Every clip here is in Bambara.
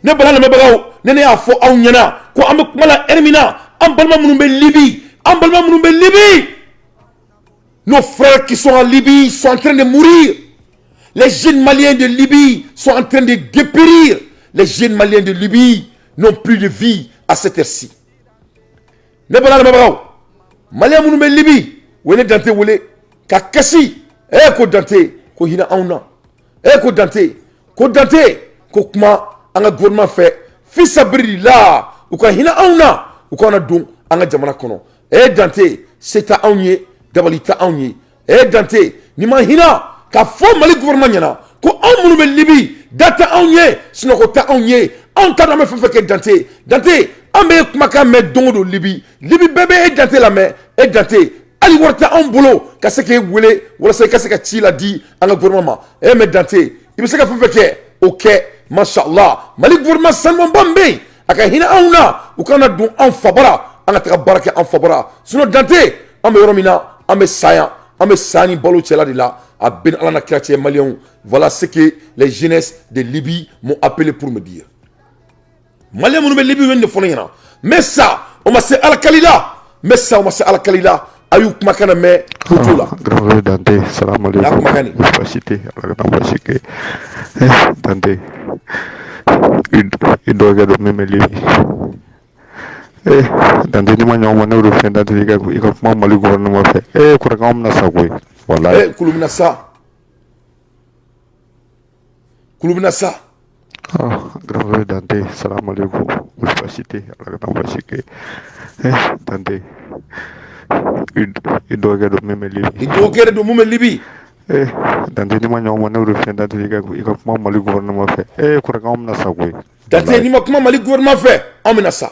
Ne bala lamɛnbagaw, ne y'a fɔ aw ɲɛna ko an bɛ kuma la heure min na, an balima minnu bɛ Libi, an balima minnu bɛ Libi, nos frères qui sont en Libye sont en train de mourir. Les jeunes Maliens de Libye sont en train de dépérir. Les jeunes Maliens de Libye n'ont plus de vie à cette heure-ci. Ne bala lamɛnbagaw, Malien minnu bɛ Libi, u ye ne Dante wele ka kasi. E ko Dante, ko hinɛ anw na. E ko Dante, ko Dante, ko kuma an ka gouvernement fɛ, fisabilila, u ka hinɛ anw na, u kana don an ka jamana kɔnɔ. E Dante, se tɛ anw ye, dabali tɛ anw ye. E Dante, ni ma hinɛ ka fɔ Mali gouvernement ɲɛna ko anw minnu bɛ Libi, da tɛ anw ye, sunɔgɔ tɛ anw ye, anw t'a dɔn an bɛ fɛn fɛn kɛ. Dante, Dante, an bɛ kumakan mɛn don o don Libi. Libi bɛɛ bɛ e Dante lamɛn. E Dante, hali wari tɛ anw bolo ka se k'e wele walasa i ka se ka ci la di an ka gouvernement ma. E mais Dante, i bɛ se ka fɛn fɛn kɛ, o kɛ. Mashallah, Mali gouvernement sanumanba min bɛ yen, a ka hinɛ anw na, u kana don an fabara, an ka taga baara kɛ an fabara. Sinon Dante, an bɛ yɔrɔ min na, an bɛ sa yan, an bɛ sa ni balo cɛla de la. A bɛ ni Ala na kira cɛ, Maliyɛnw. Voilà ce que les jeunesses de Libye m'ont appelé pour me dire. Maliyɛn minnu bɛ Libye, bɛ nin de fɔ ne ɲɛna. N bɛ sa, o ma se alakali la. N bɛ sa, o ma se alakali la. A y'u kumakan na mɛn ko t'o la. Grand frère Dante, salam N'a alaikum. kumakan nin. Baasi tɛ, Ala kana baasi kɛ. Eh, Dante, i dɔgɔkɛ don min bɛ Libi. Eh, Dante, n'i ma ɲɛ o ma, ne y'o de fɛ Dante, i ka kuma Mali gouvernement fɛ. Eh, kɔrɔkɛ, anw bɛna sa koyi. Walayi. Eh, kulu bɛna sa, kulu bɛna sa. Ah, grand frère Dante, salam alaikum. Baasi tɛ, Ala kana baasi kɛ. Eh, Dante, i dɔgɔkɛ don min bɛ Libi. I dɔgɔkɛ de don mun bɛ Libi. Eh, Dante, n'i ma ɲɛ o ma, ne y'o de fɛ Dante, i ka kuma Mali gouvernement fɛ. Eh, kɔrɔkɛ, anw bɛna sa koyi. Dante, Walayi. n'i ma kuma Mali gouvernement fɛ, anw bɛna sa.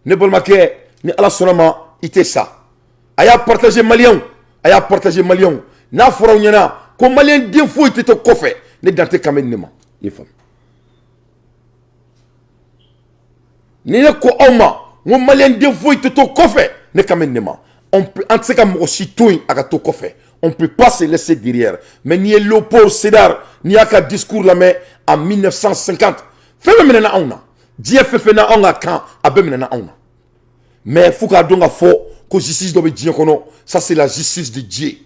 Ne balimakɛ, ni Ala sɔnna ma, i tɛ sa. A y'a partager, Maliyɛnw, a y'a partager, Maliyɛnw. N'a fɔra aw ɲɛna ko Maliyɛn den foyi tɛ to kɔfɛ, ne Dante kan bɛ nin de ma. I ye faamu? Ni ne ko aw ma n ko Maliyɛn den foyi tɛ to kɔfɛ, ne kan bɛ nin de ma. An tɛ se ka mɔgɔ si to yen a ka to kɔfɛ. On peut pas se laisser derrière. Mais n'i ye Léopold Sédar, n'i y'a ka discours lamɛn en 1950, fɛn bɛɛ minɛna anw na. Diɲɛ fɛn fɛn na, anw ka kan, a bɛɛ minɛna anw na. Mais fo k'a dɔn ka fɔ ko justice dɔ bɛ diɲɛ kɔnɔ, ça c'est la justice de Dieu.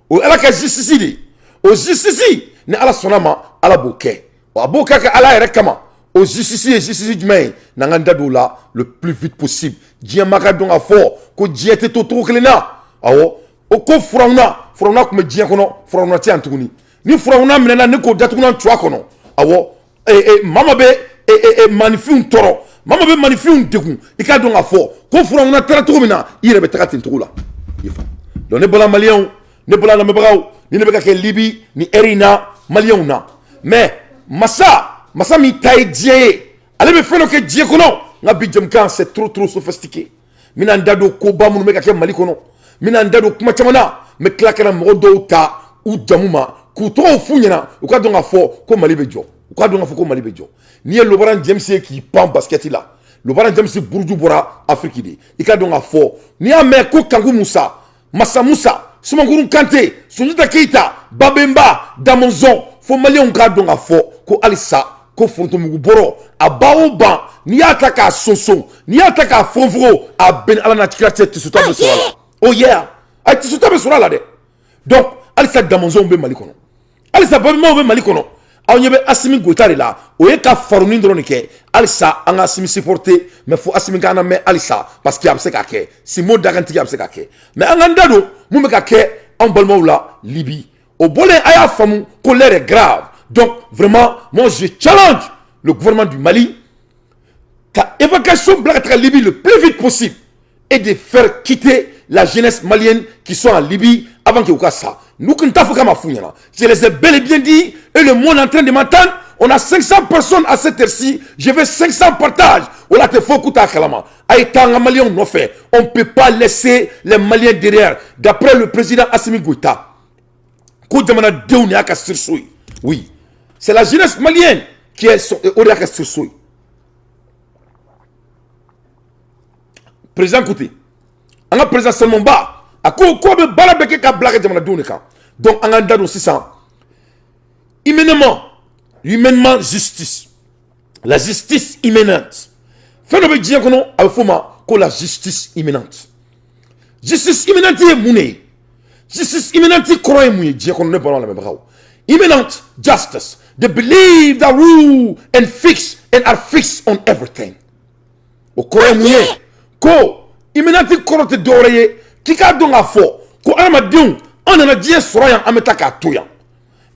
O ye Ala ka justice de ye. O justice, ni Ala sɔnna ma, Ala b'o kɛ, a b'o kɛ ka Ala yɛrɛ kama. O justice ye justice jumɛn ye? N'an k'an da don o la le plus vite possible, diɲɛ ma ka dɔn ka fɔ ko diɲɛ tɛ to cogo kelen na. Awɔ, o ko Furawuna, Furawuna tun bɛ diɲɛ kɔnɔ, Furawuna tɛ yan tuguni. Ni Furawuna minɛna, ni k'o datugulan tu a kɔnɔ. Awɔ, maa bɛ maninfinw tɔɔrɔ, maa bɛ maninfinw degun. I k'a dɔn k'a fɔ ko Furawuna taara cogo min na, i yɛrɛ bɛ taga ten cogo la. I ye faamu? Donc ne bɔra, Maliyɛnw, ne bɔra lamɛnbagaw, ni ne bɛ ka kɛ Libi ni heure in na, Maliyɛnw na. Mais masa min ta ye diɲɛ ye, ale bɛ fɛn dɔ kɛ diɲɛ kɔnɔ. N ka bi jamukan, c'est trop trop sophistiqué. N bɛna n da don koba minnu bɛ ka kɛ Mali kɔnɔ, n bɛna n da don kuma caman na. N bɛ tila ka na mɔgɔ dɔw ta u jamu ma k'u tɔgɔw f'u ɲɛna, u ka dɔn k'a fɔ ko Mali bɛ jɔ, u ka dɔn k'a fɔ ko Mali bɛ jɔ. N'i ye LeBron James ye k'i pan basket la, LeBron James buruju bɔra Afrique de. I ka dɔn k'a fɔ n'i y'a mɛn ko Kanku Musa, Masa Musa, Sumankuru Kante, Sunjata Keyita, Babemba, Damɔzɔn, fo Maliyɛnw k'a dɔn k'a fɔ ko halisa ko forontomugu bɔrɔ a ba o ban, n'i y'a ta k'a sonson, n'i y'a ta k'a fogofogo, a bɛɛ ni Ala n'a kira cɛ, tisuta bɛ sɔrɔ a la. Oh yeah, a tisuta bɛ sɔrɔ a la dɛ. Donc halisa Damɔzɔnw bɛ Mali kɔnɔ, halisa Babembaw bɛ Mali kɔnɔ. Aw ɲɛ bɛ Asimi Goyita de la, o ye ka faronin dɔrɔn de kɛ. Halisa an ka Asimi supporter, mais fo Asimi k'an lamɛn halisa, parce que a bɛ se k'a kɛ. Simo dakantigi, a bɛ se k'a kɛ. Mais an k'an da don mun bɛ ka kɛ anw balimaw la Libi. O bɔlen, a y'a faamu ko l'heure est grave. Donc vraiment, moi je challenge le gouvernement du Mali ka évacuation bila ka taga Libye le plus vite possible et de faire quitter la jeunesse malienne qui sont en Libye avant que u ka sa. Nous kun t'a fɔ k'a ma f'u ɲɛna. Je les ai bel et bien dit et le monde est en train de m'entendre. On a 500 personnes à cette heure-ci. Je veux 500 partages. O la tɛ fo k'u t'a kalama. A ye taa an ka Maliyɛnw nɔfɛ. On ne peut pas laisser les Maliens derrière. D'après le président Assimi Goïta, ko jamanadenw de y'a ka sursaut ye. Oui, c'est la jeunesse malienne qui est son, o de y'a ka sursaut ye. Président ko ten, an ka président Salmonba, a ko ko bɛ baara bɛɛ kɛ ka bila ka jamanadenw de kan. Donc an k'an da don sisan, humainement, humainement, justice. La justice imminente. Fɛn dɔ bɛ diɲɛ kɔnɔ, a bɛ f'o ma ko la justice imminente. Justice imminente ye mun de ye? Justice imminente kɔrɔ ye mun ye diɲɛ kɔnɔ, ne balima lamɛnbagaw? Imminent justice, they believe that rule and fix and are fixed on everything. O kɔrɔ ye mun ye? Ko imminente kɔrɔ tɛ dɔwɛrɛ ye k'i k'a dɔn k'a fɔ ko adamadenw, an nana diɲɛ sɔrɔ yan, an bɛ taa k'a to yan.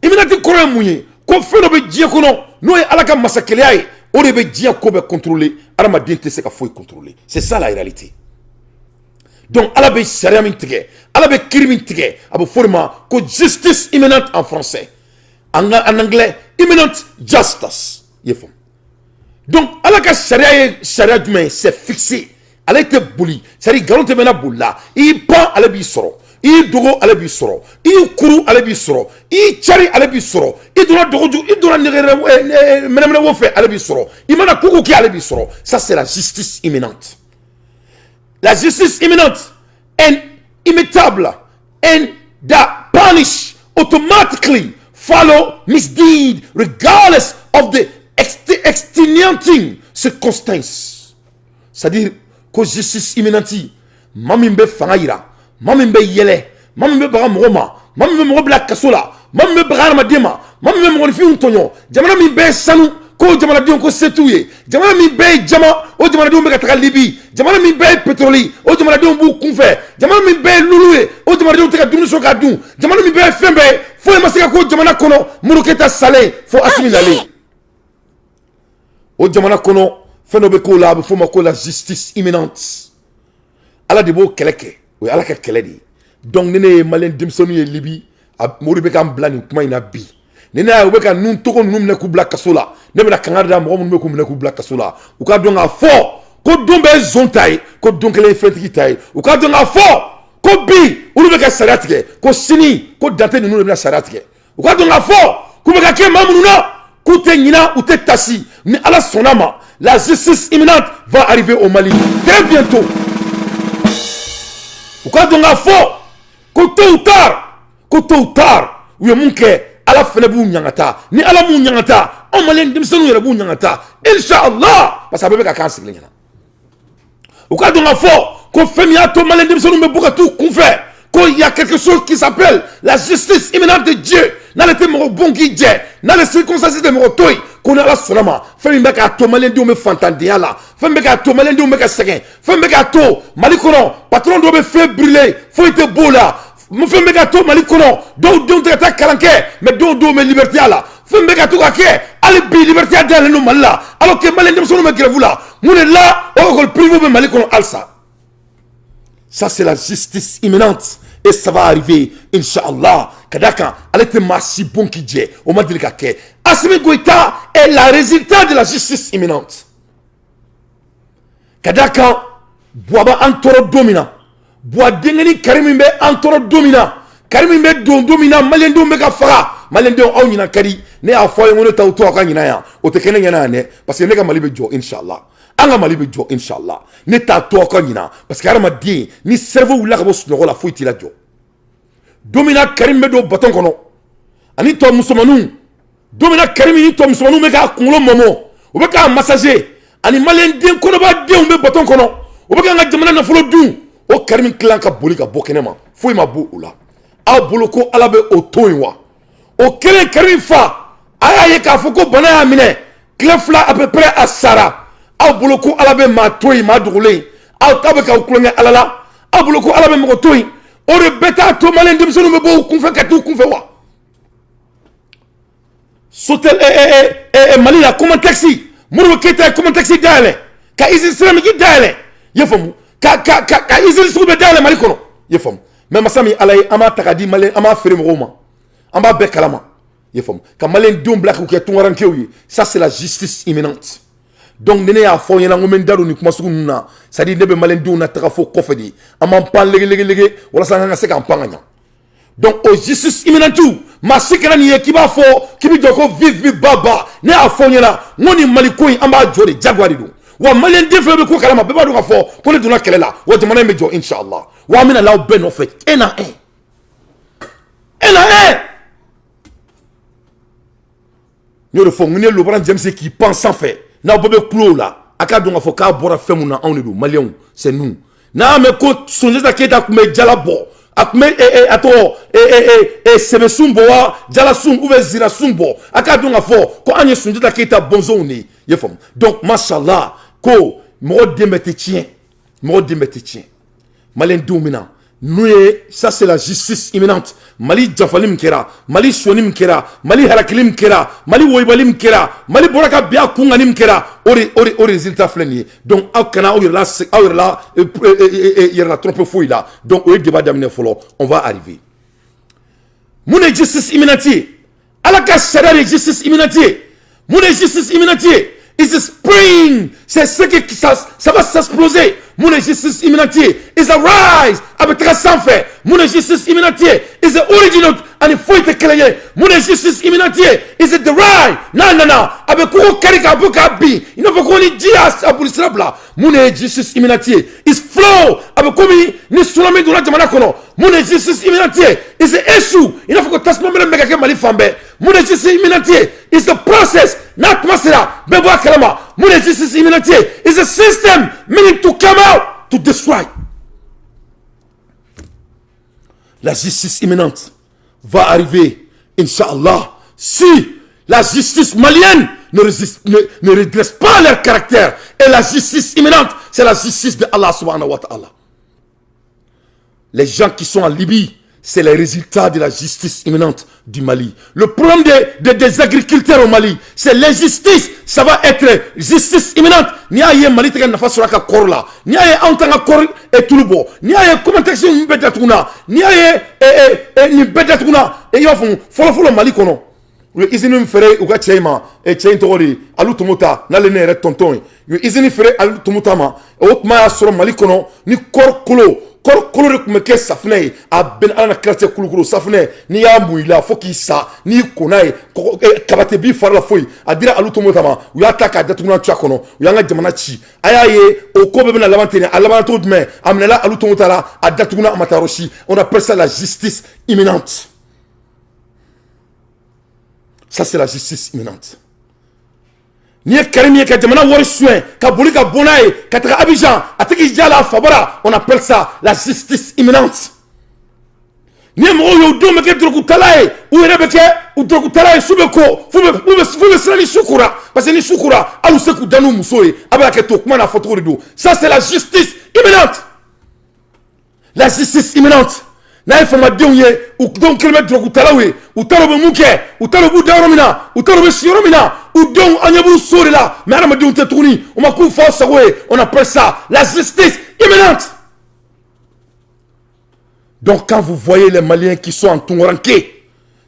Imminente kɔrɔ ye mun ye? Ko fɛn dɔ bɛ diɲɛ kɔnɔ, n'o ye Ala ka masakɛya ye, o de bɛ diɲɛ ko bɛɛ contrôler. Adamaden tɛ se ka foyi contrôler. C'est ça la réalité. Donc Ala bɛ sariya min tigɛ, Ala bɛ kiiri min tigɛ, a bɛ fɔ o de ma ko justice imminente en français, en anglais imminent justice. I ye faamu? Donc Ala ka sariya ye sariya jumɛn ye? C'est fixé, ale tɛ boli, c'est à dire nkalon tɛ mɛnna boli la. I y'i pan, ale b'i sɔrɔ. I y'i dogo, ale b'i sɔrɔ. I y'i kuru, ale b'i sɔrɔ. I y'i cari, ale b'i sɔrɔ. I donna dogoju, i donna nɛgɛ mɛnɛmɛnɛ wo fɛ, ale b'i sɔrɔ. I mana ko ko kɛ, ale b'i sɔrɔ. Ça, c'est la justice imminente. La justice imminente and immutable and that punish automatically follow misdeed regardless of the extenuating circumstance. C'est-à-dire ko justice imminente, maa min bɛ fanga yira, maa min bɛ yɛlɛ, maa min bɛ baga mɔgɔ ma, maa min bɛ mɔgɔ bila kaso la, maa min bɛ baga hadamaden ma, maa min bɛ mɔgɔninfinw tɔɲɔ, jamana min bɛɛ ye sanu ko jamanadenw ko se t'u ye, jamana min bɛɛ ye jama, o jamanadenw bɛ ka taga Libi, jamana min bɛɛ ye pétrole, o jamanadenw b'u kunfɛ, jamana min bɛɛ ye lulu ye, o jamanadenw tɛ ka dumuni sɔrɔ k'a dun, jamana min bɛɛ ye fɛn bɛɛ ye, foyi ma se ka k'o jamana kɔnɔ Modibo Keyita salen fo Asimi nalen. O jamana kɔnɔ, fɛn dɔ bɛ k'o la, a bɛ f'o ma ko la justice imminente. Ala de b'o kɛlɛ kɛ, o ye Ala ka kɛlɛ de ye. Donc ni ne ye maliyɛn denmisɛnninw ye Libi, a mori bɛ k'an bila nin kuma in na bi. Ni ne y'a ye u bɛ ka nun togo ninnu minɛ k'u bila kaso la, ne bɛna kangari da mɔgɔ minnu bɛ k'u minɛ k'u bila kaso la, u k'a dɔn k'a fɔ ko don bɛɛ ye zon ta ye, ko don kelen ye fɛntigi ta ye. U k'a dɔn k'a fɔ ko bi olu bɛ ka sariya tigɛ, ko sini ko dante ninnu de bɛna sariya tigɛ. U k'a dɔn k'a fɔ k'u bɛ ka kɛ maa minnu na, k'u tɛ ɲina, u tɛ tasi. Ni Ala sɔnna ma, la justice imminente va arriver au Mali très bientôt. U k'a dɔn k'a fɔ ko tôt ou tard, ko tôt ou tard, u ye mun kɛ, Ala fɛnɛ b'u ɲangata. Ni Ala m'u ɲangata, anw maliyɛn denmisɛnninw yɛrɛ b'u ɲangata, inshallah, parce que a bɛɛ bɛ ka k'an sigilen ɲɛna. U k'a dɔn k'a fɔ ko fɛn min y'a to maliyɛn denmisɛnninw bɛ bɔ ka t'u kunfɛ, ko il y a quelque chose qui s'appelle la justice imminente de Dieu. N'ale tɛ mɔgɔ bon k'i jɛ, n'ale circonstance tɛ mɔgɔ to yen, ko ni Ala sɔnna ma, fɛn min bɛ k'a to maliyɛndenw bɛ fantandenya la, fɛn min bɛ k'a to maliyɛndenw bɛ ka sɛgɛn, fɛn min bɛ k'a to Mali kɔnɔ patron dɔw bɛ fɛn brûler, foyi tɛ b'o la, fɛn bɛ ka to Mali kɔnɔ dɔw denw tɛ ka taa kalan kɛ, mais dɔw denw bɛ liberté la, fɛn bɛ ka to ka kɛ hali bi, liberté dayɛlɛlen don Mali la, alors que maliyɛn denmisɛnninw bɛ grève la. Mun de la o école privée bɛ Mali kɔnɔ halisa? Ça, c'est la justice imminente et ça va arriver, inshallah. Ka d'a kan ale tɛ maa si bon k'i jɛ, o ma deli ka kɛ. Assimi Goïta est la résultat de la justice imminente. Ka d'a kan Buwa bɛ an tɔɔrɔ don min na, Buwa denkɛni Kari min bɛ an tɔɔrɔ don min na, Kari min bɛ don don min na, maliyɛndenw bɛ ka faga. Maliyɛndenw, aw ɲinan ka di. Ne y'a fɔ aw ye ko ne t'aw to aw ka ɲinan yan, o tɛ kɛ ne ɲɛna yan dɛ, parce que ne ka Mali bɛ jɔ, inshallah. An ka Mali bɛ jɔ, inshallah. Ne t'a to aw ka ɲinan, parce que hadamaden, ni cerveau wulila ka bɔ sunɔgɔ la, foyi t'i la jɔ. Don min na Karim bɛ don baton kɔnɔ ani tɔ musomaninw, don min na Karim ni tɔ musomaninw bɛ k'a kunkolo mɔmɔ, u bɛ k'a massager, ani maliyɛnden kɔnɔbadenw bɛ baton kɔnɔ, u bɛ k'an ka jamana nafolo dun, o Karim tilan ka boli ka bɔ kɛnɛ ma, foyi ma bɔ o la. Aw bolo ko Ala bɛ o to yen wa? O kɛlen, Karim fa, a y'a ye k'a fɔ ko bana y'a minɛ, tile 2 à peu près, a sara. Aw bolo ko Ala bɛ maa to yen, maa dogolen? Aw ta bɛ k'aw tulonkɛ Ala la. Aw bolo ko Ala bɛ mɔgɔ to yen? O de bɛɛ t'a to maliyɛn denmisɛnninw bɛ bɔ u kunfɛ ka t'u kunfɛ wa? Sotel Mali la, Comatex, Modibo Keyita ye Comatex dayɛlɛ, ka usine céramique dayɛlɛ, i ye faamu, ka usine sugu bɛɛ dayɛlɛ Mali kɔnɔ, i ye faamu. Mais masa min Ala ye, an b'a ta k'a di maliyɛn, an b'a feere mɔgɔw ma, an b'a bɛɛ kalama, i ye faamu, ka maliyɛn denw bila k'u kɛ tunkarankew ye. Ça, c'est la justice imminente. Donc ni ne y'a fɔ aw ɲɛna ko n bɛ n da don nin kuma sugu ninnu na, c'est à dire ne bɛ maliyɛn denw na taga fo kɔfɛ de, an b'an pan legelege walasa an ka se k'an pan ka ɲa. Donc o justice imminente, maa si kana nin ye k'i b'a fɔ k'i bɛ jɔ ko vive vive ba ba. Ne y'a fɔ aw ɲɛna n ko nin Mali ko in, an b'a jɔ de, jagoya de don wa. Maliyɛn den fɛn bɛ ko kalama, bɛɛ b'a dɔn k'a fɔ ko ne donna kɛlɛ la wa. Jamana in bɛ jɔ, inshallah, wa an bɛna l'aw bɛɛ nɔfɛ, un à un, un à un. N y'o de fɔ n ko ni ye Laurent James k'i pan sanfɛ. N'aw bɛɛ bɛ kulo la, a k'a dɔn k'a fɔ k'a bɔra fɛn mun na, anw de don. Maliyɛnw, c'est nous. N'a y'a mɛn ko Sunjata Keyita tun bɛ jala bɔ, a tun bɛ a tɔgɔ sɛbɛsun bɔ wa jalasun ou bien zirasun bɔ, a k'a dɔn k'a fɔ ko an ye Sunjata Keyita bɔnsɔnw de ye. I y'a faamu? Donc mashallah, ko mɔgɔ den bɛɛ tɛ tiɲɛ, mɔgɔ den bɛɛ tɛ tiɲɛ. Maliyɛn denw bɛ na n'u ye, ça c'est la justice imminente. Mali jafali min kɛra, Mali sɔnni min kɛra, Mali harakili min kɛra, Mali woyibali min kɛra, Mali bɔra ka bin a kun kan min kɛra, o de résultat filɛ nin ye. Donc aw kana aw yɛrɛ la yɛrɛ la tromper foyi la. Donc o ye débat daminɛ fɔlɔ, on va arriver. Mun de justice imminente ye? Ala ka sariya de justice imminente ye. Mun de justice imminente ye? Is a spring. C'est ce que ça va s'exploser. Mun de justice imminente ye? Is a rise. A bɛ taga sanfɛ. Mun de justice imminente ye? Is a original. Ani foyi tɛ kelen ye. Mun de justice imminente ye? Is a the rise. N'a nana, a bɛ kogo kari k'a bɔ k'a bin. I n'a fɔ ko ni ji y'a boli sira bila. Mun de ye justice imminente ye? Is flow. A bɛ komi ni tsunami donna jamana kɔnɔ. Mun de justice imminente ye? Is a issue. I n'a fɔ ko tasuma minɛ bɛ ka kɛ Mali fan bɛɛ. Mun de justice imminente ye? Is the process. N'a tuma sera, bɛɛ bɔ a kalama. Mun de justice imminente ye? Is a system meaning to come out to destroy. La justice imminente va arriver, Inch'Allah, si la justice malienne ne redresse pas leur caractère. Et la justice imminente, c'est la justice de Allah subhanahu wa ta'ala. Les gens qui sont en Libye, c'est les résultats de la justice imminente du Mali. Le problème des agriculteurs au Mali, c'est l'injustice. Ça va être justice imminente. N'i y'a ye Mali tɛ ka nafa sɔrɔ a ka kɔɔri la, n'i y'a ye anw t'an ka kɔɔri tulu bɔ, n'i y'a ye Comatex ninnu bɛɛ datuguna, n'i y'a ye nin bɛɛ datuguna, i b'a fɔ fɔlɔ fɔlɔ Mali kɔnɔ, u ye usine min feere u ka cɛ in ma, cɛ in tɔgɔ de Alu Tomota, n'ale ne yɛrɛ tɔntɔn ye, u ye usine feere Alu Tomota ma. O tuma y'a sɔrɔ Mali kɔnɔ ni kɔɔri kolo, kɔɔri kolo de tun bɛ kɛ safunɛ ye. A bɛɛ ni Ala na kira cɛ, kulukoro safunɛ, n'i y'a mun i la fo k'i sa, n'i ko n'a ye, kaba tɛ b'i fari la foyi. A dira Alu Tomota ma, u y'a ta k'a datugu cuya kɔnɔ, u y'an ka jamana ci. A y'a ye o ko bɛɛ bɛna laban ten. A laban cogo jumɛn? A minɛla Alu Tomota la, a datuguna, a ma taa yɔrɔ si. On appelle ça la justice imminente. Ça, c'est la justice imminente. N'i ye Karim ye ka jamana wari suɲɛ ka boli ka bɔ n'a ye ka taga Abidjan, a tɛ k'i ja la a fabara, on appelle ça la justice imminente. N'i ye mɔgɔw ye, u denw bɛ kɛ dɔrɔgutala ye, u yɛrɛ bɛ kɛ u dɔrɔgutala ye, su bɛ ko f'u bɛ siran ni su kora, parce que ni su kora, hali u se k'u da n'u muso ye. A bɛ hakɛ to kuma n'a fɔcogo de don. Ça, c'est la justice imminente. La justice imminente, n'a ye famadenw ye, u denw kɛlen bɛ dɔrɔgutalaw ye, u t'a dɔn u bɛ mun kɛ, u t'a dɔn u b'u da yɔrɔ min na, u t'a dɔn u bɛ si yɔrɔ min na, u denw, an ɲɛ b'u so de la, mais adamadenw tɛ tuguni, u ma k'u fa sago ye. On appelle ça la justice imminente. Donc quand vous voyez les Maliens qui sont en tungaranke,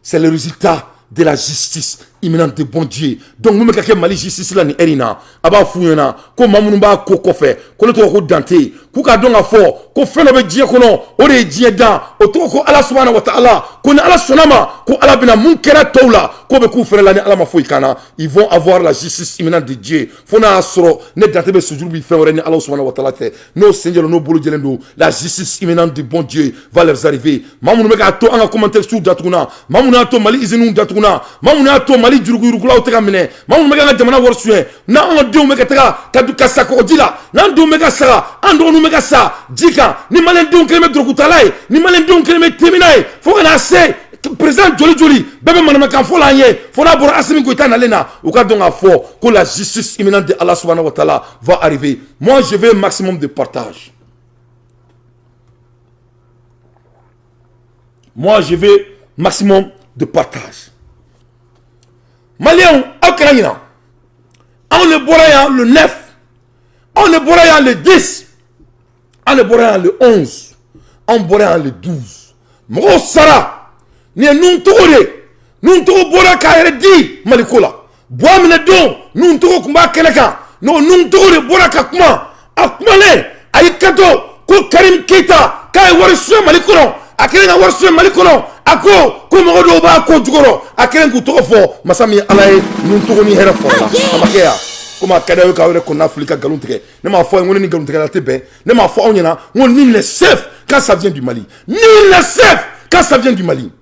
c'est le résultat de la justice imminente de bon Dieu. Donc mun bɛ ka kɛ Mali justice la nin heure in na, a b'a f'u ɲɛna ko maa minnu b'a ko kɔfɛ, ko ne tɔgɔ ko Dante, k'u k'a dɔn k'a fɔ ko fɛn dɔ bɛ diɲɛ kɔnɔ, o de ye diɲɛ dan, o tɔgɔ ko Ala subahana wa ta'ala. Ko ni Ala sɔnna ma, ko Ala bɛna mun kɛra tɔw la, k'o bɛ k'u fɛnɛ la. Ni Ala ma foyi kan na, ils vont avoir la justice imminente de Dieu. Fo n'a y'a sɔrɔ ne Dante bɛ sujuru bi fɛn wɛrɛ ni Ala subahana wa ta'ala tɛ, n'o sen jɛlen, n'o bolo jɛlen don, la justice imminente du bon Dieu va leur arriver. Maa minnu bɛ k'a to an ka Comatex datuguna, maa minnu y'a to Mali usines datuguna, maa minnu y'a to Mali jurukuyurukulaw tɛ ka minɛ, maa minnu bɛ k'an ka jamana wari suɲɛ, n'an ka denw bɛ ka taga ka sa kɔgɔji la, n'an denw bɛ ka saga, an dɔgɔninw bɛ ka sa ji kan, ni maliyɛndenw kɛlen bɛ dɔrɔgutala ye, ni maliyɛndenw kɛlen bɛ temina ye, fo ka n'a se président joli joli bɛɛ bɛ manamakan fɔ la an ye, fo n'a bɔra Asimi Goïta nalen na, u ka dɔn k'a fɔ ko la justice imminente de Allah subhanahu wa ta'ala va arriver. Moi, je veux maximum de partage. Moi, je veux maximum de partage. Maliyɛnw, aw kana ɲina, anw de bɔra yan le 9, anw de bɔra yan le 10, anw de bɔra yan le 11, anw bɔra yan le 12. Mɔgɔw sara. Nin ye nun togo de, nun togo bɔra k'a yɛrɛ di Maliko la. Buwa minɛ don, nun togo tun b'a kɛnɛ kan. N'o nun togo de bɔra ka kuma, a kumalen, a y'i kanto ko Karim Keita k'a ye wari suɲɛ Mali kɔnɔ, a kɛlen ka wari suɲɛ Mali kɔnɔ, a ko ko mɔgɔ dɔw b'a ko jukɔrɔ, a kɛlen k'u tɔgɔ fɔ. Masa min ye Ala ye, nun togo ni hɛrɛ fɔra la, a ma kɛ yan. Komi a ka di aw ye k'aw yɛrɛ kɔnɔna fili ka nkalon tigɛ, ne m'a fɔ aw ye ko ne ni nkalon tigɛla tɛ bɛn. Ne m'a fɔ aw ɲɛna n ko nul n'est safe quand ça vient du Mali, nul n'est safe quand ça vient du Mali.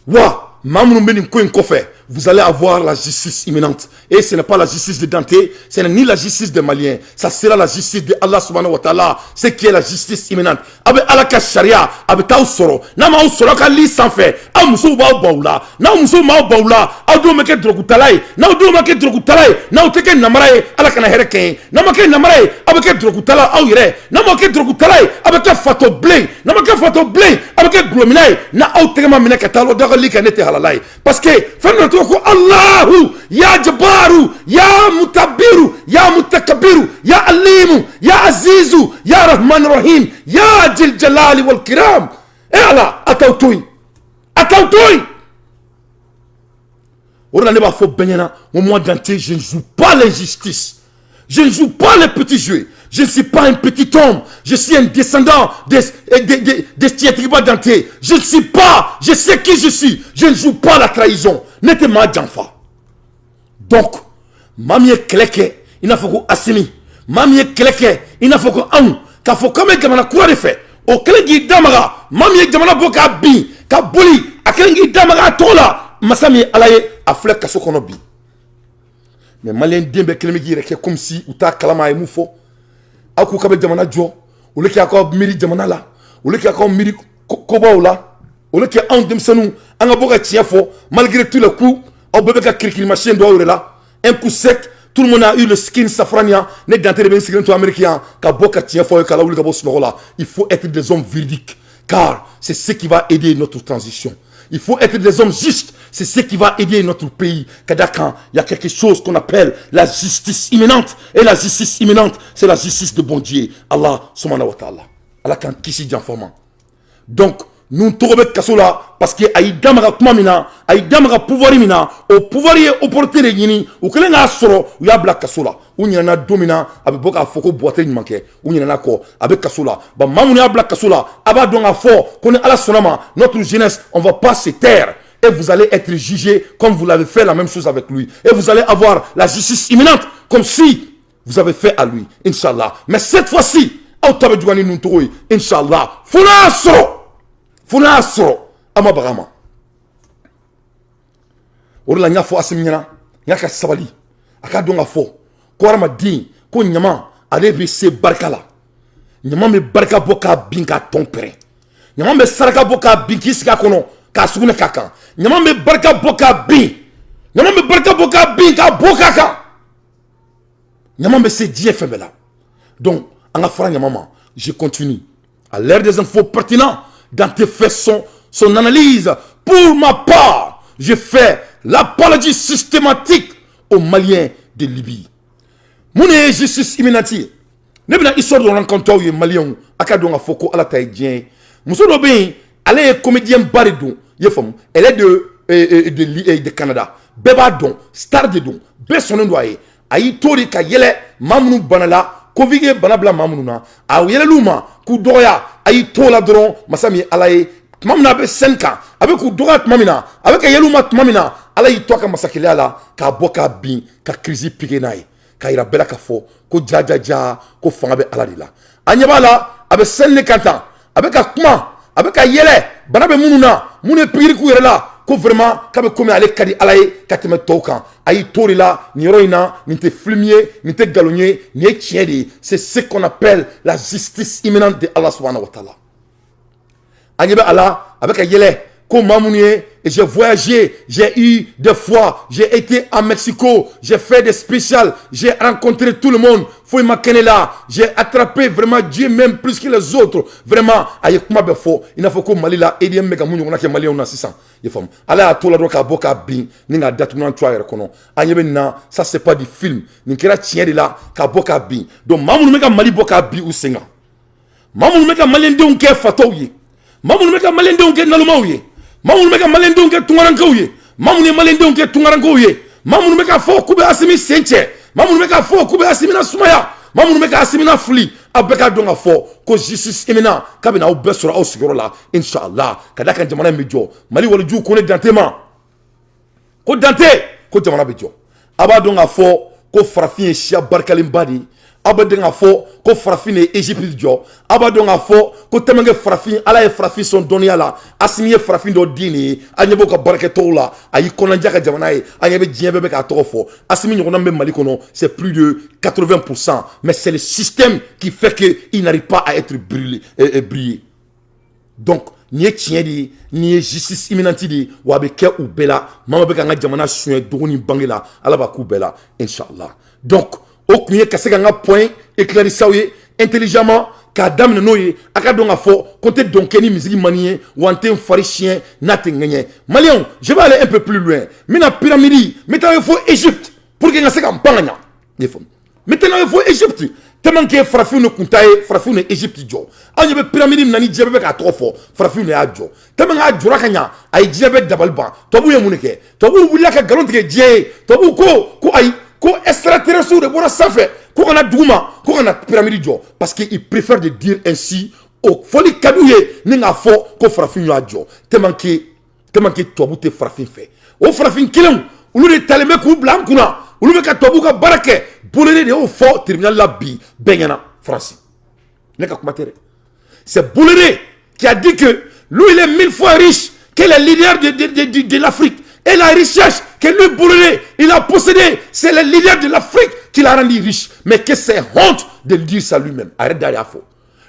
Wa maa minnu bɛ nin ko in kɔfɛ, Vous allez avoir la justice imminente. Et ce n'est pas la justice de Dante, ce n'est ni la justice des Maliens. Ça sera la justice de Allah subhanahu wa ta'ala, ce qui est la justice imminente. A bɛ Ala ka sariya, a bɛ taa aw sɔrɔ. N'a m'aw sɔrɔ aw ka lit sanfɛ, aw musow b'aw ban u la. N'aw musow m'aw ban u la, aw denw bɛ kɛ dɔrɔgutala ye. N'aw denw ma kɛ dɔrɔgutala ye, n'aw tɛ kɛ namara ye, Ala kana hɛrɛ kɛ ye. N'aw ma kɛ namara ye, aw bɛ kɛ dɔrɔgutala aw yɛrɛ. N'aw ma kɛ dɔrɔgutala ye, aw bɛ kɛ fatɔ bilen. N'aw ma kɛ fatɔ bilen, aw bɛ kɛ gulɔmina ye. N'a aw tɛgɛ ma minɛ ka taa aw dagali kan, ne tɛ halala ye. Parce que fɛn dɔ tɔgɔ ko Allahu ya Jabaru ya Mutabiru ya Mutakabiru ya Alimu ya Azizu ya Rahman Rahim ya Jil Jalali wal Kiram. E Ala, a t'aw to yen, a t'aw to yen. O de la ne b'a fɔ bɛɛ ɲɛna ko moi, Dante, je ne joue pas l'injustice. Je ne joue pas les petits jeux. Je ne suis pas un petit homme. Je suis un descendant des Tiétriba Dante. Je ne suis pas, je sais qui je suis. Je ne joue pas la trahison. Ne tɛ maa janfa. Donc, maa min ye kɛlɛ kɛ i n'a fɔ ko Asimi, maa min ye kɛlɛ kɛ i n'a fɔ ko anw, k'a fɔ k'an bɛ jamana kura de fɛ, o kɛlen k'i da maga, maa min ye jamana bɔ k'a bin, ka boli, a kɛlen k'i da maga a tɔgɔ la, masa min ye Ala ye, a filɛ kaso kɔnɔ bi. Mais maliyɛn den bɛɛ kelen bɛ k'i yɛrɛ kɛ comme si u t'a kalama a ye mun fɔ. Aw ko k'a bɛ jamana jɔ, olu k'a ka miiri jamana la, olu k'a ka miiri kobaw la, olu kɛ anw denmisɛnninw an ka bɔ ka tiɲɛ fɔ malgré tous les coups. Aw bɛɛ bɛ ka kirikirimasiyɛn dɔw yɛrɛ la, un coup sec, tout le monde a eu le skin safrania. Ne Dante de bɛ n sigilen to Amérique yan ka bɔ ka tiɲɛ fɔ aw ye, k'a lawuli ka bɔ sunɔgɔ la. Il faut être des hommes véridiques, car c'est ce qui va aider notre transition. Il faut être des hommes justes. C'est ce qui va aider notre pays. Ka d'a kan, il y a quelque chose qu'on appelle la justice imminente. Et la justice imminente, c'est la justice de bon Dieu. Allah subhanahu wa ta'ala. Allah k'an kisi janfa ma. Donc, nous tɔgɔ bɛ kaso la parce que a y'i da maga kuma min na, a y'i da maga pouvoir min na, o pouvoir ye opportunité de ɲini. U kɛlen k'a sɔrɔ, u y'a bila kaso la. U ɲinɛna don min na a bɛ bɔ k'a fɔ ko Buwate ɲuman kɛ, u ɲinɛna kɔ, a bɛ kaso la. Bon, maa minnu y'a bila kaso la, a b'a dɔn k'a fɔ ko ni Ala sɔnna ma, notre jeunesse, on va pas se taire et vous allez être jugé comme vous l'avez fait la même chose avec lui et vous allez avoir la justice imminente comme si vous avez fait à lui, inchallah. Mais cette fois-ci, aw ta bɛ juguya ni ninnu tɔgɔ ye, inchallah, fo n'a y'a sɔrɔ, fo n'a y'a sɔrɔ aw ma baga ma. O de la n y'a fɔ Asimi ɲɛna, n y'a ka sabali, a k'a dɔn k'a fɔ ko hadamaden ko ɲama ale bɛ se barika la. Ɲama bɛ barika bɔ k'a bin k'a tɔn pɛrɛn. Ɲama bɛ saraka bɔ k'a bin k'i sigi a kɔnɔ k'a sugunɛ k'a kan. Ɲama bɛ barika bɔ k'a bin, ɲama bɛ barika bɔ k'a bin k'a bɔ k'a kan. Ɲama bɛ se diɲɛ fɛn bɛɛ la. Donc an ka fara ɲama ma. Je continue. À l'ère des infos pertinents, Dante fait son analyse. Pour ma part, je fais l'apologie systématique aux Maliens de Libye. Mun ye justice imminente ye? Ne bɛna histoire dɔ raconter aw ye. Maliyɛnw, a ka dɔn k'a fɔ ko Ala ta ye diɲɛ ye. Muso dɔ bɛ yen, ale ye comédien ba de don, i ye faamu. Elle est de Canada, bɛɛ b'a dɔn, star de don, bɛɛ sɔnnen don a ye. A y'i to de ka yɛlɛ maa minnu banala, Covid ye bana bila maa minnu na, a yɛlɛl'u ma k'u dɔgɔya. A y'i to la dɔrɔn, masa min ye Ala ye, tuma min na a bɛ scène kan, a bɛ k'u dɔgɔya tuma min na, a bɛ ka yɛlɛ u ma tuma min na, Ala y'i to a ka masakɛya la k'a bɔ k'a bin ka crise piquer n'a ye, k'a yira bɛɛ la k'a fɔ ko ja ja ja, ko fanga bɛ Ala de la. A ɲɛ b'a la, a bɛ scène de kan tan, a bɛ ka kuma, a bɛ ka yɛlɛ bana bɛ minnu na, minnu ye pikiri k'u yɛrɛ la, ko vraiment k'a bɛ komi ale ka di Ala ye ka tɛmɛ tɔw kan. A y'i to de la nin yɔrɔ in na. Nin tɛ film ye, nin tɛ nkalon ye, nin ye tiɲɛ de ye. C'est ce qu'on appelle la justice imminente de Allah subhanahu wa ta'ala. A ɲɛ bɛ a la, a bɛ ka yɛlɛ ko maa minnu ye: j'ai voyagé, j'ai eu des fois, j'ai été à Mexico, j'ai fait des spéciales, j'ai rencontré tout le monde, foyi ma kɛ ne la, j'ai attrapé vraiment Dieu même plus que les autres. Vraiment, a ye kuma bɛɛ fɔ i n'a fɔ ko Mali la EDM bɛ ka mun ɲɔgɔnna kɛ maliyɛnw na sisan, i ye faamu. Ala y'a to la dɔrɔn k'a bɔ k'a bin ni k'a datugulan to a yɛrɛ kɔnɔ. An ɲɛ bɛ nin na, ça c'est pas du film, nin kɛra tiɲɛ de la k'a bɔ k'a bin. Donc maa minnu bɛ ka Mali bɔ k'a bin u sen kan, maa minnu bɛ ka maliyɛndenw kɛ fatɔw ye, maa minnu bɛ ka maliyɛndenw kɛ nalomaw ye, maa minnu bɛ ka maliyɛndenw kɛ tunkarankew ye, maa minnu ye maliyɛndenw kɛ tunkarankew ye, maa minnu bɛ k'a fɔ k'u bɛ Asimi sen cɛ, maa minnu bɛ k'a fɔ k'u bɛ Asimi na sumaya, maa minnu bɛ ka Asimi na fili, aw bɛɛ k'a dɔn k'a fɔ ko justice imminent k'a bɛna aw bɛɛ sɔrɔ aw sigiyɔrɔ la, inshallah. Ka d'a kan jamana in bɛ jɔ. Mali walijuw ko ne Dante ma ko Dante ko jamana bɛ jɔ. A b'a dɔn k'a fɔ ko farafin ye siya barikalenba de ye. Aw bɛ dɔn k'a fɔ ko farafin de ye Égypte jɔ. Aw b'a dɔn k'a fɔ ko tellement que farafin, Ala ye farafin sɔn dɔnniya la. Asimi ye farafin dɔ den de ye. An ɲɛ b'o ka baarakɛtɔw la. A y'i kɔnɔja ka jamana ye. An ɲɛ bɛ diɲɛ bɛɛ bɛ k'a tɔgɔ fɔ. Asimi ɲɔgɔnna bɛ Mali kɔnɔ, c'est plus de 80%, mais c'est le système qui fait que il n'arrive pas à être brûlé et briller. Donc nin ye tiɲɛ de ye, nin ye justice imminente de ye, wa a bɛ kɛ u bɛɛ la. Maa bɛ k'an ka jamana suɲɛ dogo ni bange la, Ala b'a k'u bɛɛ la, inchallah. Donc o kun ye ka se ka n ka point éclaircir aw ye intelligemment k'a daminɛ n'o ye. A ka dɔn k'a fɔ ko n tɛ dɔn kɛ ni misigi man ye, wa n tɛ n fari siɲɛ n'a tɛ ŋɛɲɛ. Maliyɛnw, je vais aller un peu plus loin. N bɛna pyramide, n bɛ taa fo Égypte pour que n ka se ka n pan ka ɲa. I ye faamu? N bɛ taa n'a ye fo Égypte, tellement que farafinw de kun ta ye, farafinw de Égypte jɔ. Anw ɲɛ bɛ pyramide min na ni diɲɛ bɛɛ bɛ k'a tɔgɔ fɔ, farafinw de y'a jɔ. Tellement que a jɔra ka ɲa, a ye diɲɛ bɛɛ dabali ban. Tubabuw ye mun de kɛ? Tubabuw wulila ka nkalon tigɛ diɲɛ ye. Tubabuw ko ayi, ko extraterrestres de bɔra sanfɛ ko ka na dugu ma, ko ka na pyramide jɔ, parce que ils préfèrent de dire ainsi. O fɔli ka d'u ye ni k'a fɔ ko farafin y'a jɔ, tellement que tubabu tɛ farafin fɛ. O farafin kelenw, olu de talen bɛ k'u bila an kunna, olu bɛ ka tubabuw ka baara kɛ. Bolloré de y'o fɔ tribunal la bi bɛɛ ɲɛna Faransi. Ne ka kuma tɛ dɛ, c'est Bolloré qui a dit que lui, il est mille fois riche que les leaders de l'Afrique. Et la richesse que lui, Bolloré, il a possédé, c'est le leader de l'Afrique qui l'a rendu riche. Mais que c'est honte de le dire ça lui-même. Arrête d'aller à faux.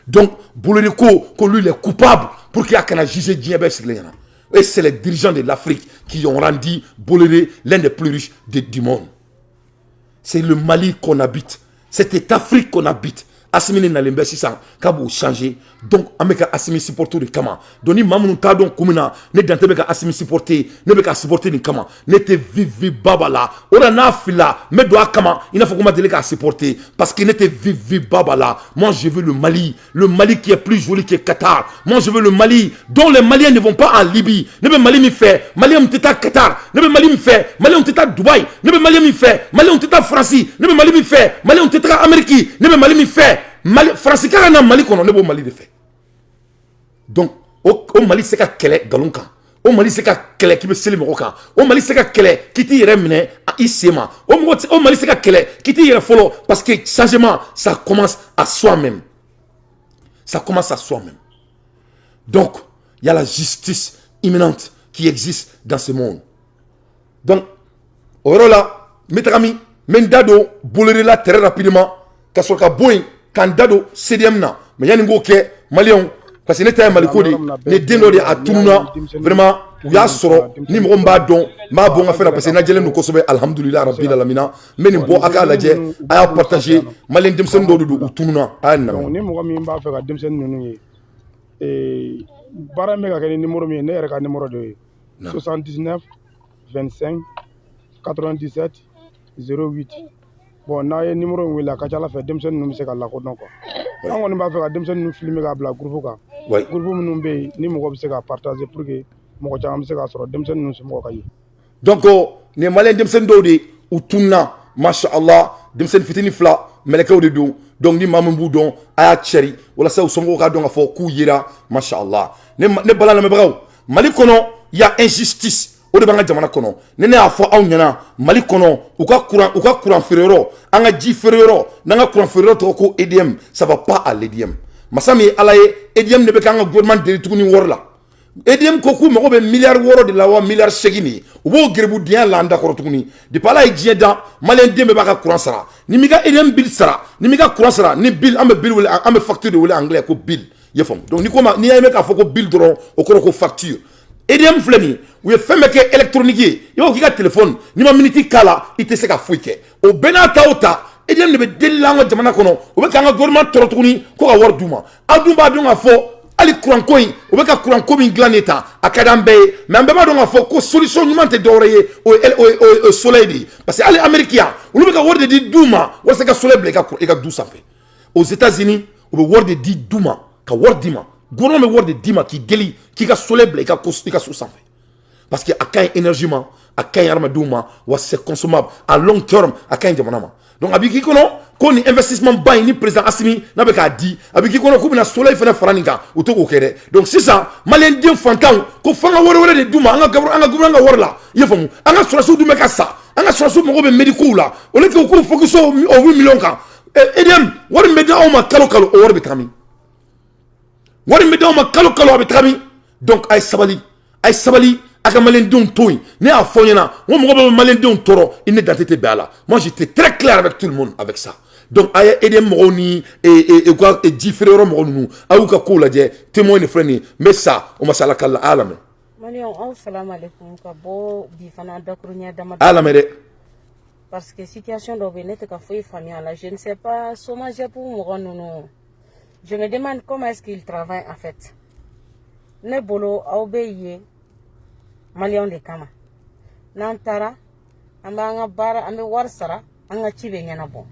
Donc, Bolloré ko lui, il est coupable pour qu'il y ait qu'à juger diɲɛ bɛɛ sigilen ɲɛna. Et c'est les dirigeants de l'Afrique qui ont rendu Bolloré l'un des plus riches du monde. C'est le Mali qu'on habite. C'est cette Afrique qu'on habite. Asimi ni nalen bɛ sisan k'a b'o changer. Donc an bɛ ka Asimi supporter de kama. Donc ni maa minnu t'a dɔn kun min na ne Dante bɛ ka Asimi supporter, ne bɛ ka supporter nin kama. Ne tɛ vivi baba la. O la n'a filila, n bɛ don a kama i n'a fɔ ko n ma deli k'a supporter, parce que ne tɛ vivi baba la. Moi, je veux le Mali, le Mali qui est plus joli que Qatar. Moi, je veux le Mali dont les Maliens ne vont pas en Libye. Ne bɛ Mali min fɛ, Maliens tɛ taa Qatar. Ne bɛ Mali min fɛ, Maliens tɛ taa Dubaï. Ne bɛ Mali min fɛ, Maliens tɛ taa Faransi. Ne bɛ Mali min fɛ, Maliens tɛ taa Amérique. Ne bɛ Mali min fɛ, Mali Faransi ka na Mali kɔnɔ, ne b'o Mali de fɛ. Donc o Mali se ka kɛlɛ nkalon kan, o Mali se ka kɛlɛ k'i bɛ seli mɔgɔ kan, o Mali se ka kɛlɛ k'i t'i yɛrɛ minɛ i sen ma, o mɔgɔ o Mali se ka kɛlɛ k'i t'i yɛrɛ fɔlɔ, parce que changement, ça commence à soi-même, ça commence à soi-même. Donc il y a la justice imminente qui existe dans ce monde. Donc o yɔrɔ la, n bɛ taga min, n bɛ n da don Bolloré la très rapidement ka sɔrɔ ka bɔ yen k'an da don CDM na. Mais yanni n k'o kɛ, maliyɛnw, parce que ne ta ye Maliko de ye, ne den dɔ de a tununa vraiment, u y'a sɔrɔ. Ni mɔgɔ min b'a dɔn, n b'a bɔ n ka fɛn na, parce que n lajɛlen don kosɛbɛ, alhamdulilayi rabbil alamina. N bɛ nin bɔ, a k'a lajɛ, a y'a partager. Maliyɛn denmisɛnnin dɔw de don, u tununa, a y'a nin lamɛn. Ni mɔgɔ min b'a fɛ ka denmisɛnnin ninnu ye, baara in bɛ ka kɛ ni numéro min ye, ne yɛrɛ ka numéro de ye 79 25 97 08. Bon, n'a ye numéro in wele, a ka ca Ala fɛ, denmisɛnnin ninnu bɛ se ka lakodɔn quoi. An kɔni b'a fɛ ka denmisɛnnin ninnu filmer k'a bila groupe kan, groupe minnu bɛ yen ni mɔgɔ bɛ se ka partager pour que mɔgɔ caman bɛ se k'a sɔrɔ, denmisɛnnin ninnu somɔgɔw ka ye. Donc nin ye maliyɛn denmisɛnnin dɔw de ye, u tununa, masha Allah, denmisɛnnin fitinin fila, mɛlɛkɛw de don. Donc ni maa min b'u dɔn, a y'a cɛri walasa u somɔgɔw k'a dɔn k'a fɔ k'u yera, masha Allah. Ne bala lamɛnbagaw, Mali kɔnɔ ya, injustice o de b'an ka jamana kɔnɔ. Ni ne y'a fɔ aw ɲɛna, Mali kɔnɔ, u ka courant feere yɔrɔ, an ka ji feere yɔrɔ, n'an ka courant feere yɔrɔ tɔgɔ ko EDM, ça va pas à l'EDM. Masa min ye Ala ye, EDM de bɛ k'an ka gouvernement deli tuguni wari la. EDM ko k'u mago bɛ miliyari 6 de la wa miliyari 8 de ye. U b'o gerebudenya la an dakɔrɔ tuguni. Depuis Ala ye diɲɛ dan, maliyɛn den bɛɛ b'a ka courant sara. Ni m'i ka EDM bill sara, ni m'i ka courant sara, ni bill, an bɛ bill wele, an bɛ facture de wele anglais ko bill, i ye faamu? Donc ni ko ma, n'i y'a mɛn k'a fɔ ko bill dɔrɔn, o kɔrɔ ko facture. EDM filɛ nin ye, u ye fɛn bɛɛ kɛ électronique ye. I b'a fɔ k'i ka téléphone, n'i ma minute k'a la, i tɛ se ka foyi kɛ. O bɛɛ n'a ta o ta, EDM de bɛ deli la an ka jamana kɔnɔ. U bɛ k'an ka gouvernement tɔɔrɔ tuguni ko ka wari d'u ma. Aw dun b'a dɔn k'a fɔ hali courant ko in, u bɛ ka courant ko min dilan nin tan, a ka di an bɛɛ ye, mais an bɛɛ b'a dɔn k'a fɔ ko solution ɲuman tɛ dɔwɛrɛ ye, o ye soleil de ye, parce que hali Amérique yan, olu bɛ ka wari de di du ma walasa i ka soleil bila i ka du sanfɛ. Aux États-Unis, u bɛ wari de di du ma, ka wari d'i ma, gouvernement bɛ wari de d'i ma k'i deli k'i ka soleil bila i ka so sanfɛ, parce que a ka ɲi énergie ma, a ka ɲi hadamadenw ma, wa c'est consommable à long terme, a ka ɲi jamana ma. Donc a b'i k'i kɔnɔ ko nin investissement ba in ni président Asimi n'a bɛ k'a di, a bɛ k'i kɔnɔ k'u bɛna soleil fana fara nin kan, u to k'o kɛ dɛ. Donc sisan maliyɛn den fantanw ko f'an ka wari wɛrɛ de d'u ma an ka gouvernement ka wari la, i y'a faamu? An ka sɔrɔdasiw dun bɛ ka sa, an ka sɔrɔdasiw mago bɛ médicaux la, au lieu que u k'u focus o 8 millions kan. EDM wari min bɛ di aw ma kalo kalo, o wari bɛ taga min? Wari min bɛ di aw ma kalo kalo, a bɛ taga min? Donc a ye sabali, a ye sabali, a ka maliyɛndenw to yen. Ne y'a fɔ ɲɛna n ko mɔgɔ bɛ maliyɛndenw tɔɔrɔ, i ne Dante tɛ bɛn a la. Moi, j'étais très clair avec tout le monde avec ça. Donc a ye EDM mɔgɔw ni u ka ji feere yɔrɔ mɔgɔ ninnu, a y'u ka kow lajɛ. Témoin de filɛ nin ye. N bɛ sa o ma se. Ala kala, a y'a lamɛn. Maliyɛnw, aw salamu aleykum. Ka bɔ bi fana dakuruɲɛ damadɔ. A y'a lamɛn dɛ. Parce que situation dɔw bɛ yen, ne tɛ ka foyi faamuya a la. Je ne sais pas, SOMAGEP mɔgɔ ninnu, je me demande comment est-ce qu'ils travaillent en fait. Ne bolo, aw bɛ yen maliyɛnw de kama. N'an taara, an b'an ka baara, an bɛ wari sara, an ka ci bɛ ɲɛnabɔ.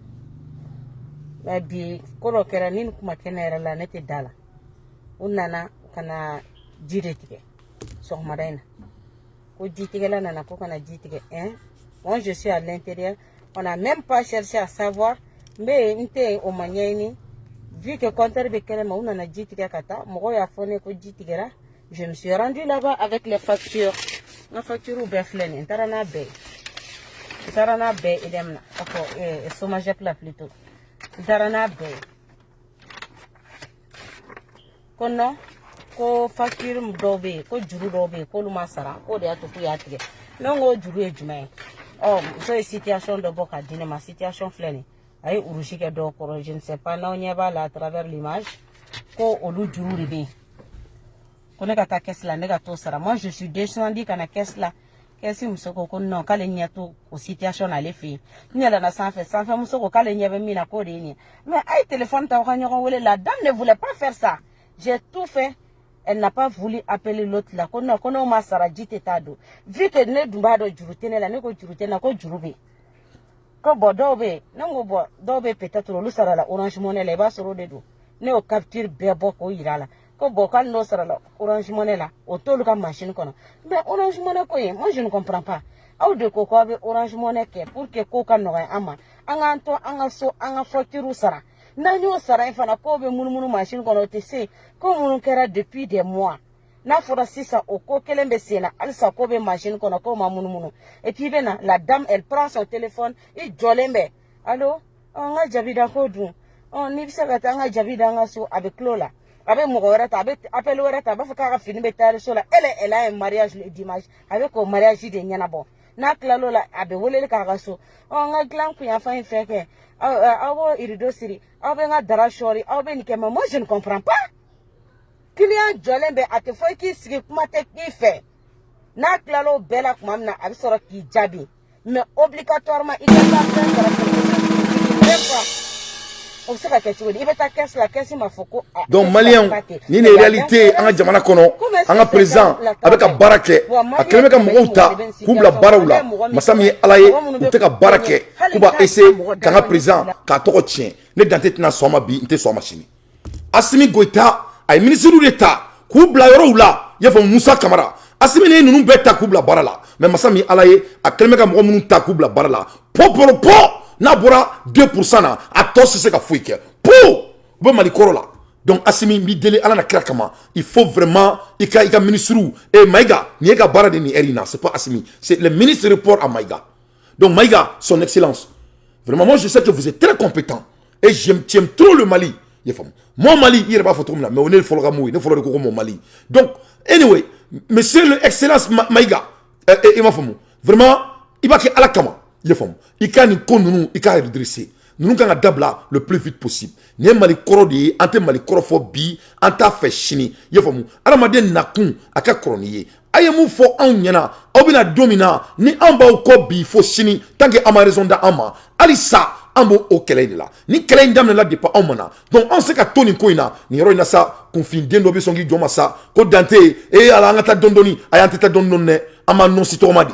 Mais bi, ko dɔ kɛra ni nin kuma kɛ ne yɛrɛ la, ne tɛ da la. U nana ka na ji de tigɛ sɔgɔmada in na, ko jitigɛla nana ko ka na ji tigɛ, hein. Moi, je suis à l'intérieur, on n'a même pas cherché à savoir n bɛ yen, n tɛ yen, o ma ɲɛɲini. Vu que compteur bɛ kɛnɛ ma, u nana ji tigɛ ka taa. Mɔgɔw y'a fɔ ne ko ji tigɛra. Je me suis rendu là-bas avec les factures. N ka factures bɛɛ filɛ nin ye. N taara n'a bɛɛ ye, n taara n'a bɛɛ ye EDM na, enfin SOMAGEP la plutôt. N taara n'a bɛɛ ye ko non, ko facture dɔw bɛ yen, ko juru dɔw bɛ yen, k'olu ma sara, k'o de y'a to k'u y'a tigɛ. Ne ko juru ye jumɛn ye? Ɔ, muso ye situation dɔ bɔ ka di ne ma. Situation filɛ nin, a ye rouge kɛ dɔw kɔrɔ, je ne sais pas n'aw ɲɛ b'a la à travers l'image. Ko olu juru de bɛ yen, ko ne ka taa caisse la, ne ka t'o sara. Moi, je suis descendu ka na caisse la. Caisse muso ko ko non, k'ale ɲɛ t'o o situation na ale fɛ yen. N yɛlɛnna sanfɛ, sanfɛ muso ko k'ale ɲɛ bɛ min na, k'o de ye nin ye. Mais a ye téléphone ta, aw ka ɲɔgɔn wele. La dame ne voulait pas faire ça. J'ai tout fait, elle n'a pas voulu appeler l'autre là. Ko non, ko n'o ma sara, ji tɛ taa don. Vu que ne dun b'a dɔn juru tɛ ne la, ne ko juru tɛ ne la, ko juru bɛ yen. Ko bon, dɔw bɛ yen. Ne ko bon, dɔw bɛ peut-être olu sara la Orange Money la, i b'a sɔrɔ o de don. Ne y'o capture bɛɛ bɔ k'o yira a la. Ko bon, k'ale n'o sara la Orange Money la, o t'olu ka machine kɔnɔ. Mais Orange Money ko in, moi, je ne comprends pas. Aw de ko k'aw bɛ Orange Money kɛ pour que ko ka nɔgɔya an ma, an k'an to an ka so, an ka facture sara. N'an y'o sara in fana, k'o bɛ munumunu machine kɔnɔ, o tɛ se. Ko minnu kɛra depuis des mois, n'a fɔra sisan o ko kelen bɛ sen na halisa, ko bɛ machine kɔnɔ, k'o ma munumunu. Et puis i bɛ na, la dame, elle prend son téléphone, i jɔlen bɛ: allo, ɔ, n ka jaabi da ko dun, ɔ, n'i bɛ se ka taa n ka jaabi da n ka so. A bɛ tulo la, a bɛ mɔgɔ wɛrɛ ta, a bɛ appel wɛrɛ ta, a b'a fɔ k'a ka fini bɛ tailleur so la. Elle, elle a un mariage le dimanche, a bɛ k'o mariage de ɲɛnabɔ. N'a tilal'o la, a bɛ weleli k'a ka so: ɔ, n ka dilan kunyanfan in fɛ kɛ, aw b'o rideau siri, aw bɛ n ka drap sɔɔri, aw bɛ nin kɛ. Mais moi, je ne comprends pas. Client jɔlen bɛ, a tɛ fɔ i k'i sigi, kuma tɛ k'i fɛ. N'a tilal'o bɛɛ la tuma min na, a bɛ sɔrɔ k'i jaabi. Mais obligatoirement i ka taa fɛn sɔrɔ, même pas. O bɛ se ka kɛ cogo di? I bɛ taa caisse la, caisse ma fɔ ko. Donc maliyɛnw, nin de ye réalité an ka jamana kɔnɔ. An ka président a bɛ ka baara kɛ, a kɛlen bɛ ka mɔgɔw ta k'u bila baaraw la. Masa min ye Ala ye, u tɛ ka baara kɛ, k'u b'a essayer k'an ka président k'a tɔgɔ tiɲɛ. Ne Dante tɛna sɔn a ma bi, n tɛ sɔn a ma sini. Asimi Goyita, a ye minisiriw de ta k'u bila yɔrɔw la. I y'a faamu, Musa Kamara, Asimi ni ninnu bɛɛ ta k'u bila baara la. Mais masa min Ala ye, a kɛlen bɛ ka mɔgɔ minnu ta k'u bila baara la, pɔ pɔ, n'a bɔra 2% na, a tɔ tɛ se ka foyi kɛ po, u bɛ Mali kɔrɔ la. Donc Asimi, n b'i deli Ala na kira kama, il faut vraiment i ka ministre et Maïga, nin ye ka baara de nin heure in na. C'est pas Asimi, c'est le ministre report à Maïga. Donc Maïga, son excellence, vraiment, moi, je sais que vous êtes très compétent et j'aime trop le Mali. I y'a faamu, moi, Mali, i yɛrɛ b'a fɔ cogo min na, mais o ne fɔlɔ ka mun ye, ne fɔlɔ de ko mon Mali. Donc anyway, monsieur le excellence Maïga, i m'a faamu, vraiment, i b'a kɛ Ala kama. I y'a faamu, i ka nin ko ninnu, i k'a redresser. Ninnu kan ka dabila le plus vite possible. Nin ye Mali kɔrɔ de ye. An tɛ Mali kɔrɔ fɔ bi, an t'a fɛ sini. I y'a faamu, adamaden nakun a ka kɔrɔ ni ye. A ye mun fɔ anw ɲɛna? Aw bɛna don min na ni an b'aw kɔ bi fo sini, tant que an ma raison da an ma, halisa an b'o o kɛlɛ de la. Ni kɛlɛ in daminɛna depuis anw ma na, donc anw se ka to nin ko in na nin yɔrɔ in na sa. Kunfinden dɔ bɛ sɔn k'i jɔ ma sa ko Dante e ala, an ka taa dɔɔni dɔɔni. A y'an tɛ taa dɔɔni dɔɔni dɛ, an b'an nɔsi tɔgɔma de.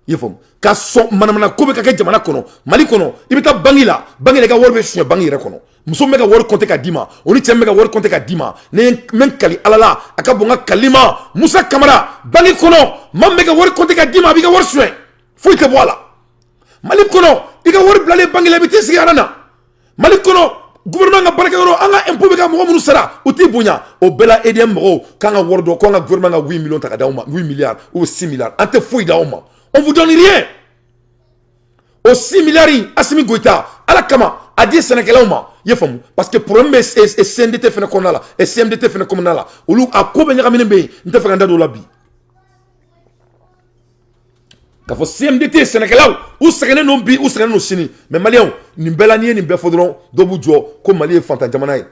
I y'a faamu, ka sɔn manamana ko bɛ ka kɛ jamana kɔnɔ, Mali kɔnɔ. I bɛ taa banque la, banque la, i ka wari bɛ suɲɛ banque yɛrɛ kɔnɔ. Muso min bɛ ka wari compter ka d'i ma, o ni cɛ min bɛ ka wari compter ka d'i ma, ne ye n bɛ kali Ala la, a ka bon n ka kali ma. Musa Kamara, banque kɔnɔ, maa min bɛ ka wari compter ka d'i ma, a b'i ka wari suɲɛ, foyi tɛ bɔ a la. Mali kɔnɔ, i ka wari bilalen banque la, i bɛ t'i sigi ala na. Mali kɔnɔ, gouvernement ka baarakɛyɔrɔ, an ka impôt bɛ ka mɔgɔ minnu sara, u t'i bonya. O bɛɛ la, EDM mɔgɔw k'an ka wari dɔn, ko an ka gouvernement ka 8 millions ta ka d'aw ma, 8 milliards ou 6 milliards, an tɛ foyi d'aw ma. On vous donne rien. O 6 milliards in, Asimi Goïta, Ala kama, A di sɛnɛkɛlaw ma, i ye faamu, parce que problème bɛ CNDT fɛnɛ kɔnɔna la, CMDT fɛnɛ kɔnɔna la, olu a ko bɛ ɲagaminen bɛ yen. N tɛ fɛ ka n da don o la bi. K'a fɔ CMDT sɛnɛkɛlaw, u sɛgɛnnen don bi, u sɛgɛnnen don sini. Mais maliyɛnw, nin bɛɛ la, n'i ye nin bɛɛ fɔ dɔrɔn, dɔw b'u jɔ ko Mali ye fantan jamana ye.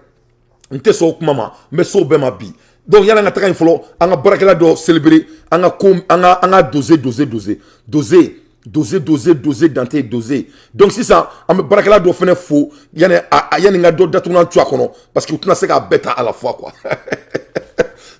N tɛ sɔn o kuma ma, n bɛ s'o bɛɛ ma bi. Donc yanni an ka taga yen fɔlɔ, an ka baarakɛla dɔ célébrer, an ka ko, an ka doser, doser, doser, doser, doser, doser, doser, Dante, doser. Donc sisan, an bɛ baarakɛla dɔ fɛnɛ fo yanni a yanni n ka dɔ datugulan tu a kɔnɔ, parce que u tɛna se k'a bɛɛ ta à la fois, quoi.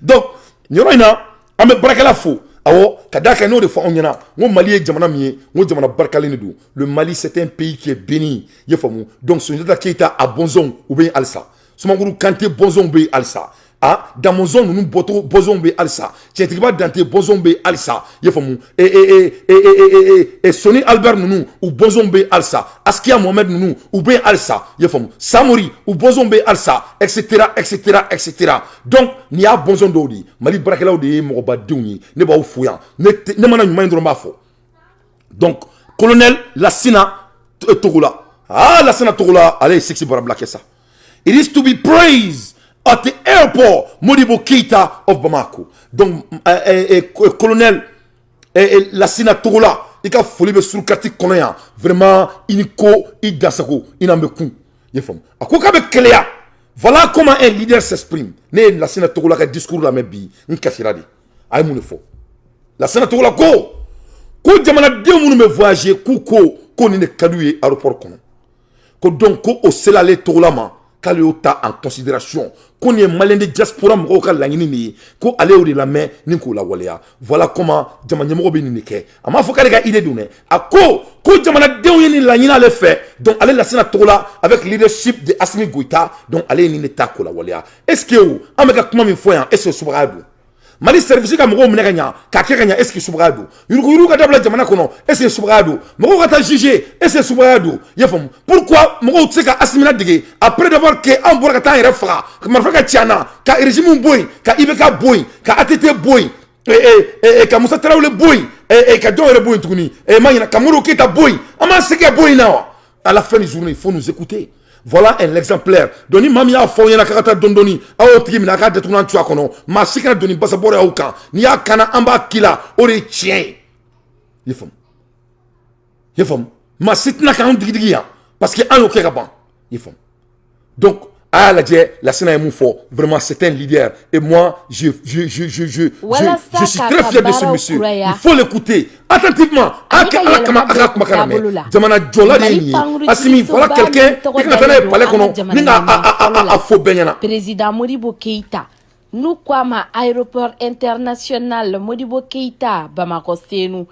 Donc nin yɔrɔ in na, an bɛ baarakɛla fo. Awɔ, ka d'a kan n'o de fɔ anw ɲɛna, n ko Mali ye jamana min ye, n ko jamana barikalen de don. Le Mali, c'est un pays qui est béni, i ye faamu. Donc Sunjata Keyita a bɔnsɔnw, u bɛ yen halisa. Sumanguru Kante bɔnsɔnw bɛ yen halisa. A Damɔzɔn ninnu bɔcogo bɔnsɔnw bɛ yen halisa. Tiɲɛtigiba Dante bɔnsɔnw bɛ yen halisa, i ye faamu. E e e e e e Soni Albert ninnu, u bɔnsɔnw bɛ yen halisa. Askia Mohamed ninnu, u bɛ yen halisa, i ye faamu. Samori, u bɔnsɔnw bɛ yen halisa, et cetera, et cetera, et cetera. Donc nin y'a bɔnsɔn dɔw de ye. Mali baarakɛlaw de ye mɔgɔbadenw ye. Ne b'aw fo yan. Ne mana ɲuman in dɔrɔn, b'a fɔ. Donc colonel Lasina Togola, ah, Lasina Togola, ale ye sexy barabila kɛ sa. It is to be praised at the airport Modibo Keita of Bamako. Donc colonel Lasina Togola, i ka foli bɛ surukati kɔnɔ yan. Vraiment, i ni ko, i dansago, i n'an bɛ kun, i ye faamu. A ko k'a bɛ keleya. Voilà comment un leader s'exprime. Ne ye Lasina Togola ka discours lamɛn bi, n kasira de. A ye mun de fɔ? Lasina Togola ko jamanaden minnu bɛ voyager, k'u ko nin de ka d'u ye aéroport kɔnɔ, ko donc ko o sela ale Togola ma, k'ale y'o ta en considération, ko nin ye malien de diaspora mɔgɔw ka laɲini de ye, ko ale y'o de lamɛn ni k'o lawaleya. Voilà comment jama ɲɛmɔgɔ bɛ nin de kɛ. A m'a fɔ k'ale ka idée don dɛ. A ko jamanadenw ye nin laɲini ale fɛ. Donc ale Lasina Togola, avec leadership de Assimi Goïta, donc ale ye nin de ta k'o lawaleya. Est ce que o an bɛ ka kuma min fɔ yan, est ce que subagaya don? Mali service ka mɔgɔw minɛ ka ɲa, k'a kɛ ka ɲa, est ce que subagaya don? Yuruguyurugu ka dabila jamana kɔnɔ, est ce que subagaya don? Mɔgɔw ka taa juger, est ce que subagaya don? I y'a faamu? Pourquoi mɔgɔw tɛ se ka Assimi ladege après d'avoir que anw bɔra ka taa an yɛrɛ faga, marifa ka ci an na, ka régime bɔ yen, ka IBK bɔ yen, ka ATT bɔ yen, ka Musa Tarawele bɔ yen, ka jɔn yɛrɛ bɔ yen tuguni, ma ɲina, ka Modibo Keyita bɔ yen, an m'an sigi ka bɔ yen na wa? À la fin du journée, il faut nous écouter. Voilà un exemplaire. Donc ni maa min y'a fɔ aw ɲɛna k'a ka taa dɔɔni dɔɔni, aw y'o tigi minɛ, a k'a datugulan tu a kɔnɔ. Maa si kana don ni basabɔrɔ y'aw kan. N'i y'a kana, an b'a k'i la, o de ye tiɲɛ ye. I ye faamu? I ye faamu? Maa si tɛna k'anw digidigi yan, parce que an y'o kɛ ka ban, i ye faamu. Donc a y'a lajɛ, Lasina ye mun fɔ. Vraiment, c'est un leader et moi, je suis très fier de ce monsieur. Il faut l'écouter attentivement. A kɛ Ala kama, a ka kumakan lamɛn. Jamana jɔla de ye nin ye. Assimi, voilà quelqu'un i kana taa n'a ye palais kɔnɔ ni ka a fo bɛɛ ɲɛna. Président Modibo Keïta, n'u ko a ma aéroport international Modibo Keïta Bamakɔ Senu,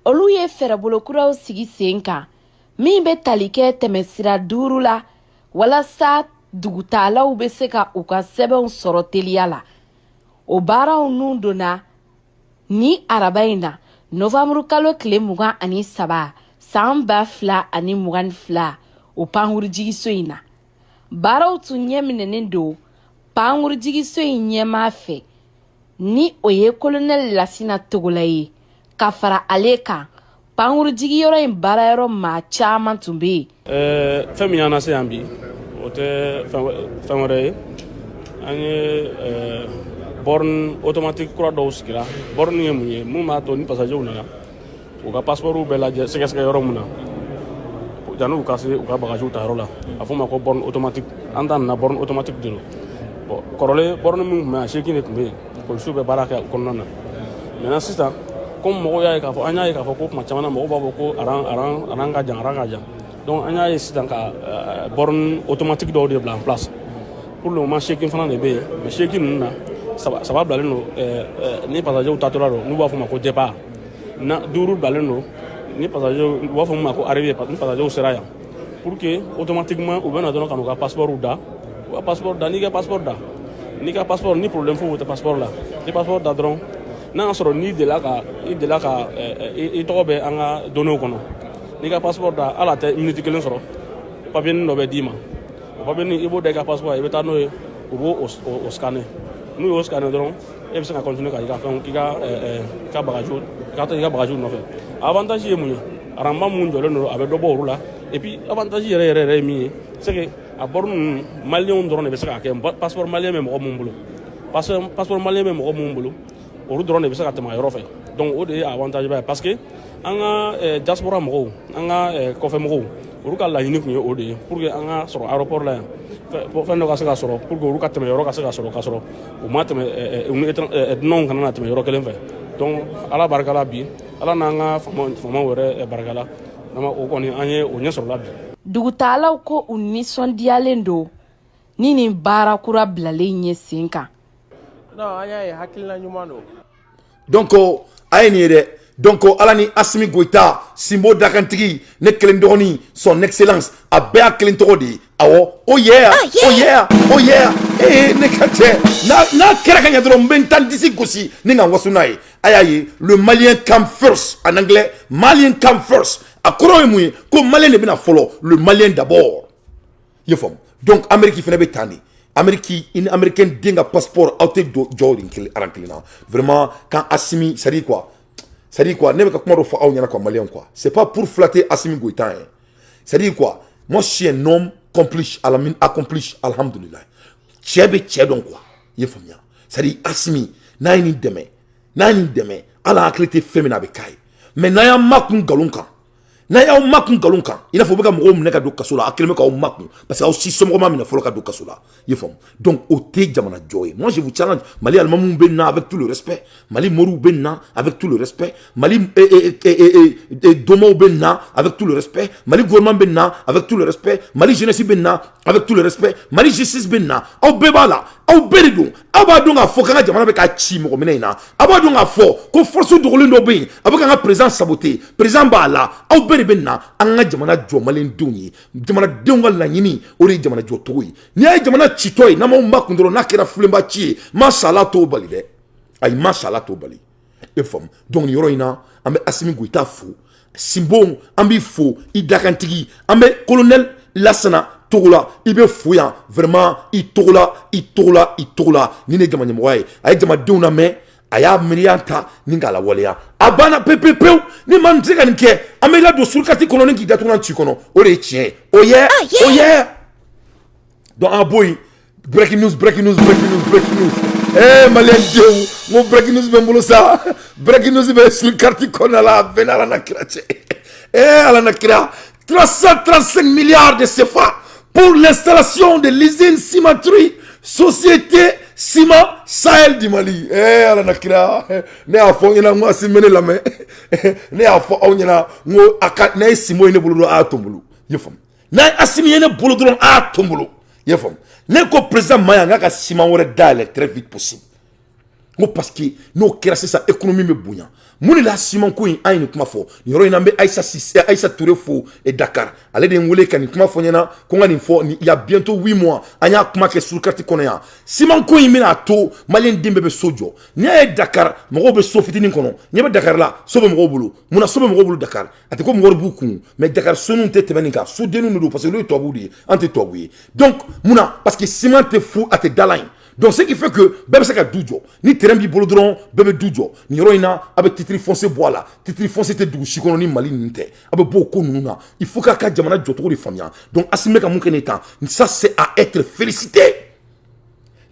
olu ye fɛɛrɛbolo kuraw sigi sen kan min bɛ tali kɛ tɛmɛsira duuru la walasa dugutalaw bɛ se ka u ka sɛbɛnw sɔrɔ teliya la. O baaraw nun donna ni araba in na, novanburu kalo tile 23 san 2022, o pankurujigiso in na. Baaraw tun ɲɛminɛnen don pankurujigiso in ɲɛmaa fɛ, ni o ye kolonɛli Lasina Togola ye. Ka fara ale kan, pankurujigiyɔrɔ in baarayɔrɔ maa caman tun bɛ yen. Fɛn min y'an lase yan bi, o tɛ fɛn wɛrɛ ye. An ye borne automatique kura dɔw sigira. Borne ye mun ye? Mun b'a to ni passagerw nana, u ka passeport bɛɛ lajɛ, sɛgɛsɛgɛ yɔrɔ mun na yanni u ka se u ka bagagew ta yɔrɔ la, a fɔ o ma ko borne automatique. An ta nana, borne automatique de don. Bon, kɔrɔlen, borne min tun bɛ yan, seegin de tun bɛ yen, polisiw bɛ baara kɛ o kɔnɔna na. Maintenant sisan, comme mɔgɔw y'a ye k'a fɔ, an y'a ye k'a fɔ ko tuma caman na, mɔgɔw b'a fɔ ko rang, rang, rang ka jan, rang ka jan. Donc an y'a ye sisan ka borne automatique dɔw de bila en place. Pour le moment, seegin fana de bɛ yen, mais seegin ninnu na, saba saba bilalen don ni passagerw taatɔla don, n'u b'a fɔ o ma ko départ na, duuru bilalen don ni passagerw, u b'a fɔ min ma ko arrivée, ni passagerw sera yan, pour que automatiquement u bɛ na dɔrɔn ka n'u ka passeport da, u ka passeport da. N'i ka passeport da, n'i ka passeport ni problème foyi tɛ passeport la, ni passeport da dɔrɔn, n'a y'a sɔrɔ n'i delila ka i delila ka i tɔgɔ bɛ an ka données kɔnɔ, n'i ka passeport da, hali a tɛ minute kelen sɔrɔ, papier dɔ bɛ d'i ma. O papier i b'o da i ka passeport, i bɛ taa n'o ye, u b'o o scanner. N'u y'o scanner dɔrɔn, e bɛ se ka continuer ka i ka fɛnw k'i ka i ka bagagew, ka taa i ka bagagew nɔfɛ. Avantage ye mun ye? Aranba mun jɔlen don, a bɛ dɔ bɔ olu la. Et puis avantage yɛrɛ yɛrɛ yɛrɛ ye min ye, c'est que a borne ninnu, maliyɛnw dɔrɔn de bɛ se k'a kɛ. Passeport malien bɛ mɔgɔ mun bolo, passeport malien bɛ mɔgɔ mun bolo, olu dɔrɔn de bɛ se ka tɛmɛ a yɔrɔ fɛ. Donc o de ye avantage ba ye, parce que an ka diaspora mɔgɔw, an ka kɔfɛ mɔgɔw, olu ka laɲini tun ye o de ye, pour que an ka sɔrɔ aéroport la yan, fɛn dɔ ka se ka sɔrɔ pour que olu ka tɛmɛ yɔrɔ ka se ka sɔrɔ, ka sɔrɔ u ma tɛmɛ, u ni dunanw kana na tɛmɛ yɔrɔ kelen fɛ. Donc Ala barika la bi, Ala n'an ka faamaw yɛrɛ barika la, o kɔni an ye o ɲɛ sɔrɔla bi. Dugutagalaw ko u nisɔndiyalen don ni nin baara kura bilalen ye sen kan. Non, an y'a ye, hakilina ɲuman don. Donc a ye nin ye dɛ. Donc Ala ni Asimi Goïta, Sinbo dakantigi, ne kelen dɔgɔnin, son excellence, a bɛɛ y'a kelen tɔgɔ de ye. Awɔ, oh yeah, oh yeah, oh yeah. Ee, ne ka cɛ, n'a kɛra ka ɲɛ dɔrɔn, n bɛ n tan disi gosi ni ka n waso n'a ye. A y'a ye, le Malien come first, en anglais, Malien come first, a kɔrɔ ye mun ye? Ko Malien de bɛna fɔlɔ, le Malien d'abord, i ye faamu? Donc Amérique fana bɛ tan de. Amérique, i ni américain den ka passeport, aw tɛ jɔ rang kelen na. Vraiment, quand Assimi, c'est à dire quoi, c'est à dire quoi, ne bɛ ka kuma dɔ fɔ aw ɲɛna quoi, malien quoi, c'est pas pour flatter Assimi Goïta hein. C'est à dire quoi, moi je suis un homme complice, alamin accompli, alhamdulillah. Cɛ bɛ cɛ dɔn quoi, i ye faamuya? C'est à dire Assimi n'a ye nin dɛmɛ, n'a ye nin dɛmɛ, hali hakili tɛ fɛn min na, a bɛ k'a ye. Mais n'a y'an makun nkalon kan, n'a y'aw makun nkalon kan, i n'a fɔ u bɛ ka mɔgɔw minɛ ka don kaso la, a kɛlen bɛ k'aw makun parce que aw si somɔgɔ ma minɛ fɔlɔ ka don kaso la, i ye faamu? Donc o tɛ jamana jɔ ye. Moi je vous challenge, Mali alimamuw bɛ na, avec tout le respect, Mali moriw bɛ na, avec tout le respect, Mali domaw bɛ na, avec tout le respect, Mali gouvernement bɛ na, avec tout le respect, Mali jeunesse bɛ na, avec tout le respect, Mali justice bɛ na, aw bɛɛ b'a la, aw bɛɛ de don. Aw b'a dɔn k'a fɔ k'an ka jamana bɛ ka ci mɔgɔ minɛ in na, aw b'a dɔn k'a fɔ ko force dogolen dɔ bɛ yen, a bɛ k'an ka président saboter, président b'a la, aw bɛɛ de bɛ na an ka jamana jɔ maliyɛndenw ye. Jamanadenw ka laɲini, o de ye jamana jɔ cogo ye. N'i y'a ye jamana citɔ ye, n'an m'aw makun dɔrɔn, n'a kɛra filenba ci ye, masala t'o bali dɛ, ayi, masala t'o bali, e faamu? Donc nin yɔrɔ in na, an bɛ Asimi Goïta fo. Sinbo, an b'i fo, i dakantigi. An bɛ colonel Lasana Togola, i bɛ fo yan vraiment, i Togola, i Togola, i Togola. Ni ne ye jama ɲɛmɔgɔya ye, a ye jamadenw lamɛn, a y'a miiriya ta ni k'a lawaleya, a banna pewu pewu pewu. Ni maa min tɛ se ka nin kɛ, an bɛ ladon surukati kɔnɔ ni k'i datugulan ci kɔnɔ, o de ye tiɲɛ ye. O ye, o ye. Donc an ka bɔ yen. Breaking news, breaking news, breaking news, breaking news. Maliyɛn denw, n ko breaking news bɛ n bolo sa. Breaking news bɛ surukati kɔnɔna la, a bɛɛ n'Ala na kira cɛ. Ala na kira, 335 milliards de CFA pour l'installation de l'usine cimenterie Société Ciment Sahel du Mali. Ala na kira, ne y'a fɔ ɲɛna n ko Asimi bɛ ne lamɛn. Ne y'a fɔ aw ɲɛna n ko a ka n'a ye Sinbo ye ne bolo dɔrɔn, a y'a to n bolo, i ye faamu? N'a ye Asimi ye ne bolo dɔrɔn, a y'a to n bolo, i ye faamu? Ne ko président ma yan k'a ka ciment wɛrɛ dayɛlɛ très vite possible. N ko parce que n'o kɛra sisan, économie bɛ bonya. Mun de la ciment ko in, an ye nin kuma fɔ nin yɔrɔ in na? An bɛ Ayisa Sise, Ayisa Ture fo et Dakar, ale de ye n wele ka nin kuma fɔ n ɲɛna ko n ka nin fɔ. Il y a bientôt 8 mois, an y'a kuma kɛ surukati kɔnɔ yan. Ciment ko in bɛna to maliyɛn den bɛɛ bɛ so jɔ. N'i y'a ye Dakar mɔgɔw bɛ so fitinin kɔnɔ, ɲɛ bɛ Dakar la, so bɛ mɔgɔw bolo. Munna so bɛ mɔgɔw bolo Dakar? A tɛ ko mɔgɔw b'u kun, mais Dakar soninw tɛ tɛmɛ nin kan, sodenninw de don, parce que olu ye tubabuw de ye, an tɛ tubabu ye. Donc munna? Parce que ciment tɛ fu, a tɛ dala yen. Donc ce qui fait que bɛɛ bɛ se ka du jɔ. Ni terrain b'i bolo dɔrɔn, bɛɛ bɛ du jɔ. Nin yɔrɔ in na, a bɛ titre foncier bɔ a la. Titre foncier tɛ dugu si kɔnɔ ni Mali ninnu tɛ. A bɛ bɔ o ko ninnu na. Il faut k'a ka jamana jɔcogo de faamuya. Donc Asimi bɛ ka mun kɛ nin tan, ça c'est à être félicité.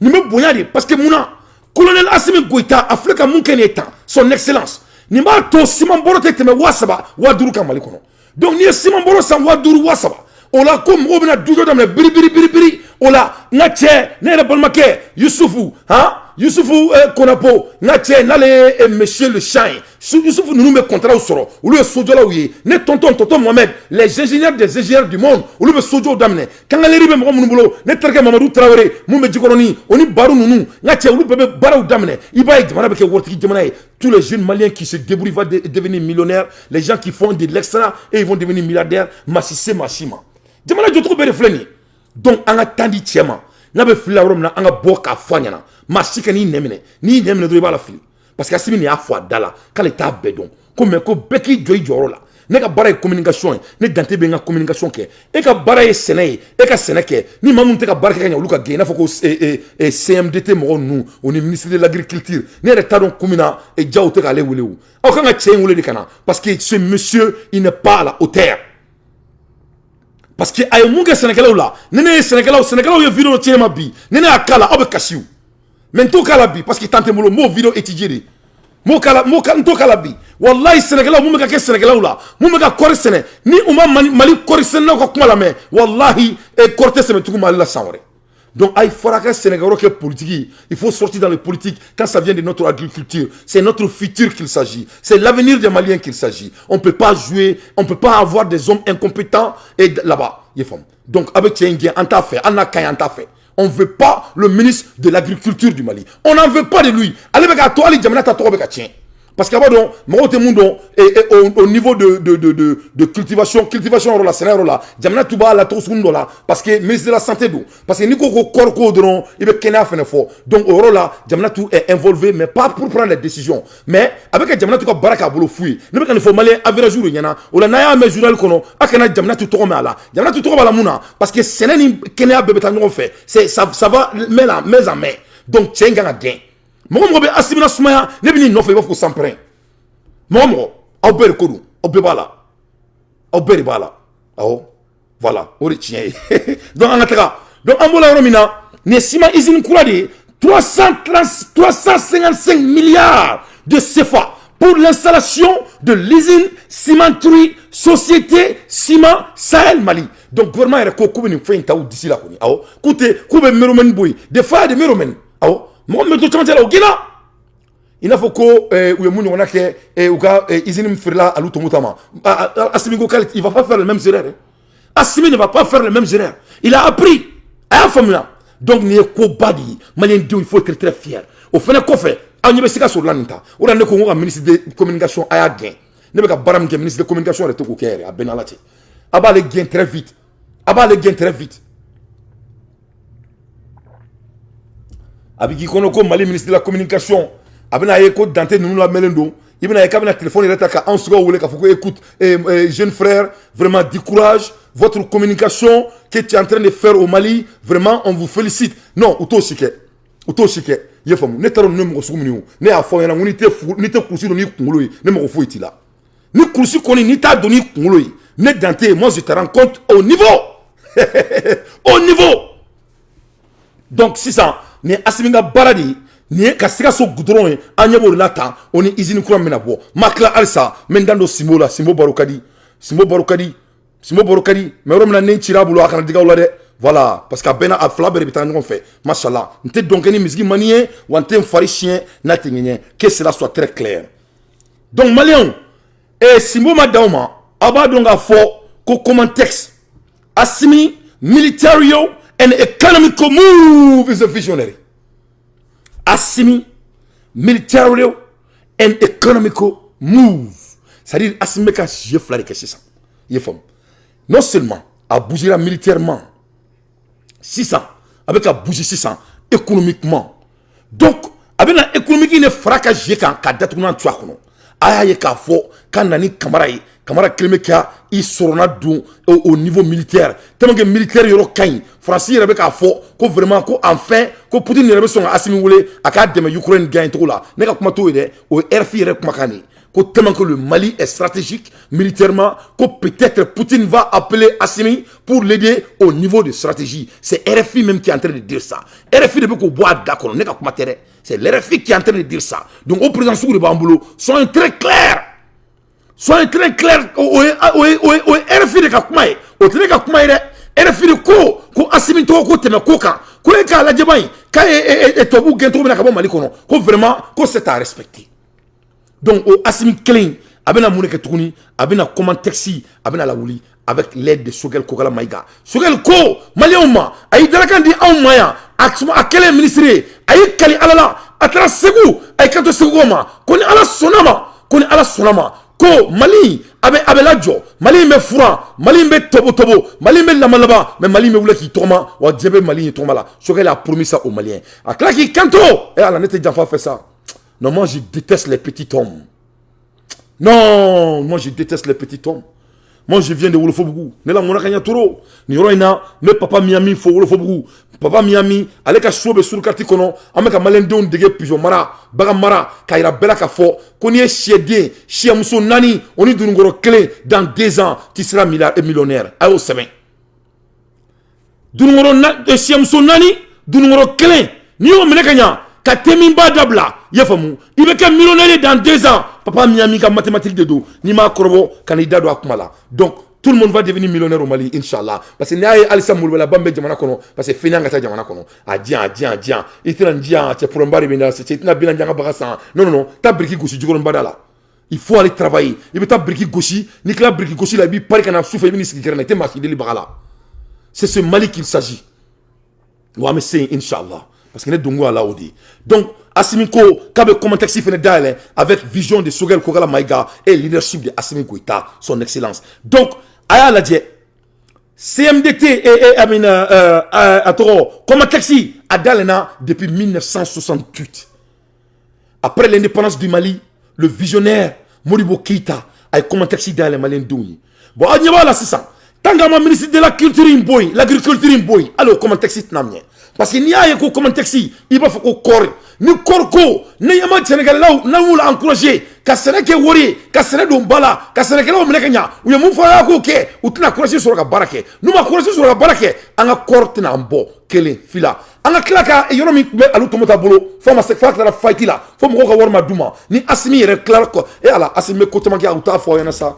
Nin bɛ bonya de, parce que munna? Colonel Asimi Goïta, a filɛ ka mun kɛ nin ye tan, son excellence, nin b'a to ciment bɔrɔ tɛ tɛmɛ 3000, 5000 kan Mali kɔnɔ. Donc n'i ye ciment bɔrɔ san 5000, 3000, o la ko mɔgɔw bɛna du jɔ daminɛ biri biri biri biri. O la n ka cɛ, ne yɛrɛ balimakɛ Yusufu, han, Yusufu Konapo, n ka cɛ, n'ale ye monsieur le champ ye, Yusufu ninnu bɛ contrat sɔrɔ, olu ye sojɔlaw ye. Ne tonton, tonton Mohamed, les ingénieurs des ingénieurs du monde, olu bɛ sojɔw daminɛ. Quincaillerie bɛ mɔgɔ minnu bolo, ne terikɛ Mamadu Tarawele mun bɛ Jikɔrɔni, o ni Baro ninnu, n ka cɛ, olu bɛɛ bɛ baaraw daminɛ. I b'a ye, jamana bɛ kɛ waritigi jamana ye. Tous les jeunes Maliens qui se débrouillent vont devenir millionnaires, les gens qui font de l'extra et ils vont devenir milliardaires. Maa si se maa si ma. Jamana jɔcogo bɛɛ de filɛ nin ye. Donc an ka temps di cɛ ma. N'a bɛ fili la yɔrɔ min na, an ka bɔ k'a fɔ a ɲɛna. Maa si ka n'i nɛ minɛ, n'i nɛ minɛ dɔrɔn, i b'a la fili, parce que Asimi nin y'a fɔ a da la k'ale t'a bɛɛ dɔn ko, mais ko bɛɛ k'i jɔ i jɔyɔrɔ la. Ne ka baara ye communication ye, ne Dante bɛ n ka communication kɛ. E ka baara ye sɛnɛ ye, e ka sɛnɛ kɛ. Ni maa min tɛ ka baara kɛ ka ɲɛ, olu ka gɛn, i n'a fɔ ko CMDT mɔgɔw ninnu, o ni ministre de l'agriculture. Ne yɛrɛ t'a dɔn kun min na jaw tɛ k'ale wele. O aw kan ka cɛ in wele de ka na, parce que ce monsieur, il n'est pas à la hauteur, parce que a ye mun kɛ sɛnɛkɛlaw la? Ni ne ye sɛnɛkɛlaw, sɛnɛkɛlaw ye vidéo ci ne ma bi, ni ne y'a k'a la, aw bɛ kasi o. Mais n t'o k'a la bi, parce que temps tɛ n bolo. N b'o vidéo étudier de, n m'o k'a la, n t'o k'a la bi. Walayi, sɛnɛkɛlaw, mun bɛ ka kɛ sɛnɛkɛlaw la, mun bɛ ka kɔɔri sɛnɛ, ni u ma Mali kɔɔri sɛnɛnaw ka kuma lamɛn, walahi, kɔɔri tɛ sɛnɛ tugun Mali la san wɛrɛ. Donc, il faudra que Sénégal que politique, il faut sortir dans les politiques quand ça vient de notre agriculture. C'est notre futur qu'il s'agit. C'est l'avenir des Maliens qu'il s'agit. On ne peut pas jouer, on ne peut pas avoir des hommes incompétents et là-bas. Donc, avec an t'a fɛ, an t'a fɛ. On ne veut pas le ministre de l'Agriculture du Mali. On n'en veut pas de lui. Allez, avec toi, jamana ta tɔgɔ bɛ ka tiɲɛ. Parce que b'a dɔn mɔgɔw tɛ mun dɔn au niveau de cultivation, cultivation yɔrɔ la, sɛnɛ yɔrɔ la, jamana tun b'a la cogo sugu dɔ la, parce que ministre de la santé don, parce que n'i ko ko kɔɔri ko dɔrɔn, i bɛ kɛnɛya fɛnɛ fɔ. Donc o yɔrɔ la, jamana tun est involvé, mais pas pour prendre les décisions, mais a bɛ ka jamana tun ka baara k'a bolo fu ye. Ne bɛ ka nin fɔ malien average de ɲɛna. O la, n'a y'a mɛn journal kɔnɔ, a kana jamana tun tɔgɔ mɛn a la. Jamana tun tɔgɔ b'a la mun na? Parce que sɛnɛ ni kɛnɛya bɛɛ bɛ taa ɲɔgɔn fɛ. C'est ça, ça va main la main en main. Donc cɛ in kan ka gɛn. Mɔgɔ mɔgɔ bɛ Asimi sumaya, ne bɛ n'i nɔfɛ, i b'a fɔ ko sanpɛrɛn. Mɔgɔ mɔgɔ, aw bɛɛ de ko don, aw bɛɛ b'a la, aw bɛɛ de b'a la. Awɔ, voilà, o de tiɲɛ ye. Donc an ka taga. Donc an bɔra yɔrɔ min na, nin ye ciment usine kura de ye, 330, 355 milliards de CFA pour l'installation de l'usine cimenterie Société Ciment Sahel Mali. Donc gouvernement yɛrɛ ko k'u bɛ nin fɛn in ta u disi la kɔni. Awɔ, k'u tɛ, k'u bɛ méromène bɔ yen, des fois de méromène. Awɔ, mɔgɔ min bɛ to cɛmancɛ la, o gɛnna, i n'a fɔ ko u ye mun ɲɔgɔnna kɛ u ka usine min feerela alu Tomuta ma. Assimi ko k'ale, il va pas faire les mêmes erreurs. Assimi ne va pas faire les mêmes erreurs, il a appris, a y'a faamuya. Donc nin ye koba de ye, malien denw, il faut être très fier. O fɛnɛ kɔfɛ, aw ɲɛ bɛ Sikaso la nin ta. O de la ne ko n ko ka ministre de communication, a y'a gɛn. Ne bɛ ka baara min kɛ, ministre de communication yɛrɛ tɛ k'o kɛ yɛrɛ. A bɛɛ n'Ala cɛ, a b'ale gɛn très vite, a b'ale gɛn très vite. A bɛ k'i kɔnɔ ko Mali ministre de la communication, a bɛna ye ko Dante ninnu lamɛnlen don. I bɛna ye k'a bɛna téléphone yɛrɛ ta ka anw sugaw wele k'a fɔ ko écoute, jeune frère, vraiment du courage, votre communication que tu es en train de faire au Mali, vraiment on vous félicite. Non, u t'o si kɛ, u t'o si kɛ. I y'a faamu? Ne taara ninnu ye mɔgɔ sugu min ye, o ne y'a fɔ aw ɲɛna ko n'i tɛ fu, n'i tɛ kulusi don n'i kunkolo ye, ne mɔgɔ foyi t'i la. Ni kulusi kɔni n'i t'a don n'i kunkolo ye, ne Dante, moi je te rencontre au niveau, au niveau. Donc sisan nin ye Asimi ka baara de ye, nin ye ka Sikaso goudron ye, an ɲɛ b'o de la tan. O ni usine kura min bɛna bɔ, ma tila halisa, n bɛ n dan don Sinbo la. Sinbo baro ka di, Sinbo baro ka di, Sinbo baro ka di. Mais yɔrɔ min na ne cira a bolo, a kana digi aw la dɛ. Voilà, parce que a bɛɛ n'a a fila bɛɛ de bɛ taa ɲɔgɔn fɛ. Mashallah, n tɛ dɔn kɛ ni misigi mani ye, wa n tɛ n fari siɲɛ n'a tɛ ŋɛɲɛ. Que cela soit très clair. Donc maliyɛnw, Sinbo ma dan o ma. Aw b'a dɔn k'a fɔ ko Comantex, Assimi military and economical move is a visionary. Assimi military and economical move, c'est-à-dire Assimi bɛ ka jeu fila de kɛ sisan. I ye faamu? Non seulement a bougera militairement, sisan a bɛ ka bouger sisan économiquement. Donc a bɛna économique ne fara ka jeu kan ka datugunan to a kɔnɔ. A y'a ye k'a fɔ k'a na ni Kamara ye. Kamara kelen bɛ ka i sɔrɔna don au niveau militaire, tellement que militaire yɔrɔ ka ɲi. Faransi yɛrɛ bɛ k'a fɔ ko vraiment, ko enfin, ko Poutine yɛrɛ bɛ sɔn ka Asimi wele a k'a dɛmɛ Ukraine gagner cogo la. Ne ka kuma t'o ye dɛ, o ye RFI yɛrɛ kumakan de ye, ko tellement que le Mali est stratégique militairement, ko peut-être Poutine va appeler Assimi pour l'aider au niveau de stratégie. C'est RFI même qui est en train de dire ça. RFI de bɛ k'o bɔ a da kɔnɔ, ne ka kuma tɛ dɛ. C'est l'RFI qui est en train de dire ça. Donc o président sugu de b'an bolo. Soyons très clairs, soyons très clairs. O ye RFI de ka kuma ye, o tɛ ne ka kuma ye dɛ. RFI de ko ko Assimi tɔgɔ ko tɛmɛ ko kan, ko e k'a lajɛ ban k'a ye tubabuw gɛn cogo min na ka bɔ Mali kɔnɔ, ko vraiment ko c'est à respecter. Donc o Assimi kelen, a bɛna mun de kɛ tuguni? A bɛna Comantex, a bɛna lawuli avec l'aide de Choguel Kokala Maïga. Choguel ko maliyɛnw ma, a y'i dalakan di anw ma yan, a kɛlen ministre ye, a y'i kali Ala la, a taara Segu, a y'i kanto Segukaw ma ko ni Ala sɔnna ma, ko ni Ala sɔnna ma, ko Mali a bɛ lajɔ, Mali in bɛ furan, Mali in bɛ tobo tobo, Mali in bɛ lamalama, mais Mali in bɛ wuli k'i tɔgɔma, wa diɲɛ bɛ Mali in tɔgɔma la. Choguel a promis ça aux Maliens. A tila k'i kanto: e Ala, ne tɛ janfa fɛ sa. Non, moi je déteste les petits hommes. Non, moi je déteste les petits hommes. Moi je viens de Wolofobugu. Ne la mɔna ka ɲɛ trop. Nin yɔrɔ in na, ne papa Miami fo Wolofobugu. Papa Miami, ale ka so bɛ surukati kɔnɔ. An bɛ ka maliyɛndenw dege pigeon mara, bagan mara, k'a yira bɛɛ la k'a fɔ ko n'i ye sɛden, sɛmuso naani, o ni dununkɔrɔ kelen, dans 2 ans, tu seras millionnaire. A y'o sɛbɛn. Dununkɔrɔ na, sɛmuso naani, dununkɔrɔ kelen, n'i y'o minɛ ka ɲa, ka teminba dabila, i y'a faamu, i bɛ kɛ millionnaire dans 2 ans. Papa Miami ka mathématique de don. N'i m'a kɔrɔbɔ, ka n'i da don a kuma la. Donc tout le monde va devenir millionnaire au Mali, Inch'Allah. Parce que n'i y'a ye halisa molobaliya bɛ jamana kɔnɔ, parce que fɛn ka taa jamana kɔnɔ. A diyan, a diyan, a diyan. I tɛna n diyan, cɛ, problème ba de bɛ n na, cɛ, i tɛna bi naani ka bagan san. Non, non, non, taa biriki gosi jikɔrɔnibada la. Il faut aller travailler. I bɛ taa biriki gosi, n'i tila biriki gosi la, i b'i pari ka na sufɛ, i bɛ n'i sigi kɛrɛ la, i tɛ maa si deli baga la. C'est ce Mali qu'il s'agit. Wa an bɛ se yen, Inch'Allah. Parce que ne donko y'a la o de ye. Donc Assimi ko k'a bɛ Comatex fɛnɛ dayɛlɛ avec vision de Choguel Kokala Maïga et leadership de Assimi Goïta, son excellence. Donc a y'a lajɛ, CMDT et I mean, a tɔgɔ Comatex a dayɛlɛna depuis 1968. Après l'indépendance du Mali, le visionnaire Modibo Keïta a ye Comatex dayɛlɛ maliyɛndenw ye. Bon, aw ɲɛ b'a la sisan, tant qu'an ma ministre de la culture in bɔ yen, l'agriculture in bɔ yen, hali o Comatex tɛna minɛ. Parce que n'i y'a ye ko Comatex, i b'a fɔ ko kɔɔri ni kɔɔri ko ni an ma sɛnɛkɛlaw n'an y'u encourager ka sɛnɛ kɛ wari ye, ka sɛnɛ don ba la, ka sɛnɛkɛlaw minɛ ka ɲa, u ye mun fɔ a k'o kɛ, u tɛna courage sɔrɔ ka baara kɛ. N'u ma courage sɔrɔ ka baara kɛ, an ka kɔɔri tɛna an bɔ kelen fila. An ka tila ka yɔrɔ min tun bɛ Alu Tɔmɔta bolo, fo ma se f'a tilara faillite la, fo mɔgɔw ka wari ma d'u ma. Ni Asimi yɛrɛ tilara kɔ, e Ala, Asimi bɛ ko caman kɛ, u t'a fɔ aw ɲɛna sa.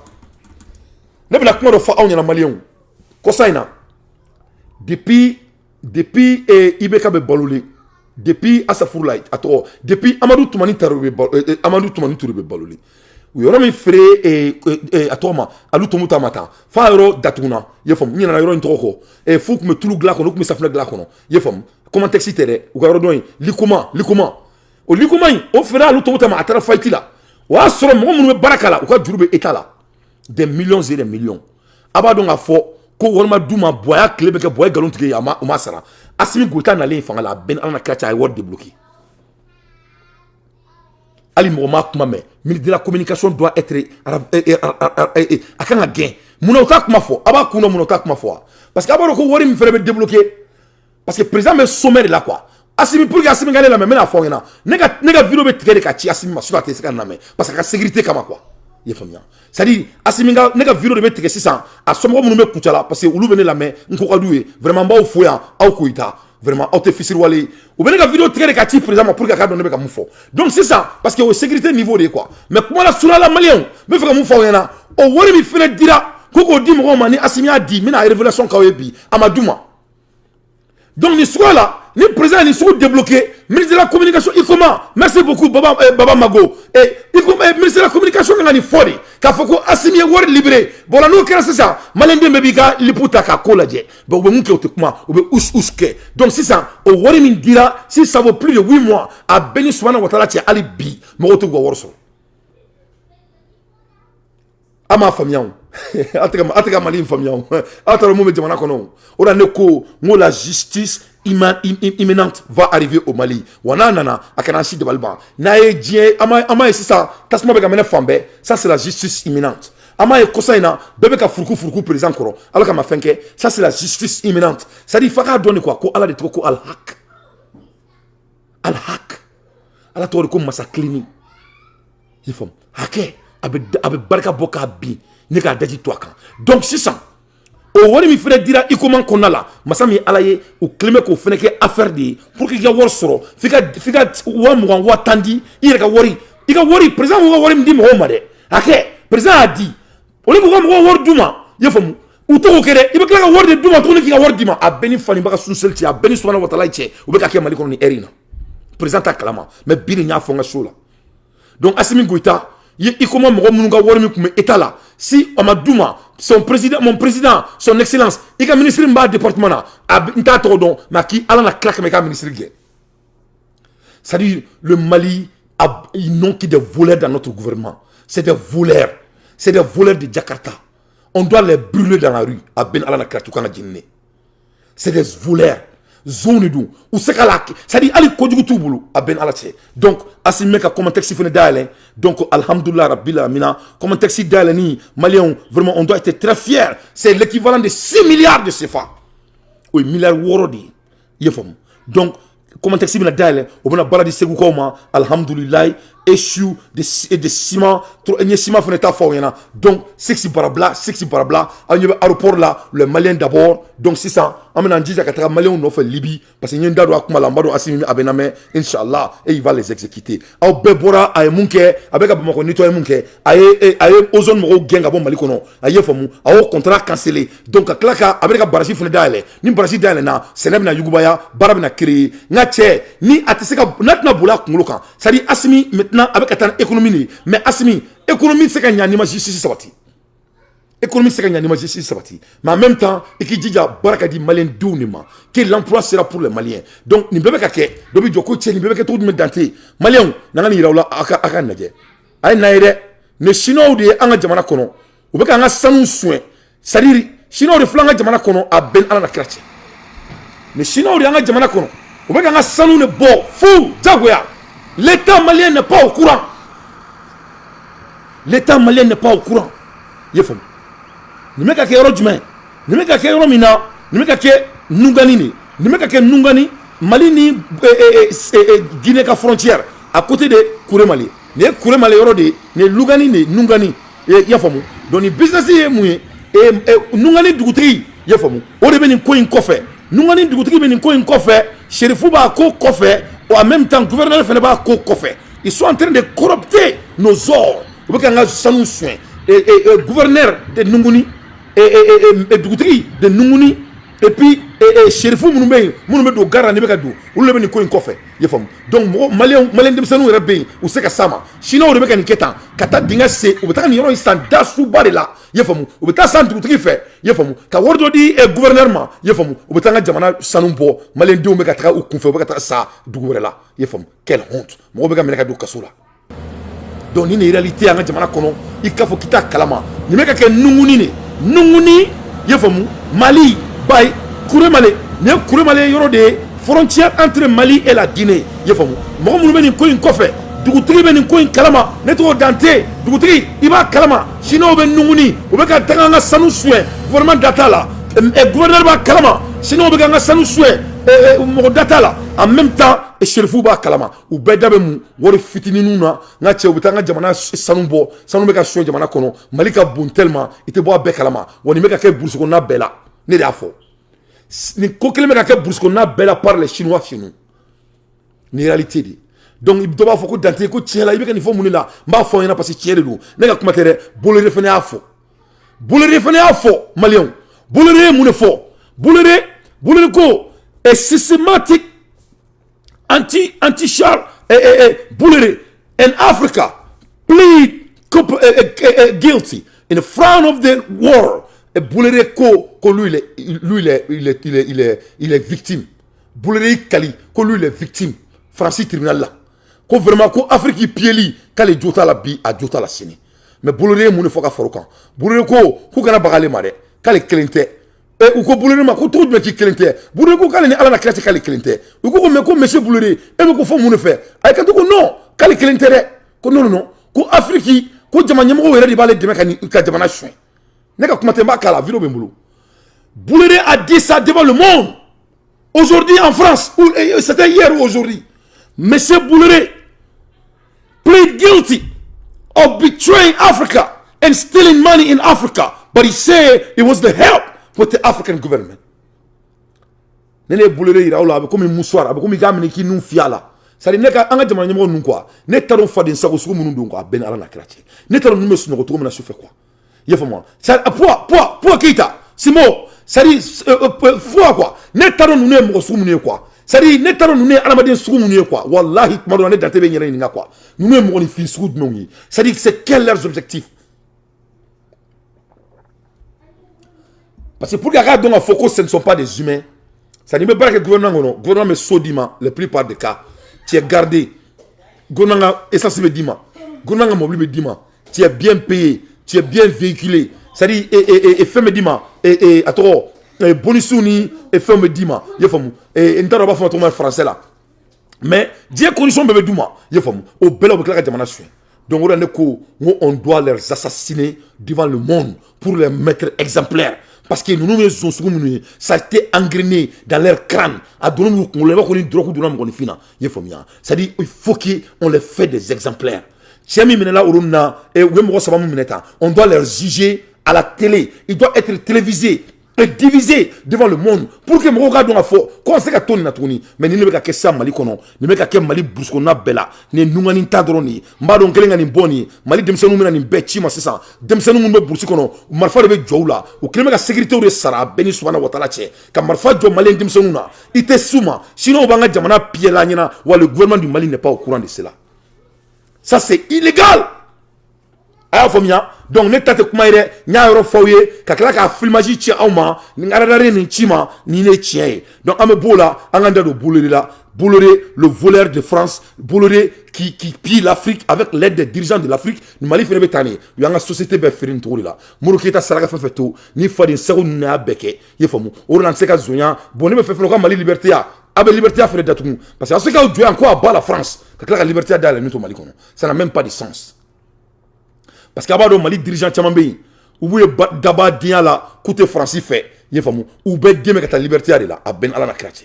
Ne bɛna kuma dɔ fɔ aw ɲɛna, maliyɛnw. Kɔsa in na, depuis IBK bɛ balolen, depuis Asafurula, a tɔgɔ, depuis Amadu Tumani Ture bɛ, Amadu Tumani Ture bɛ balolen, u yɔrɔ min feere a tɔgɔ ma Alu Tɔmɔta ma tan, f'a yɔrɔ datuguna, i y'a faamu, n ɲinɛna yɔrɔ in tɔgɔ kɔ. F'u tun bɛ tulu dilan kɔnɔ, u tun bɛ safunɛ dilan kɔnɔ, i y'a faamu. Comatex tɛ dɛ, u ka yɔrɔ dɔn in, Likoma, Likoma, o Likoma in, o feere Alu Tɔmɔta ma, a taara faillite la. O y'a sɔrɔ mɔgɔ minnu bɛ baara k'a la, u ka juru bɛ état la, des millions et des millions. A b'a dɔn k'a fɔ ko wari ma d'u ma. Buwa tile bɛ kɛ, Buwa ye nkalon tigɛ ye, a ma, u ma sara. Asimi Goyita nalen fanga la, a bɛɛ ni Ala na kira cɛ, a ye wari débloqué. Hali mɔgɔ ma kuma mɛn. Ministre de la communication doit être, a kan ka gɛn. Munna u t'a kuma fɔ? A b'a kun dɔn munna u t'a kuma fɔ wa? Parce que a b'a dɔn ko wari min fɛnɛ bɛ débloqué, parce que président bɛ sommet de la quoi. Asimi, pour que Asimi ka ne lamɛn, n bɛna fɔ aw ɲɛna, ne ka vidéo bɛ tigɛ de ka ci Asimi ma, sinon a tɛ se ka lamɛn, parce que a ka sécurité kama quoi, i ye faamuya. C'est à dire Asimi ka, ne ka vidéo de bɛ tigɛ sisan, a somɔgɔ minnu bɛ Kucala, parce que olu bɛ ne lamɛn, n ko ka d'u ye vraiment, n b'aw fo yan, aw Koyita, vraiment aw tɛ fisiriwale ye. U bɛ ne ka vidéo tigɛ de ka ci président ma pour que a ka dɔn ne bɛ ka mun fɔ. Donc sisan, parce que o ye sécurité niveau de ye quoi. Mais kuma la surunya la, maliyɛnw, n bɛ fɛ ka mun fɔ aw ɲɛna? O wari min fɛnɛ dira ko k'o di mɔgɔw ma, ni Asimi y'a di, n bɛna révélation k'aw ye bi, a ma d'u ma. Donc nin suguya la, ni président ye nin sugu débloqué, ministre de la communication Ikoma, merci beaucoup Baba, Baba Mago, Ikoma, ministre de la communication kan ka nin fɔ de, k'a fɔ ko Asimi ye wari libéré. Bon la, n'o kɛra sisan, maliyɛnden bɛɛ b'i ka lipu ta k'a ko lajɛ. Bon, u bɛ mun kɛ? U tɛ kuma, u bɛ us us kɛ. Donc sisan, o wari min dira, si ça vaut plus de 8 mois, a bɛɛ ni Subahana Watala cɛ, hali bi mɔgɔw tɛ k'u ka wari sɔrɔ. A m'a faamuya o, a tɛ ka Mali in faamuya o, aw t'a dɔn mun bɛ jamana kɔnɔ o. O la ne ko n ko la justice imminente va arriver au Mali. Wa n'a nana, a kana an si dabali ban. N'a ye diɲɛ, an m'a ye sisan, tasuma bɛ ka mɛnɛ fan bɛɛ, ça c'est la justice imminente. An m'a ye kɔsa in na, bɛɛ bɛ ka furuku furuku président kɔrɔ, Ala ka ma fɛn kɛ, ça c'est la justice imminente. C'est à dire f'a k'a dɔn de quoi, ko Ala de tɔgɔ ko Alhak, Alhak, Ala tɔgɔ de ko masa kilenni, i y'a faamu, hakɛ a bɛ barika bɔ k'a bin ne k'a daji to a kan. Donc sisan, o wari min fɛnɛ dira Ikoma kɔnɔna la, masa min Ala ye, o kelen bɛ k'o fɛnɛ kɛ affaire de ye pour que i ka wari sɔrɔ, f'i ka 20 000, 10 000 di i yɛrɛ ka wari, i ka wari, président k'u ka wari min di mɔgɔw ma dɛ, hakɛ président y'a di, olu k'u ka mɔgɔw wari d'u ma, i y'a faamu, u t'o kɛ dɛ, i bɛ tila ka wari de d'u ma tuguni k'i ka wari d'i ma. A bɛɛ ni fanibaga sunseli cɛ, a bɛɛ ni Subahana Watala cɛ, u bɛ ka kɛ Mali kɔnɔ ni heure in na, président t'a kalama. Mais bi de n y'a fɔ n ka so la. Donc Asimi Goïta ye Ikoma mɔgɔ minnu ka wari min tun bɛ état la, si a ma d'u ma, son président, mon président, son excellence, i ka ministre min b'a département na, a n t'a tɔgɔ dɔn, mais a k'i Ala na tila kama i ka ministre gɛn. C'est à dire le Mali a, ils n'ont que des voleurs dans notre gouvernement. C'est des voleurs, c'est des voleurs de Jakarta. On doit les brûler dans la rue. A bɛn Ala na kira tu kan ka jeni. C'est des voleurs. Zon de don, u se ka la, c'est à dire hali kojugu t'u bolo, a bɛɛ ni Ala cɛ. Donc Assimi bɛ ka Comatex fana dayɛlɛ. Donc alhamdoulilah rabbil alamina, Comatex dayɛlɛni, Maliyɛnw, vraiment, on doit être très fiers. C'est l'équivalent de 6 milliards de CFA, o ye miliyari 6 de ye, i ye faamu. Donc Comatex bɛna dayɛlɛ, o bɛna baara di Segukaw ma, alhamdulilayi. Et chou de ciment, n ye ciment fana ta fɔ aw ɲɛna. Donc six barabila, six barabila, aw ɲɛ bɛ aéroport la, le Malien d'abord. Donc sisan an bɛna an jija ka taga Maliyɛnw nɔfɛ Libi, parce que n ye n da don a kuma la. N b'a dɔn Assimi a bɛ na mɛn, inshallah, et il va les exécuter. Aw bɛɛ bɔra a ye mun kɛ, a bɛ ka Bamakɔ nettoyer mun kɛ, a ye Ozone mɔgɔw gɛn ka bɔ Mali kɔnɔ, a ye faamu, a y'o contrat cancellé. Donc ka tila ka a bɛ ka barrage fana dayɛlɛ. Ni barrage dayɛlɛna, sɛnɛ bɛna yugubaya, baara bɛna créer. N ka cɛ, ni a tɛ se ka n'a tɛna boli a kunkolo kan, c'est à dire Assimi maintenant a bɛ ka taa ni économie de ye. Mais Assimi, économie tɛ se ka ɲa n'i ma justice sabati, économie tɛ se ka ɲa n'i ma justice sabati. Mais en même temps, i k'i jija baara ka di Maliyɛn denw de ma, que l'emploi sera pour les Maliens. Donc nin bɛɛ bɛ ka kɛ, dɔ bɛ jɔ ko cɛ, nin bɛɛ bɛ kɛ cogo jumɛn? Dante, Maliyɛnw, n'an ka nin yira aw la, aw ka lajɛ, a ye n'a ye dɛ. Nin Chinois de ye an ka jamana kɔnɔ, u bɛ k'an ka sanu suɲɛ. C'est à dire Chinois de filɛ an ka jamana kɔnɔ, a bɛɛ ni Ala na kira cɛ. Nin Chinois de y'an ka jamana kɔnɔ, u bɛ k'an ka sanu de bɔ fu jagoya. L'État malien n'est pas au courant, l'État malien n'est pas au courant, i ye faamu. Nin bɛ ka kɛ yɔrɔ jumɛn? Nin bɛ ka kɛ yɔrɔ min na, nin bɛ ka kɛ Nungani de, nin bɛ ka kɛ Nungani, Mali ni Guinée ka frontière, à côté de Kuremale. Nin ye Kuremale yɔrɔ de ye, nin ye Lugani de ye, Nungani, i y'a faamu. Donc nin business ye mun ye? Nungani dugutigi, i y'a faamu, o de bɛ nin ko in kɔfɛ. Nungani dugutigi bɛ nin ko in kɔfɛ, Serifu b'a ko kɔfɛ, en même temps gouverneur fana b'a ko kɔfɛ. Ils sont en train de corrupter nos ors, u bɛ k'an ka sanu suɲɛ. Gouverneur de Nunguni, dugutigi de Nunguni, et puis Serifu minnu bɛ yen, minnu bɛ don gare la, n'i bɛ ka don, olu de bɛ nin ko in kɔfɛ, i y'a faamu. Donc mɔgɔ Maliyɛn, Maliyɛn denmisɛnninw yɛrɛ bɛ yen, u tɛ se ka s'a ma. Chinois de bɛ ka nin kɛ tan, ka taa dingɛ sen, u bɛ taga nin yɔrɔ in san da suba de la, i y'a faamu. U bɛ taa san dugutigi fɛ, i y'a faamu, ka wari dɔ di gouverneur ma, i y'a faamu. U bɛ taa an ka jamana sanu bɔ, Maliyɛn denw bɛ ka taga u kunfɛ, u bɛ ka taga sa dugu wɛrɛ la, i y'a faamu. Quelle honte! Mɔgɔw bɛ ka minɛ ka don kaso la. Donc ni nin réalité an ka jamana kɔnɔ, i k'a fɔ k'i t'a kalama. Nin bɛ ka kɛ Nunguni de, Nunguni, i y'a faamu, Mali bayi Kuremale. Nin ye Kuremale yɔrɔ de ye, frontière entre Mali et la Guinée, i y'a faamu. Mɔgɔ minnu bɛ nin ko in kɔfɛ, dugutigi bɛ nin ko in kalama. Ne tɔgɔ Dante, dugutigi, i b'a kalama. Chinois bɛ Nunguni, u bɛ ka taga an ka sanu suɲɛ, gouvernement da t'a la. Gouverneur b'a kalama, Chinois bɛ k'an ka sanu suɲɛ, mɔgɔ da t'a la. En même temps, Serifu b'a kalama. U bɛɛ da bɛ mun wari fitininw na. N ka cɛ, u bɛ taa an ka jamana sanu bɔ, sanu bɛ ka suɲɛ jamana kɔnɔ. Mali ka bon tellement, i tɛ bɔ a bɛɛ kalama. Wa nin bɛ ka kɛ brousse kɔnɔna bɛɛ la, ne de y'a fɔ. Nin ko kelen bɛ ka kɛ brousse kɔnɔna bɛɛ la par les Chinois chez nous. Nin réalité de. Donc dɔ b'a fɔ ko Dante, ko tiɲɛ la, i bɛ ka nin fɔ mun de la? N b'a fɔ aw ɲɛna parce que tiɲɛ de don, ne ka kuma tɛ dɛ. Bolloré fana y'a fɔ, Bolloré fana y'a fɔ. Maliyɛnw, Bolloré ye mun de fɔ? Bolloré, Bolloré ko est systématique anti char Bolloré in Africa plead guilty in front of the world. Et Bolloré ko lui il est victime. Bolloré kali ko lui, il est victime France tribunal la, ko vraiment ko Afrique piyeli, k'ale jo t'a la bi, a jo t'a la sini. Mais Bolloré ye mun de fɔ ka fara o kan? Bolloré ko k'u kana baga ale ma dɛ, k'ale kelen tɛ. U ko Bolloré ma ko cogo jumɛn k'i kelen tɛ? Bolloré ko k'ale ni Ala na kira cɛ, k'ale kelen tɛ. U ko mais ko monsieur Bolloré, e bɛ ko fɔ mun de fɛ? A ye kanto ko non, k'ale kelen tɛ dɛ, ko non non non, ko Afrique, ko jama ɲɛmɔgɔw yɛrɛ de b'ale dɛmɛ ka nin ka jamana suɲɛ. Ne ka kuma tɛ, n b'a k'a la, vidéo bɛ n bolo. Bolloré a dit ça devant le monde aujourd'hui en France, ou c'était hier ou aujourd'hui. Monsieur Bolloré plead guilty of betraying Africa and stealing money in Africa, but he said it was the help with the African government. Ne ye Bolloré yira aw la, a bɛ komi mouchoir, a bɛ komi i k'a minɛ k'i nun fiyɛ a la. C'est à dire ne ka an ka jamana ɲɛmɔgɔ ninnu quoi, ne t'a dɔn faden sago sugu minnu don quoi, a bɛɛ ni Ala n'a kira cɛ. Ne t'a dɔn ninnu bɛ sunɔgɔ cogo min na sufɛ quoi, i y'a faamu wa? C'est à dire Poids, Poids, Poids Keita Simo, c'est à dire foi quoi. Ne t'a dɔn ninnu ye mɔgɔ sugu minnu ye quoi. C'est à dire ne t'a dɔn ninnu ye adamaden sugu minnu ye quoi. Walahi, tuma dɔ la ne Dante bɛ n yɛrɛ ɲininka quoi, ninnu ye mɔgɔninfin sugu jumɛnw ye? C'est à dire, c'est quel leurs objectifs? Parce que pour que a k'a dɔn k'a fɔ ko ce ne sont pas des humains, c'est à dire n bɛ baara kɛ gouvernement kɔnɔ, gouvernement bɛ so d'i ma, la plupart des cas tu es gardé, gouvernement ka essence bɛ d'i ma, gouvernement ka mobili bɛ d'i ma, tu es bien payé, tu es bien véhiculé, c'est à dire et fɛn bɛ d'i ma, et a tɔgɔ Bonus ni fɛnw bɛ d'i ma, i y'a faamu. N t'a dɔn u b'a fɔ ma cogo min français la, mais diɲɛ condition bɛɛ bɛ d'u ma, i y'a faamu. O bɛɛ la, u bɛ tila ka jamana suɲɛ. Donc o de la ne ko n ko on doit les assassiner devant le monde pour les mettre exemplaires, parce que ninnu ye zon sugu minnu ye, ça a été engrainé dans leur crâne. A donna n'u kunkolo la, i b'a fɔ ko ni drogue donna mɔgɔninfin na, i y'a faamuya. C'est à dire, il faut qu'on les fait des exemplaires. Cɛ min minɛla olu na, u ye mɔgɔ saba min minɛ tan, on doit les juger à la télé. Il doit être télévisé et divisé devant le monde pour que mɔgɔw k'a dɔn k'a fɔ ko an se ka to nin na tuguni. Mais nin de bɛ ka kɛ sisan Mali kɔnɔ, nin bɛ ka kɛ Mali brousse kɔnɔna bɛɛ la. Nin ye nungani ta dɔrɔn de ye. N b'a dɔn n kɛlen ka nin bɔ nin ye, Mali denmisɛnninw bɛna nin bɛɛ ci ma sisan. Denmisɛnnin minnu bɛ brousse kɔnɔ, marifa de bɛ jɔ u la. U kɛlen bɛ ka sécurité de sara a bɛɛ ni subahana wa taala cɛ, ka marifa jɔ Malien denmisɛnninw na. I tɛ s'u ma, sinon u b'an ka jamana piller la ɲɛna. Wa le gouvernement du Mali n'est pas au courant de cela. Ça, c'est illégal, a y'a faamuya. Donc ne ta tɛ kuma ye dɛ, n y'a yɔrɔ fɔ aw ye ka tila k'a filmage ci aw ma, ni radar nin ci ma, ni ne tiɲɛ ye. Donc an bɛ b'o la, an k'an da don Bolloré la. Bolloré, le voleur de France, Bolloré qui pille l'Afrique avec l'aide des dirigeants de l'Afrique. Ni Mali fɛnɛ bɛ tan de, u y'an ka société bɛɛ feere nin cogo de la. Modibo Keyita saraka fɛn fɛn to ni faden sɛgɛw ninnu y'a bɛɛ kɛ, i ye faamu. O de la an tɛ se ka zonya. Bon, ne bɛ fɛ fɛnɛ u ka Mali liberté ya, a bɛ liberté ya fɛnɛ datugu, parce que a se k'aw jɔ yan ko à bas la France, ka tila ka liberté dayɛlɛ min to Mali kɔnɔ, ça n'a même pas de sens. Parce que a b'a dɔn, Mali dirigeant caman bɛ yen, u b'u ye dabadenya la k'u tɛ Faransi fɛ, i ye faamu. U bɛɛ den bɛ ka taa liberté de la, a bɛɛ ni Ala na kira cɛ,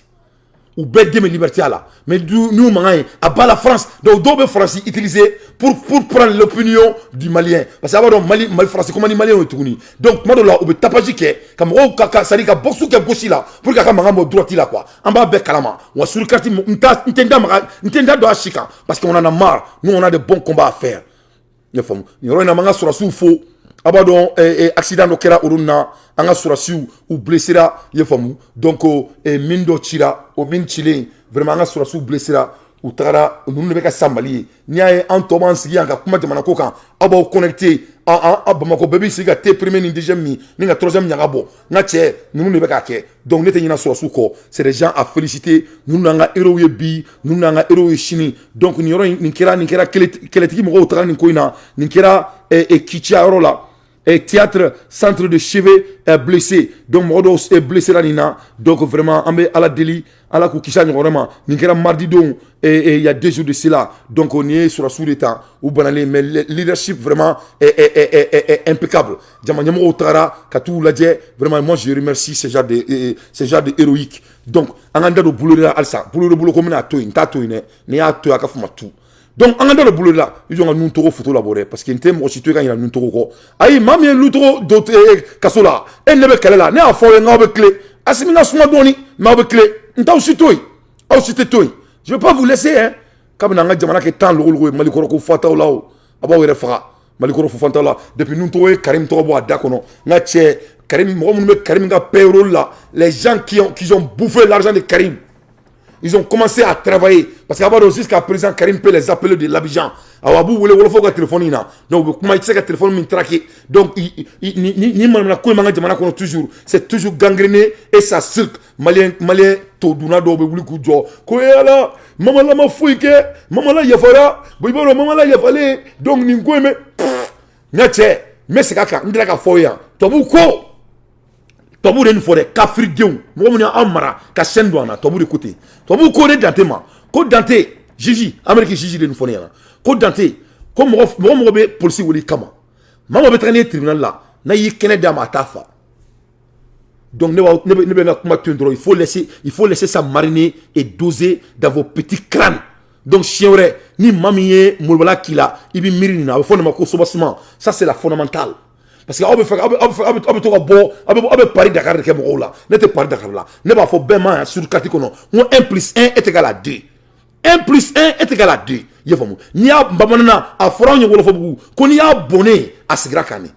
u bɛɛ den bɛ liberté la. Mais n'u mankan ye à bas la France, donc dɔw bɛ Faransi utiliser pour prendre l'opinion du Malien, parce que a b'a dɔn Mali Faransi comment ni Malien ye tuguni. Donc tuma dɔw la, u bɛ tapage kɛ ka mɔgɔw ka, c'est à dire ka boxe kɛ gauche la pour que a ka mankan bɔ droite la quoi. An b'a bɛɛ kalama. Wa sur carte, n t'a n tɛ n da maga, n tɛ n da don a si kan, parce qu'on en a marre. Nous, on a de bons combats à faire, i y'a faamu. Nin yɔrɔ in na, an b'an ka sɔrɔdasiw fo. A b'a dɔn, accident dɔ kɛra olu na, an ka sɔrɔdasiw u blessera, i y'a faamu. Donc mine dɔ cira, o mine cilen, vraiment an ka sɔrɔdasiw blessera, u tagara. Ninnu de bɛ ka sa Mali ye. N'i y'a ye an tɔ b'an sigi yan ka kuma jamana ko kan, aw b'aw connecté an Bamakɔ, bɛɛ b'i sigi ka thé premier ni deuxième min ni ka troisième ɲaga bɔ. N ka cɛ, ninnu de bɛ k'a kɛ. Donc ne tɛ ɲinɛ sɔrɔdasiw kɔ, c'est des gens à féliciter. Ninnu n'an ka héros ye bi, ninnu n'an ka héros ye sini. Donc nin yɔrɔ in, nin kɛra kɛlɛtigi mɔgɔw tagara nin ko in na. Nin kɛra Kiciya yɔrɔ la, théâtre centre de chevet blessé. Donc mɔgɔ dɔw blessé la nin na. Donc vraiment an bɛ Ala deli, Ala k'u kisi a ɲɔgɔn wɛrɛ ma. Nin kɛra mardi don, il y a 2 jours de cela. Donc nin ye sɔrɔdasiw de ta, u banalen, mais leadership vraiment est impeccable. Jama ɲɛmɔgɔw tagara ka t'u lajɛ. Vraiment, moi je remercie ce genre de héroïque. Donc an k'an da don Bolloré la halisa. Bolloré bolo ko n bɛna to yen, n t'a to yen dɛ. N'i y'a to yen, a ka fama tu. Donc an ka da don Bolloré la. I jɔ n ka nun togo photo labɔ dɛ, parce que n tɛ mɔgɔ si to i ka ɲinɛ nun togo kɔ. Ayi, maa min ye nun togo don kaso la, e ne bɛ kɛlɛ la, ne y'a fɔ aw ye n k'aw bɛ tile. Asimi ka suma dɔɔni, mais aw bɛ tile. N t'aw si to yen, aw si tɛ to yen. Je vais pas vous laisser hein. Kabini an ka jamana kɛ tan logologo ye, Mali kɔrɔ ko fataw la, o a b'aw yɛrɛ faga. Mali kɔrɔ fo fantaw la, depuis nun togo ye Karim tɔgɔ bɔ a da kɔnɔ. N ka cɛ, Karim, mɔgɔ minnu bɛ Karim ka payroll la, les gens qui ont bouffé l'argent de Karim, ils ont commencé à travailler, parce qu'à b'a jusqu'à présent, Karim peut les appeler de l'Abidjan. Awɔ, a b'u wele wɔlɔfɔw ka téléphone in na. Donc u bɛ kuma, i tɛ se ka téléphone min traquer. Donc ni manamana ko in b'an ka jamana kɔnɔ toujours, c'est toujours gangréné et ça cirque. Malien todunna dɔw bɛ wuli k'u jɔ ko e Ala, Mamala ma foyi kɛ, Mamala yafara. Bon, i b'a dɔn Mamala yafalen. Donc nin ko in bɛ n ka cɛ, n bɛ segin a kan, n delila k'a fɔ aw ye yan. Tubabuw ko, tubabuw de nin fɔ dɛ, kafiridenw, mɔgɔ minnu y'an mara ka chaîne don an na, tubabuw de ko ten. Tubabuw ko ne Dante ma ko Dante juge, Amérique juge de nin fɔ ne ɲɛna ko Dante ko mɔgɔ mɔgɔ bɛ polisi wele i kama, maa mɔgɔ bɛ taga n'i ye tribunal la, n'a y'i kɛnɛ d'a ma, a t'a fa. Donc ne bɛ n ka kuma to yen dɔrɔn. Il faut laisser ça mariner et doser dans vos petits crânes. Donc siɲɛ wɛrɛ, ni maa min ye molobala k'i la, i bɛ miiri nin na. A bɛ fɔ nin ma ko soubassement. Ça, c'est la fondamentale, parce que aw bɛ fɛ aw bɛ to ka bɔ, aw bɛ Paris Dakar de kɛ mɔgɔw la. Ne tɛ Paris Dakar la. Ne b'a fɔ bɛɛ ma yan sur carte kɔnɔ n ko 1 plus 1 est égal à 2, 1 plus 1 est égal à 2, i y'a faamu. N'i y'a bamananna, a fɔra anw ye Wɔlɔfɔbugu ko n'i y'a bɔnnen a sigira kan de.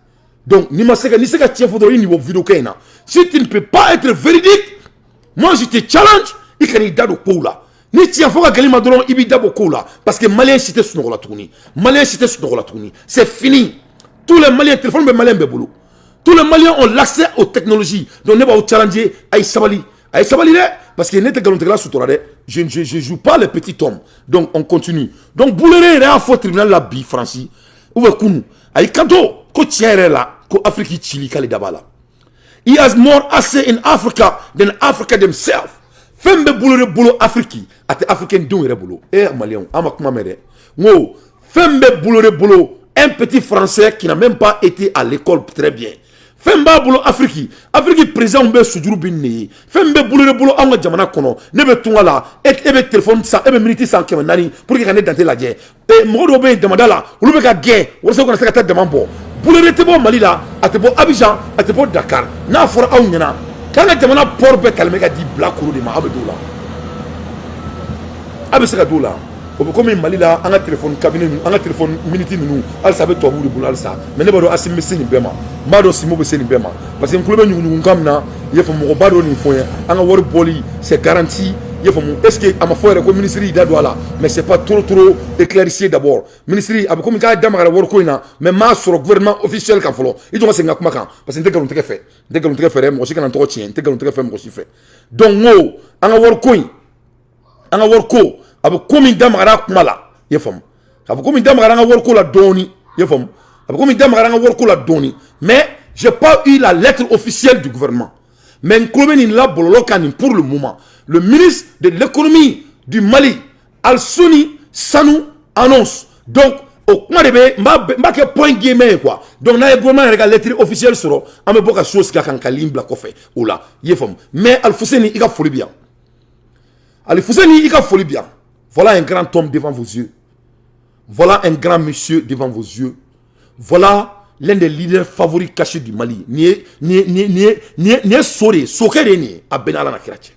Donc n'i ma se ka, n'i se ka tiɲɛ fɔ dɔrɔn, i nin bɔ vidéo kɛ in na. Si tu ne peux pas être véridique, moi je te challenge, i kan'i da don kow la. Ni tiɲɛ fɔ ka gɛlɛn i ma dɔrɔn, i b'i da bɔ kow la, parce que Malien si tɛ sunɔgɔ la tuguni, Malien si tɛ sunɔgɔ la tuguni. C'est fini. Tous les Maliens, téléphone bɛ Malien bɛɛ bolo, tous les Maliens ont l'accès aux technologies. Donc ne b'aw challenger, a ye sabali, a ye sabali dɛ, parce que ne tɛ nkalontigɛla sutura dɛ. Je joue pas les petits hommes. Donc on continue. Donc Bolloré yɛrɛ y'a fɔ tribunal la bi Faransi ou bien kunu, a y'i kanto ko tiɲɛ yɛrɛ la, ko Afrique cili k'ale da b'a la. He has more assets in Africa than Africa themselves. Fɛn bɛ Bolloré bolo Afrique, a tɛ africain denw yɛrɛ bolo. Eh Maliyɛnw, an ma kuma mɛn dɛ. N ko fɛn bɛ Bolloré bolo, un petit Français qui n'a même pas été à l'école très bien. Fɛn b'a bolo Afrique, Afrique président bɛ sujuru bi nin ye. Fɛn bɛ Bolloré bolo anw ka jamana kɔnɔ. Ne bɛ tunga la, e bɛ téléphone san, e bɛ minute san 400 pour que ka ne Dante lajɛ. Mɔgɔ dɔw bɛ yen damada la, olu bɛ ka gɛn walasa u kana se ka taa dama bɔ. Bolloré tɛ bɔ Mali la, a tɛ bɔ Abidjan, a tɛ bɔ Dakar. N'a fɔra aw ɲɛna k'an ka jamana port bɛɛ talen bɛ ka di bilakoro de ma, aw bɛ don o la? Aw bɛ se ka don o la? O bɛ komi Mali la, an ka téléphone cabine ninnu, an ka téléphone minute ninnu, halisa a bɛ tubabuw de bolo halisa. Mais ne b'a dɔn Asimi bɛ se nin bɛɛ ma, n b'a dɔn Simo bɛ se nin bɛɛ ma, parce que n tulo bɛ ɲuguɲugukan min na, i y'a faamu, mɔgɔba dɔ nin fɔ n ye, an ka wari bɔli, c'est garanti, i y'a faamu. Est ce que a ma fɔ yɛrɛ ko ministre y'i da don a la? Mais c'est pas trop trop éclairci. D'abord ministre a bɛ komi k'a da magara wariko in na, mais n m'a sɔrɔ gouvernement officiel kan fɔlɔ. I jɔ ka segin n ka kuma kan, parce que n tɛ nkalon tigɛ fɛ, n tɛ nkalon tigɛ fɛ dɛ. Mɔgɔ si kana n tɔgɔ tiɲɛ, n tɛ nkalon tigɛ fɛ mɔgɔ si fɛ. Donc n ko an ka wariko in, an ka wariko, a bɛ komi da magara kuma la, i y'a faamu, a bɛ komi da magara an ka wariko la dɔɔni, i y'a faamu, a bɛ komi da magara an ka wariko la dɔɔni, mais j'ai pas eu la lettre officielle du gouvernement. Mais n tulo bɛ nin la bɔlɔlɔ kan nin. Pour le moment, le ministre de l'Économie du Mali, Alsoni Sanou, annonce. Donc o kuma de bɛ, n b'a kɛ point guillemets ye quoi. Donc n'a ye gouvernement yɛrɛ ka lettre officielle sɔrɔ, an bɛ bɔ ka so sigi a kan ka ligne bila kɔfɛ o la, i y'a faamu. Mais Alfuseni, i ka foli bi yan. Alfuseni, i ka foli bi yan. Voilà un grand homme devant vos yeux. Voilà un grand monsieur devant vos yeux. Voilà l'un des leaders favoris cachés du Mali. Nin ye nin ye nin ye nin ye nin ye so de ye, sokɛ de ye nin ye, a bɛɛ ni Ala na kira cɛ.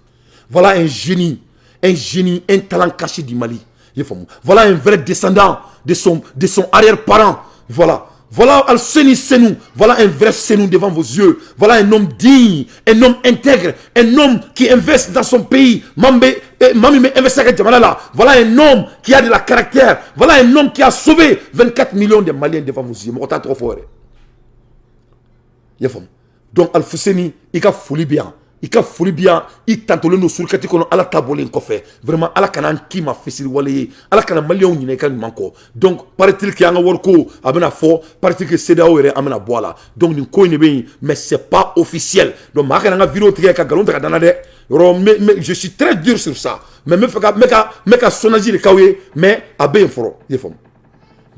Voilà un génie, un génie, un talent caché du Mali. I y'a faamu. Voilà un vrai descendant de son arrière-parent. Voilà. Voilà Alseni Senou. Voilà un vrai Senou devant vos yeux. Voilà un homme digne, un homme intègre, un homme qui investit dans son pays. Mambe, Mami me investit à jamana la. Voilà un homme qui a de la caractère. Voilà un homme qui a sauvé 24 millions de Maliens devant vos yeux. Mɔgɔ t'a tɔgɔ fɔ yɛrɛ. I y'a faamu. Donc Alfuseni, i ka foli bɛ yan. I ka foli bi yan. I tantolen don surukati kɔnɔ, Ala ta bɔlen kɔfɛ. Vraiment, Ala kana an k'i ma fisiriwale ye, Ala kana Maliyɛnw ɲinɛ i ka ɲuman kɔ. Donc paraît-il que an ka wariko a bɛna fɔ, paraît-il que CEDEAO yɛrɛ, an bɛna bɔ a la. Donc nin ko in de bɛ yen, mais c'est pas officiel. Donc maa kana n ka vidéo tigɛ ka nkalon ta ka da n na dɛ. Yɔrɔ mais je suis très dur sur ça, mais n bɛ fɛ ka n bɛ ka sondage de k'aw ye, mais a bɛ yen fɔlɔ, i ye faamu.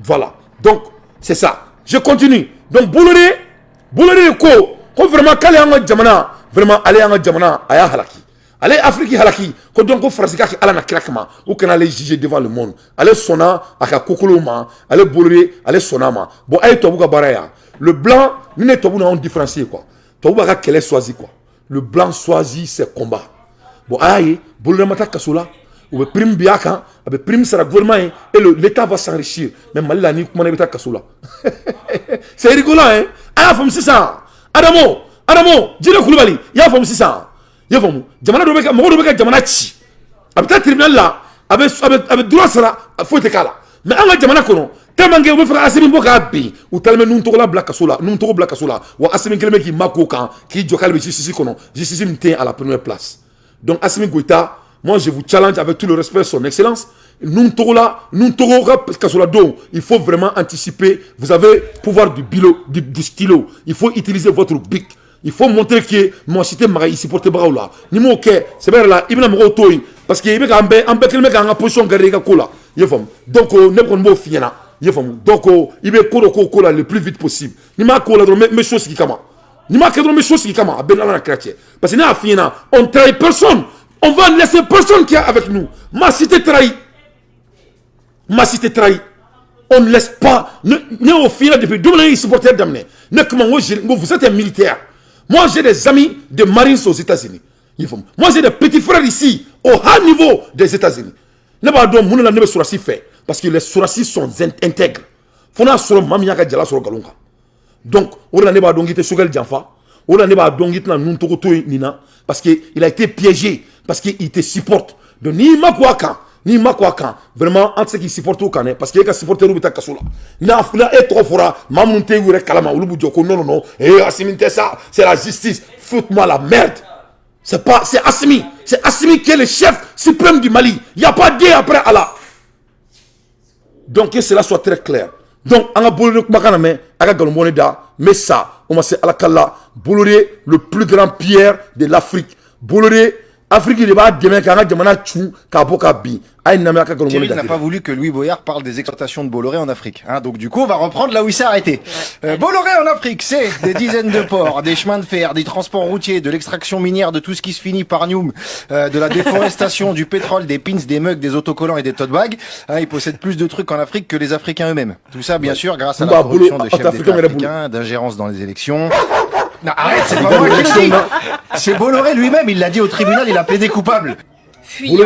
Voilà, donc c'est ça, je continue. Donc Bolloré ko vraiment k'ale y'an ka jamana, vraiment ale y'an ka jamana, a y'a halaki, ale ye Afrique halaki. Ko donc ko Faransi ka kɛ Ala na kira kama, u kana ale juger devant le monde. Ale sɔnna a ka kokolow ma, ale Bolloré, ale sɔnna a ma. Bon, a ye tubabu ka baara yan, le blanc ni ne tubabu n'anw différencier quoi. Tubabu b'a ka kɛlɛ choisi quoi, le blanc choisit ses combats. Bon, a y'a ye, Bolloré ma taa kaso la, u bɛ prime bi a kan, a bɛ prime sara gouvernement ye et l'État va s'enrichir. Mais Mali la, n'i kumana, i bɛ taa kaso la. C'est rigolant hein. A y'a faamu sisan. Adamo, Adamo Jire Kulubali, i y'a faamu sisan, i y'a faamu. Jamana dɔ bɛ ka, mɔgɔ dɔ bɛ ka jamana ci, a bɛ taa tribunal la, a bɛ droit sara, foyi tɛ k'a la. Mais an ka jamana kɔnɔ, tellement que u bɛ fɛ ka Asimi bɔ k'a bin, u taalen bɛ Nun Togola bila kaso la, Nun Togo bila kaso la. Wa Asimi kelen bɛ k'i mako kan k'i jɔ k'ale bɛ justice kɔnɔ, justice min tɛ à la première place. Donc Asimi Goïta, moi je vous challenge avec tout le respect, son excellence, Nun Togola, Nun Togo ka kaso la don, il faut vraiment anticiper. Vous avez pouvoir du bilo, du stylo, il faut utiliser votre bic. Il faut montrer que mɔgɔ si tɛ maga i supporter bagaw la. Ni m'o kɛ sɛbɛ yɛrɛ la, i bɛna mɔgɔw to yen, parce que i bɛ k'an bɛɛ, an bɛɛ kelen bɛ k'an ka position garder i ka ko la, i y'a faamu. Donc ne kɔni b'o f'i ɲɛna, i y'a faamu. Donc i bɛ ko dɔ k'o ko la le plus vite possible. N'i m'a k'o la dɔrɔn, n bɛ so sigi kama. N'i m'a kɛ dɔrɔn, n bɛ so sigi kama. A bɛɛ ni Ala na kira cɛ, parce que ne y'a f'i ɲɛna, on trahit personne, on va laisser personne qui est avec nous. Maa si tɛ trahi, maa si tɛ trahi, on ne laisse pas. Ne y'o f'i ɲɛna depuis don min na, ne ye supporter daminɛ, ne kuma, n ko vous êtes un militaire. Moi, j'ai des amis de Marines aux États-Unis. Moi, j'ai des petits frères ici, au haut niveau des États-Unis. Ne b'a dɔn mun de la ne bɛ sɔrɔsi fɛ, parce que les sɔrɔsi sont intègres. Fo n'a sɔrɔ maa min y'a ka jala sɔrɔ nkalon kan. Donc o de la ne b'a dɔn k'i tɛ Sogɛli janfa. O de la ne b'a dɔn k'i tɛna Nun Togo to yen nin na, parce que il a été piégé, parce que il te supporte. Donc n'i ma ko a kan, n'i ma ko a kan, vraiment an tɛ se k'i supporter o kan dɛ, parce que e ka supporter bɛ taa kaso la. N'a e tɔgɔ fɔra, maa minnu tɛ u yɛrɛ kalama, olu b'u jɔ ko non non non, eh Assimi tɛ ça, c'est la justice. Foute-moi la merde. C'est pas, c'est Assimi, c'est Assimi qui est le chef suprême du Mali. Il y a pas Dieu après Allah. Donc que cela soit très clair. Donc an ka bolo kumakan na mɛn, a ka nkalon bɔ ne da, n bɛ sa. o ma se Ala ka la. Bolloré, le plus grand pilleur de l'Afrique. Bolloré, Afrique de b'a dɛmɛ k'an ka jamana cun k'a bɔ ka bin. A ye lamɛn a ka Thierry n'a pas voulu que Louis Boyard parle des exploitations de Bolloré en Afrique. Hein, donc du coup, on va reprendre là où il s'est arrêté. Bolloré en Afrique, c'est des dizaines de ports, des chemins de fer, des transports routiers, de l'extraction minière, de tout ce qui se finit par Nioum, de la déforestation, du pétrole, des pins, des mugs, des autocollants et des tote bags. Hein, il possède plus de trucs en Afrique que les Africains eux-mêmes. Tout ça, bien sûr, grâce à la corruption de chefs d'État africains, d'ingérence dans les élections. Non, arrête, c'est pas moi qui le dis. C'est Bolloré lui-même, il l'a dit au tribunal, il a plaidé coupable. Fuyant.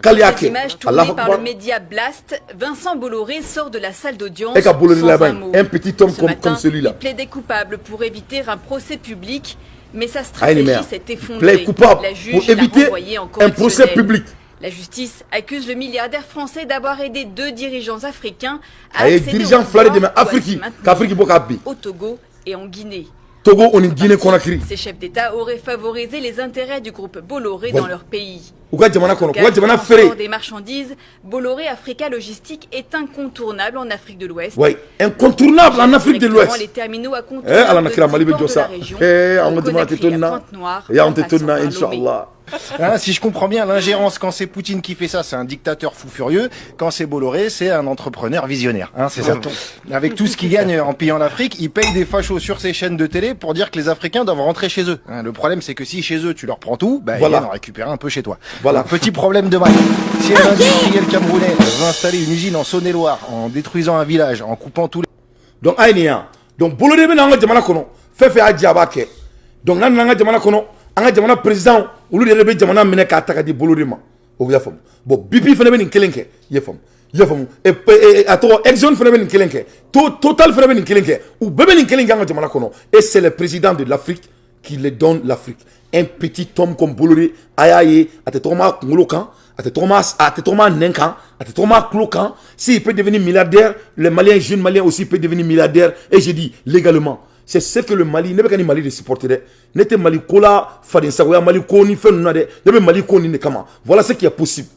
Cette image tournée par le média Blast, Vincent Bolloré sort de la salle d'audience sans un mot. Un petit homme Ce matin, comme celui-là. Il plaidait coupable pour éviter un procès public, mais sa stratégie s'est effondrée. Plaide coupable La juge pour l'a éviter renvoyé en un procès correctionnel. Public. La justice accuse le milliardaire français d'avoir aidé deux dirigeants africains à A ye accéder au dirigeant fila de pouvoir dɛmɛ ou à se Afrique maintenir k'Afrique bɔ k'a bin. au Togo et en Guinée. Togo o ni Guinée Conakry. Ces chefs d'État auraient favorisé les intérêts du groupe Bolloré dans leur pays. U ka jamana kɔnɔ, k'u ka jamana Transport feere. Des marchandises, Bolloré Africa Logistique est incontournable en Afrique de l'Ouest. Oui, incontournable en Afrique de Directement l'Ouest. les terminaux Eh, incontournables Ala na de kira Mali dix bɛ jɔ ports de sa. la région, Eh, an de ka jamana tɛ Conakry to à nin na. Pointe-Noire, Eh, an en tɛ to passant nin na, par Lomé. Inch'Allah. Hein, si je comprends bien, l'ingérence, quand c'est Poutine qui fait ça, c'est un dictateur fou furieux. Quand c'est Bolloré, c'est un entrepreneur visionnaire. Hein, c'est ça. Avec tout ce qu'il gagne en pillant l'Afrique, il paye des fachos sur ses chaînes de télé pour dire que les Africains doivent rentrer chez eux. Hein, le problème, c'est que si chez eux, tu leur prends tout, bah, Voilà. ils viennent en récupérer un peu chez toi. Voilà. Un petit problème de maille. Si un industriel camerounais veut installer une usine en Saône-et-Loire, en détruisant un village, en coupant tous les Donc a ye nin yan. Donc Bolloré bɛ na an ka jamana kɔnɔ, fɛn fɛn y'a diya a b'a kɛ. Donc n'a nana an ka jamana kɔnɔ, an ka jamana président olu de bɛ jamana minɛ k'a ta ka di Bolloré ma. O y'a faamu. Bon, BP fana bɛ nin kelen kɛ, i y'a faamu. I y'a faamu. Et a tɔgɔ Exxon fana bɛ nin kelen kɛ. Total fana bɛ nin kelen kɛ. U bɛɛ bɛ nin kelen kɛ an ka jamana kɔnɔ. Et c'est le président de l'Afrique qui le donne l'Afrique. Un petit homme comme Bolloré, a y'a ye, a tɛ tɔgɔma a kunkolo kan, a tɛ tɔgɔma a nɛn kan, a tɛ tɔgɔma a tulo kan. S'il peut devenir milliardaire, les Maliens, jeunes Maliens aussi peuvent devenir milliardaires. Et j'ai dit légalement. C'est ce que le Mali, ne bɛ ka ni Mali de supporter dɛ. Ne tɛ Mali ko la faden sagoya Mali ko ni fɛn ninnu na dɛ. Ne bɛ Mali ko nin de kama. Voilà ce qui est possible.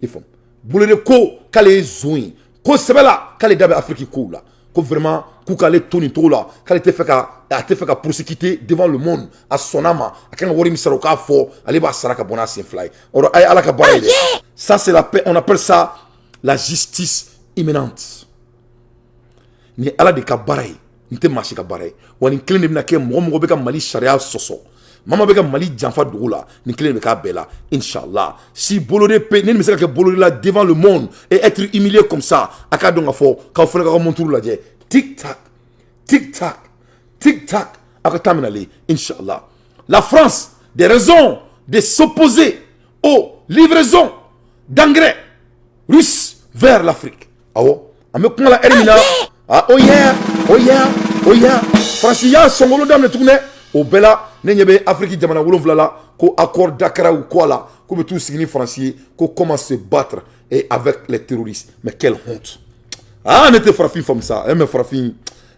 I faamu. Bolloré ko k'ale ye zon ye. Ko sɛbɛ la k'ale da bɛ Afrique kow la. Ko vraiment k'u k'ale to nin cogo la, k'ale tɛ fɛ ka a tɛ fɛ ka prosécuter devant le monde. A sɔnna ma, a kan ka wari min sara o k'a fɔ, ale b'a sara ka bɔ n'a sen fila ye. O a ye Ala ka baara ye dɛ. Ça, c'est la paix, on appelle ça la justice imminente. Nin ye Ala de ka baara ye, nin tɛ maa si ka baara ye. Wa nin kelen de bɛna kɛ mɔgɔ mɔgɔ bɛ ka Mali sariya sɔsɔ, maa maa bɛ ka Mali janfa dugu la, nin kelen de bɛ k'a bɛɛ la, Inch'Allah. Si Bolloré peut, ne nin bɛ se ka kɛ Bolloré la devant le monde et être humilié comme ça, a k'a dɔn k'a fɔ k'aw fana k'aw ka montre lajɛ, tic tac, tic tac, tic tac, aw ka taa minɛlen, Inch'Allah. La France, des raisons de s'opposer aux livraisons d'engrais russes vers l'Afrique. Awɔ, an bɛ kuma la heure min na, ah, oh yeah, oh yeah, oh yeah, Faransi y'a sɔngolo daminɛ tuguni dɛ. O bɛɛ la, ne ɲɛ bɛ Afrique jamana 7 la ko accord Dakar u ko a la k'u bɛ t'u sigi ni Faransi ye ko comment se battre et avec les terroristes. Mais quelle honte! Ah, ne tɛ farafin faamu sa. Eh, mais farafin,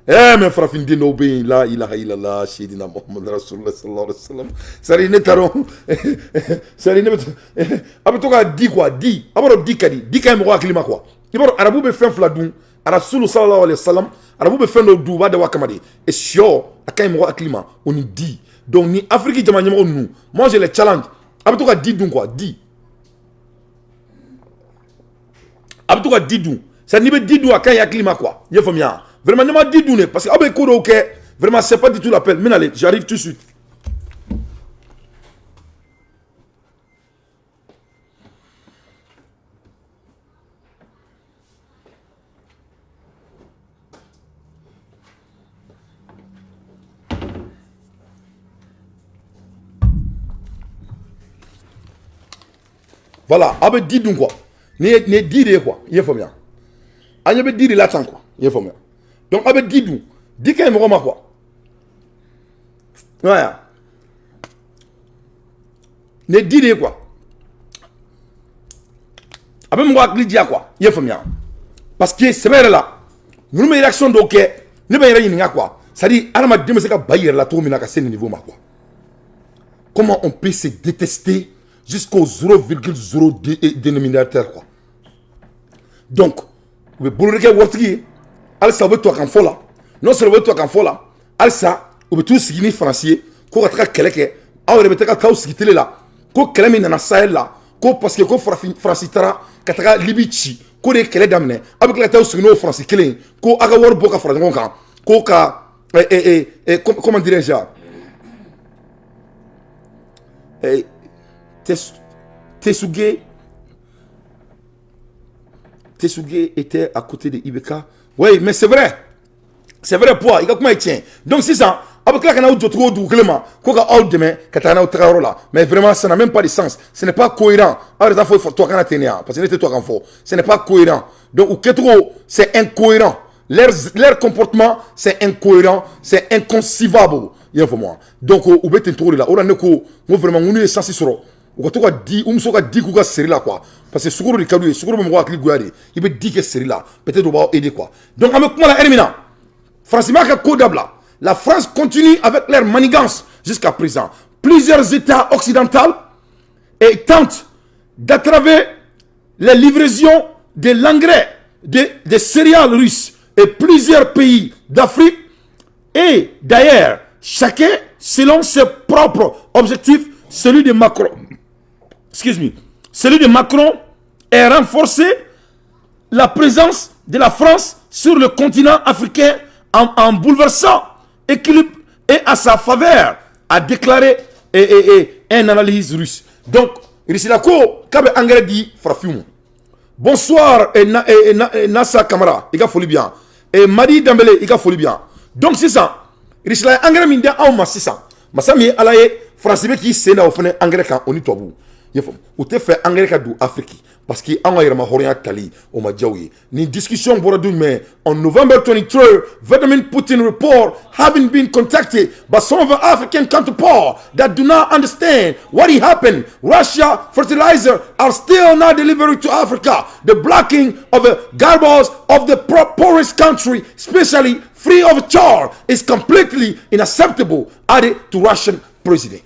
eh, mais farafin den dɔw bɛ yen, la ilaha illallah seydina Muhammad rasulullah sallallahu alaihi wasallam. C'est à dire ne t'a dɔn, c'est à dire ne bɛ a bɛ to ka di quoi, di a b'a dɔn di ka di, di ka ɲi mɔgɔ hakili ma quoi. I b'a dɔn arabu bɛ fɛn fila dun, rasulu sallallahu alaihi wasallam, arabu bɛ fɛn dɔw dun, u b'a dabɔ a kama de. Et sɔ a ka ɲi mɔgɔ hakili ma, o ni di. Donc ni Afrique jamana ɲɛmɔgɔ ninnu, moi je les challenge, a bɛ to ka di dun quoi, di a bɛ to ka di dun. C'est n'i bɛ di dun, a ka ɲi hakili ma quoi, i y'a faamuya. Vraiment ne ma di dun de, parce que aw bɛ ko dɔw kɛ, vraiment c'est pas du tout la peine. N bɛna ale, j'arrive tout de suite. Voilà, aw bɛ di dun quoi. Nin ye di de ye quoi, i y'a faamuya. An ɲɛ bɛ di de la tan quoi, i y'a faamuya. Donc aw bɛ di dun, di ka ɲi mɔgɔ ma quoi. Ouais, nin ye di de ye quoi, a bɛ mɔgɔ hakili diya quoi, i y'a faamuya. Parce que sɛbɛ yɛrɛ la, ninnu bɛ réaction dɔw kɛ, ne bɛ n yɛrɛ ɲininka quoi. C'est à dire hadamaden bɛ se ka ba i yɛrɛ la cogo min na ka se nin niveau ma quoi. Comment on peut se détester jusqu'au 0,0 dénominateur quoi. Donc u bɛ Bolloré kɛ waritigi ye halisa, u bɛ to a kan fɔ la. Non seulement u bɛ to a kan fɔ la, Halisa u bɛ t'u sigi ni Faransi ye ko ka taga kɛlɛ kɛ. Aw yɛrɛ bɛ taga t'aw sigi télé la ko kɛlɛ min nana Sahel la, ko parce que ko farafin Faransi taara ka taga Libi ci, ko de ye kɛlɛ daminɛ. Aw bɛ tila ka t'aw sigi n'o Faransi kelen ye ko aw ka wari bɔ ka fara ɲɔgɔn kan ko ka comment dirais-je, Tessougué. Tessougué était à côté de IBK. Oui, mais c'est vrai. C'est vrai, pour i ka kuma ye tiɲɛ. Donc sisan aw bɛ tila ka n'aw jɔ cogo dugu kelen ma ko ka aw dɛmɛ ka taa n'aw tagayɔrɔ la. Mais vraiment, ça n'a même pas de sens. Ce n'est pas cohérent. Aw yɛrɛ t'a fɔ tubabukan na ten de yan, parce que ne tɛ tubabukan fɔ. Ce n'est pas cohérent. Donc u kɛcogo, c'est incohérent. Leur comportement, c'est incohérent, c'est inconcevable. I y'a faamu wa? Donc u bɛ ten cogo de la. O la ne ko n ko vraiment, n ko n'u ye chance sɔrɔ, u ka to ka di u muso ka di k'u ka seri la quoi, parce que sukaro de ka d'u ye. Sukaro bɛ mɔgɔ hakili goya de. I bɛ di kɛ seri la, peut-être u b'aw aider quoi. Donc an bɛ kuma la heure min na, Faransi m'a ka ko dabila. La France continue avec leur manigance jusqu'à présent. Plusieurs États occidentaux et tentent d'entraver les livraisons de l'engrais des céréales russes et plusieurs pays d'Afrique et d'ailleurs, chacun selon ses propres objectifs. Celui de Macron, excuse me, celui de Macron est renforcer la présence de la France sur le continent africain en bouleversant équilibre et à sa faveur, a déclaré un analyse russe. Donc, Russie ko k'a bɛ engrais di farafinw ma. Bonsoir et, na, et, na, et Nassa Kamara, i ka foli bien. Et Madi Dambélé, i ka foli bien. Donc sisan, Russie la ye engrais min di anw ma sisan, masa min ye Ala ye, Faransi bɛ k'i sen da o fana engrais kan, o ni tubabuw. I y'a faamu, u tɛ fɛ engrais ka don Afrique parce que an ka yɛrɛma hɔrɔnya tali o ma diya u ye. Nin discussion bɔra don jumɛn? On November 23, Vladimir Putin report having been contacted by some of our African counterparts that do not understand what happened. Russia fertilizer are still not delivered to Africa. The blocking of the garbage of the poorest country, especially free of charge, is completely unacceptable, added to Russian president.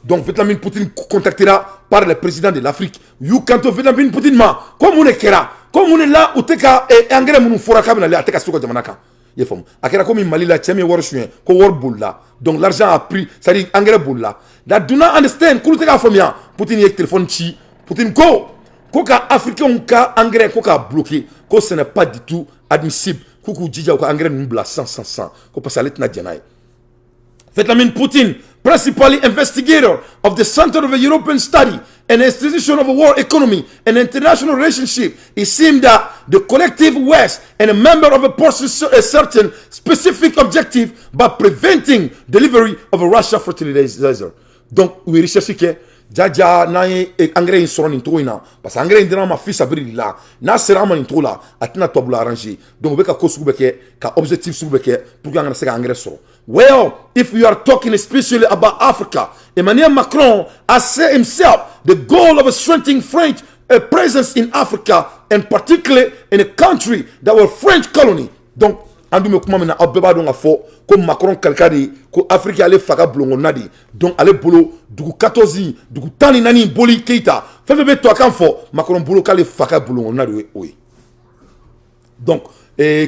Donc Vladimir Poutine contactera par le président de l'Afrique. Y'u kanto Vladimir Poutine ma ko mun de kɛra, ko mun de la u tɛ ka engrais minnu fɔra k'a bɛna ale a tɛ ka se u ka jamana kan. I y'a faamu, a kɛra komi Mali la, cɛ min ye wari suɲɛ ko wari bolila. Donc l'argent a pris, c'est à dire engrais bolila. That do not understand, k'olu tɛ k'a faamuya. Poutine ye téléphone ci. Poutine ko ko ka Africains ka engrais ko k'a bloquer, ko ce n'est pas du tout admissible, k'u k'u jija u ka engrais ninnu bila 100 100 100, ko parce que ale tɛna jɛn n'a ye. Vladimir Putin, principally investigator of the Center of European Study and Institution of World Economy and International Relationship, it seemed that the collective West and a member of a person a certain specific objective by preventing delivery of a Russia fertilizer. Donc, u ye recherche kɛ jaja n'an ye engrais in sɔrɔ nin cogo in na, parce que engrais in dira an ma fi sabiri de la, n'a sera an ma nin cogo la, a tɛna tubabula arranger. Donc u bɛ ka ko sugu bɛ kɛ, ka objectif sugu bɛ kɛ pour que an kana se ka engrais sɔrɔ. Well, if we are talking especially about Africa, Emmanuel Macron has said himself the goal of strengthening French presence in Africa and particularly in a country that were French colony. Donc an dun bɛ kuma min na, aw bɛɛ b'a dɔn k'a fɔ ko Macron kalika de ko Afrique ale fa ka bulonkɔnɔna de. Donc ale bolo dugu 14, dugu 14, boli Keyita, fɛn fɛn bɛ tubabukan fɔ, Macron bolo k'ale fa ka bulonkɔnɔna de ye o ye. Donc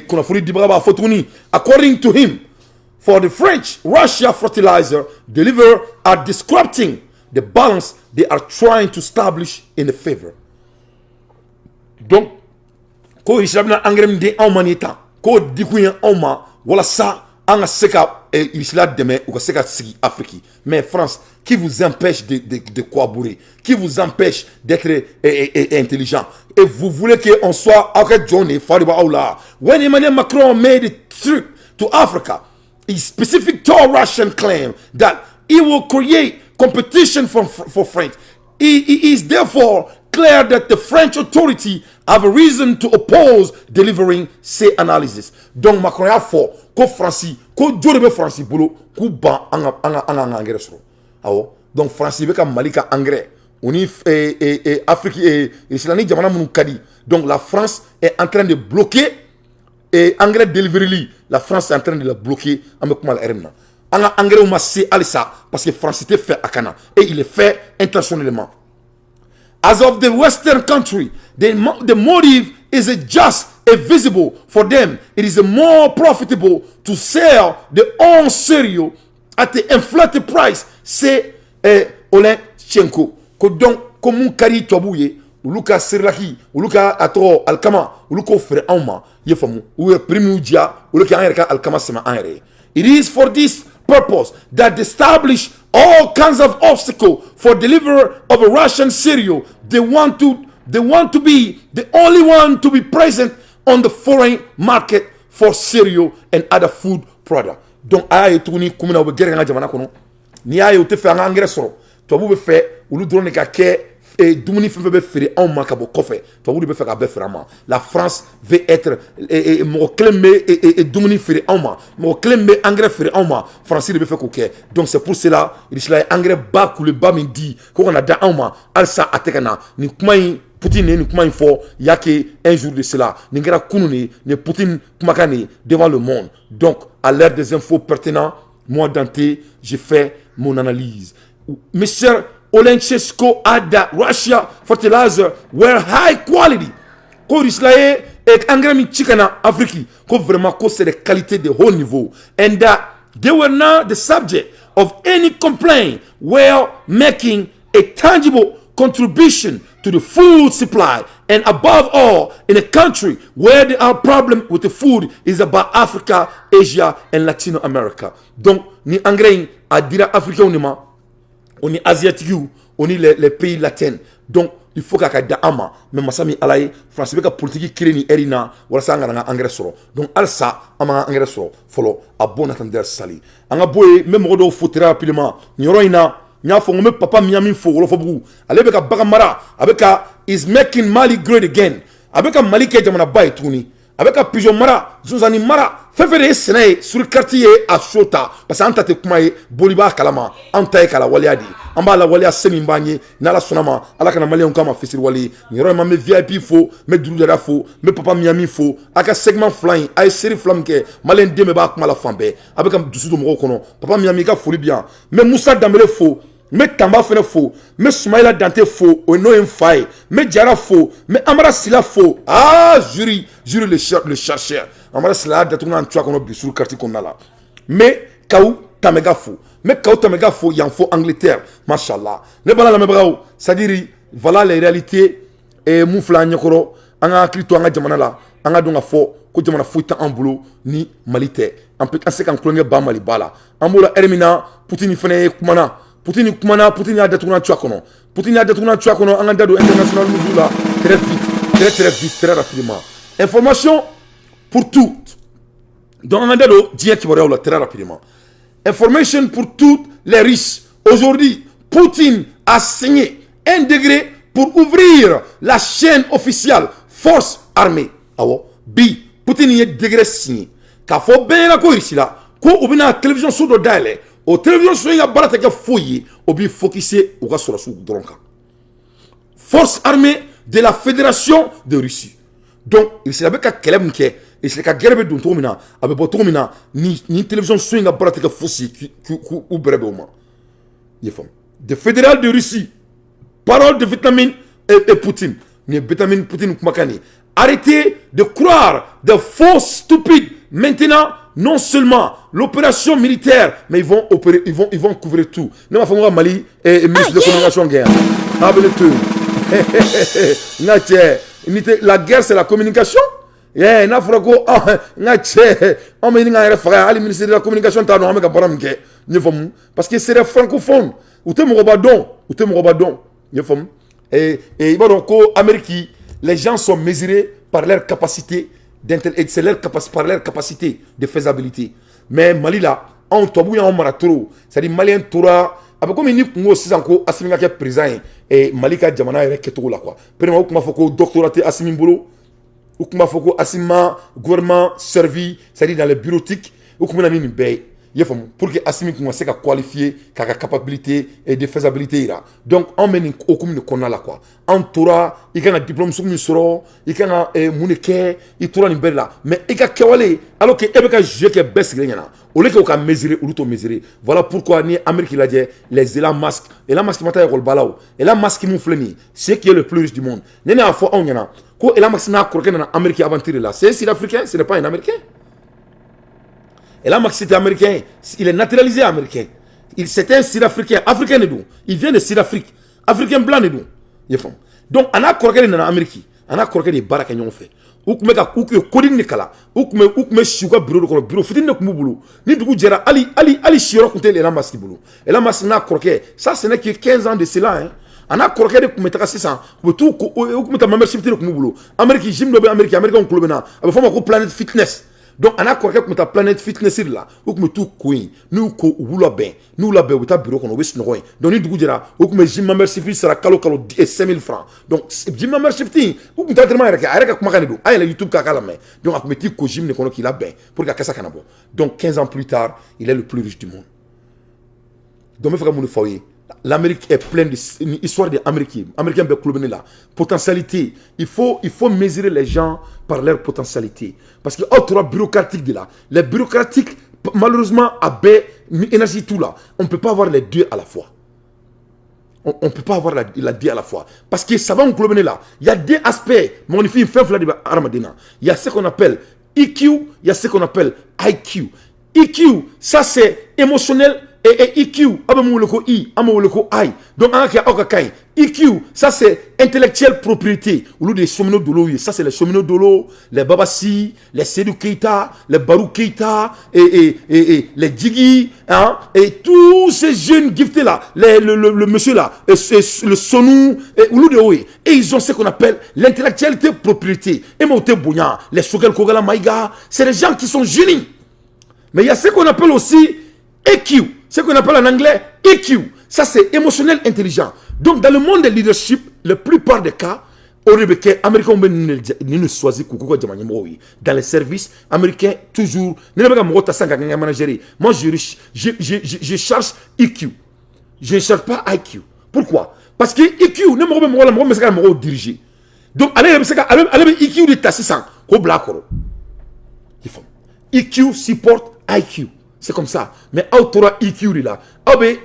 kunnafoni dibaga b'a fɔ tuguni, according to him, for the French, Russia fertilizer deliver are disrupting the balance they are trying to establish in the favor. Donc ko Russie bɛna engrais min di anw ma nin tan, k'o dikun ye anw ma walasa an ka se ka Russie dɛmɛ, u ka se ka sigi Afrique. Mais France, qui vous empêche de collaborer, qui vous empêche d'être intelligent, et vous voulez qu'on soit aw kɛ jɔn de fa de b'aw la. When Emmanuel Macron made a trip to Africa, he specific told Russian claim that he will create competition for French. He is therefore clear that the French authority have a reason to oppose delivering ces analyses. Donc Macron y'a fɔ ko Faransi ko jo de bɛ Faransi bolo k'u ban an ka engrais sɔrɔ. Awɔ, donc Faransi bɛ ka Mali ka engrais o ni Afrique Russie ni jamana minnu ka di. Donc la France est en train de bloquer et engrais delivery, la France est en train de la bloquer. An bɛ kuma la heure min na, an ka engrais ma se halisa parce que France tɛ fɛ a ka na et il est fait intentionnellement. As of the Western country, the motive is a just et visible for them. It is more profitable to sell their own cereal at the inflated price, c'est Olenchenko. Ko donc, ko mun ka di tubabuw ye, olu ka céréales, olu ka a tɔgɔ alikama, olu k'o feere anw ma, i ye faamu, u ye prix min diya, olu k'an yɛrɛ ka alikama sɛmɛ an yɛrɛ ye. It is for this purpose that establish all kinds of obstacles for delivery of a Russian cereal. They want to be the only one to be present on the foreign market for cereal and other food products. Donc a y'a ye tuguni kun min na u bɛ gɛrɛ an ka jamana kɔnɔ, n'i y'a ye u tɛ fɛ an ka engrais sɔrɔ, tubabuw bɛ fɛ olu dɔrɔn de ka kɛ dumuni fɛn fɛn bɛ feere anw ma ka bɔ kɔfɛ, tubabuw de bɛ fɛ k'a bɛɛ feere an ma. La France veut être mɔgɔ kelen bɛ dumuni feere anw ma, mɔgɔ kelen bɛ engrais feere anw ma, Faransi de bɛ fɛ k'o kɛ. Donc c'est pour cela Russie ye engrais ba kuleba min di ko kana da anw ma, halisa a tɛ ka na. Nin kuma in, Poutine ye nin kuma in fɔ il y a que un jour de cela. Nin kɛra kunun de ye, nin ye Poutine kumakan de ye devant le monde. Donc à l'ère des infos pertinents, moi Dante, j'ai fait mon analyse. Mr. Olenchenko add that Russia fertilizer were high quality. Ko Russie ye engrais min ci ka na Afrique, ko vraiment ko c'est des qualités de haut niveau and that they were not the subject of any complaint while making a tangible contribution to the food supply, and above all in a country where there are problems with the food is about Africa, Asia and Latin America. Donc ni engrais in a dira africains de ma, o ni asiatiques, o ni les pays latins. Donc il faut k'a ka da an ma. Mais masa min ala ye, Faransi bɛ ka politique créer nin heure in na walasa an kana an ka engrais sɔrɔ. Donc halisa an m'an ka engrais sɔrɔ fɔlɔ. A bon attendeur sali. An ka bɔ yen, n bɛ mɔgɔ dɔw fo très rapidement nin yɔrɔ in na. N y'a fɔ n ko n bɛ Papa Miami fo Wɔlɔfɔbugu. Ale bɛ ka bagan mara, a bɛ ka is making Mali great again. A bɛ ka Mali kɛ jamanaba ye tuguni. A bɛ ka pigeon mara, zonzanni mara, fɛn fɛn de ye sɛnɛ ye sur carte ye a so ta, parce que an ta tɛ kuma ye, boli b'a kalama, an ta ye k'a lawaleya de. An b'a lawaleya se min b'an ye, n'Ala sɔnna ma, Ala kana maliyɛnw kama fisiriwale ye. Nin yɔrɔ in ma, n bɛ VIP fo, n bɛ Duru Jara fo, n bɛ Papa Miami fo. A ka segment fila in, a ye série fila min kɛ, maliyɛn den bɛɛ b'a kuma la fan bɛɛ, a bɛ ka dusu don mɔgɔw kɔnɔ. Papa Miami, i ka foli bi yan. N bɛ Musa Danbele fo, n bɛ Tanba fɛnɛ fo, n bɛ Sumayila Dante fo, o n'o ye n fa ye, n bɛ Jara fo, n bɛ Amara Sila fo. Aa, Juri Juri le chercheur, Amara Sila y'a datugu n'an cuwa kɔnɔ bi sur carte kɔnɔna la. N bɛ Kawu Tamɛga fo, n bɛ Kawu Tamɛga fo yan fo Angleterre, mashallah. Ne bala lamɛnbagaw, c'est à dire voilà les réalités. Mun filɛ an ɲɛkɔrɔ, an ka hakili to an ka jamana la, an ka dɔn ka fɔ ko jamana foyi tɛ an bolo ni Mali tɛ. An an se k'an tulonkɛ ba Mali ba la. An b'o la heure min na, Poutine fɛnɛ ye kumana, Poutine kumana, Poutine y'a datugu n'a cuwa kɔnɔ, Poutine y'a datugu n'a cuwa kɔnɔ. An ka da don international news la très vite, très très vite, très rapidement. Information pour toutes. Donc an ka da don diɲɛ kibaruyaw la très rapidement. Information pour toutes les Russes. Aujourd'hui, Poutine a signé un décret pour ouvrir la chaîne officielle Force armée. Awɔ, bi Poutine ye décret signé k'a fɔ bɛɛ ɲɛna ko Russie la, ko u bɛna télévision so dɔ dayɛlɛ. O télévision so in ka baara tɛ kɛ foyi ye, o b'i focuser u ka sɔrɔsiw dɔrɔn kan. Force armée de la Fédération de Russie. Donc Russie bɛ ka kɛlɛ min kɛ, Russie ka guerre bɛ don cogo min na, a bɛ bɔ cogo min na, ni télévision so in ka baara tɛ kɛ fosi ye k'u bɛrɛ bɛn o ma. I ye faamu? De Fédéral de Russie, parole de vitamine et Poutine. Nin ye vitamine Poutine kumakan de ye. Arrêtez de croire des faux stupides. Maintenant, non seulement l'opération militaire, mais ils vont opérer, ils vont couvrir tout. Ne m'a fɔ n ko ka Mali ministre de communication gɛn yan. A bɛ ne to yen. N ka cɛ, ni tɛ la guerre, c'est la communication. Yeah, n'a fɔra ko n ka cɛ, anw bɛ ɲini k'an yɛrɛ faga yan, hali ministre de la communication t'a dɔn an bɛ ka baara min kɛ. N ye faamu? Parce que c'est des francophones. U tɛ mɔgɔba dɔn, u tɛ mɔgɔba dɔn. N ye faamu? Et i b'a dɔn ko Amérique, les gens sont mesurés par leur capacité, c'est leur capacité, par leur capacité de faisabilité. Mais Mali la, anw tubabu y'anw mara trop, c'est à dire malien tora a bɛ komi ni kun ko sisan ko Asimi ka kɛ président ye Mali ka jamana yɛrɛ kɛcogo la quoi. Premièrement, u tun b'a fɔ ko doctorat tɛ Asimi bolo, u tun b'a fɔ ko Asimi ma gouvernement servi, c'est à dire dans les bureautiques, u tun bɛ na ni nin bɛɛ ye. I y'a faamu, pour que Assimi kun ka se ka qualifier k'a ka capacité et de faisabilité yira. Donc anw bɛ nin hokumu de kɔnɔna la quoi. Anw tora i kan ka diplôme sugu min sɔrɔ, i kan ka mun de kɛ, i tora nin bɛɛ de la, mais i ka kɛwale, alors que e bɛ ka jeu kɛ bɛɛ sigilen ɲɛna, au lieu que u ka mesurer, olu t'o mesurer. Voilà pourquoi ni Amérique lajɛ, les Elon Musk, Elon Musk ma taa école ba la o. Elon Musk mun filɛ nin ye, c'est qui est le plus riche du monde. Ne y'a fɔ anw ɲɛna ko Elon Musk n'a kɔrɔkɛ nana Amérique aventure la, c'est un Sud-Africain, ce n'est pas un Américain. Elon Musk, c'était américain, il est naturalisé américain. Il c'était un Sud-Africain, africain de don. Il vient de Sud-Afrique, africain blanc de don. I y'a faamu? Donc a n'a kɔrɔkɛ de nana Amérique, a n'a kɔrɔkɛ de ye baara kɛ ɲɔgɔn fɛ. U tun bɛ ka u tun ye coding de kalan, u tun bɛ si u ka bureau de kɔnɔ, bureau fitinin de tun b'u bolo. Ni dugu jɛra, hali siyɔrɔ tun tɛ Elon Musk bolo. Elon Musk n'a kɔrɔkɛ, ça ce n'est que 15 ans de cela, hein. A n'a kɔrɔkɛ de tun bɛ taga sisan, u bɛ t'u ko, u tun bɛ taa membership de tun b'u bolo. Amérique gym dɔ bɛ Amérique, américain tulo bɛ na, a bɛ fɔ o ma ko Planet Fitness. Donc a n'a kɔrɔkɛ tun bɛ taa Planet Fitness de la, u tun bɛ t'u ko yen, n'u y'u ko, u b'u labɛn, n'u labɛn, u bɛ taa bureau kɔnɔ, u bɛ sunɔgɔ yen. Donc ni dugu jɛra, u tun bɛ gym membership sara kalo kalo 5000 francs. Donc gym membership u tun t'a entraînement yɛrɛ kɛ, a yɛrɛ ka kumakan de don, a yɛlɛ YouTube k'a lamɛn. Donc a tun bɛ t'i ko gym de kɔnɔ k'i labɛn pour que a kasa kana bɔ. Donc 15 ans plus tard, il est le plus riche du monde. Donc n bɛ fɛ ka mun de fɔ aw ye? L'Amérique est pleine de une histoire de Amérique. Américain bɛ kulo bɛ ne la. Potentialité. Il faut mesurer les gens par leur potentialité. Parce que aw tora bureaucratique de la. Les bureaucratiques, malheureusement, a bɛɛ énergie tout là. On ne peut pas avoir les deux à la fois. On ne peut pas avoir la deux à la fois. Parce que ça va kulo bɛ ne la. Il y a deux aspects. Mɔgɔninfin fɛn fila de bɛ hadamaden na. Il y a ce qu'on appelle EQ, il y a ce qu'on appelle IQ. EQ, ça c'est émotionnel et EQ, aw bɛ mun wele ko I, an b'o wele ko I. Donc an ka kɛ aw ka kan ye. EQ, ça c'est intellectuel propriété. Olu de ye Sominé Dolo ye. Ça c'est les Sominé Dolo, les Babassi, les Seydou Keita, les Barou Keita et les Djigui, hein, et tous ces jeunes giftés là, le monsieur là, et le Sonou, et olu de y'o ye. Et ils ont ce qu'on appelle l'intellectualité propriété. Et Moté Bougna, les Choguel Kokalla Maïga, c'est des gens qui sont génies. Mais il y a ce qu'on appelle aussi EQ, ce qu'on appelle en anglais EQ. Ça, c'est émotionnel intelligent. Donc, dans le monde du leadership, la plupart des cas, o de bɛ kɛ américains bɛ nin de choisir k'u k'u ka jama ɲɛmɔgɔw ye. Dans les services américains, toujours, ni ne bɛ ka mɔgɔ ta sisan ka kɛ n ka manager ye, moi je cherche EQ, je ne cherche pas IQ. Pourquoi? Parce que EQ, ne mɔgɔ bɛ mɔgɔ la, mɔgɔ min bɛ se ka mɔgɔw diriger. Donc ale yɛrɛ bɛ se ka ale bɛ EQ de ta sisan k'o bila a kɔrɔ. I faamu? EQ supporte IQ, c'est comme ça. Mais aw tora EQ de la, aw bɛ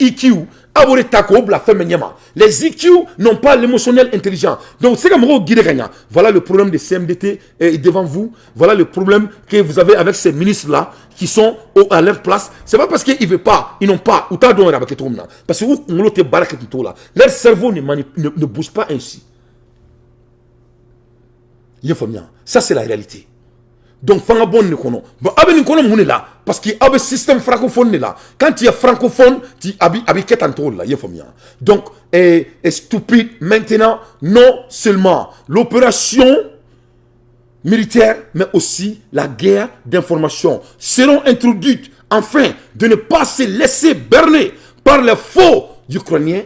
EQ, aw b'o de ta k'o bila fɛn bɛɛ ɲɛma. Les EQ n'ont pas l'émotionnel intelligent, donc se ka mɔgɔw guider ka ɲa. Voilà le problème de CMDT est devant vous. Voilà le problème que vous avez avec ces ministres là qui sont à leur place. C'est pas parce qu'ils veulent pas, ils n'ont pas, u t'a dɔn yɛrɛ a bɛ kɛ cogo min na, parce que u kunkolo tɛ baara kɛ ten cogo la. Leur cerveau ne bouge pas ainsi. I ye faamuya? Ça c'est la réalité. Donc fanga bɔ nin de kɔnɔ. Bon, aw bɛ nin kɔnɔ mun de la? Parce que aw bɛ système francophone de la. Quand tu es francophone, tu a bɛ kɛ tan cogo de la. I ye faamuya? Donc et stupide maintenant, non seulement l'opération militaire, mais aussi la guerre d'information seront introduites afin de ne pas se laisser berner par les faux Ukrainiens.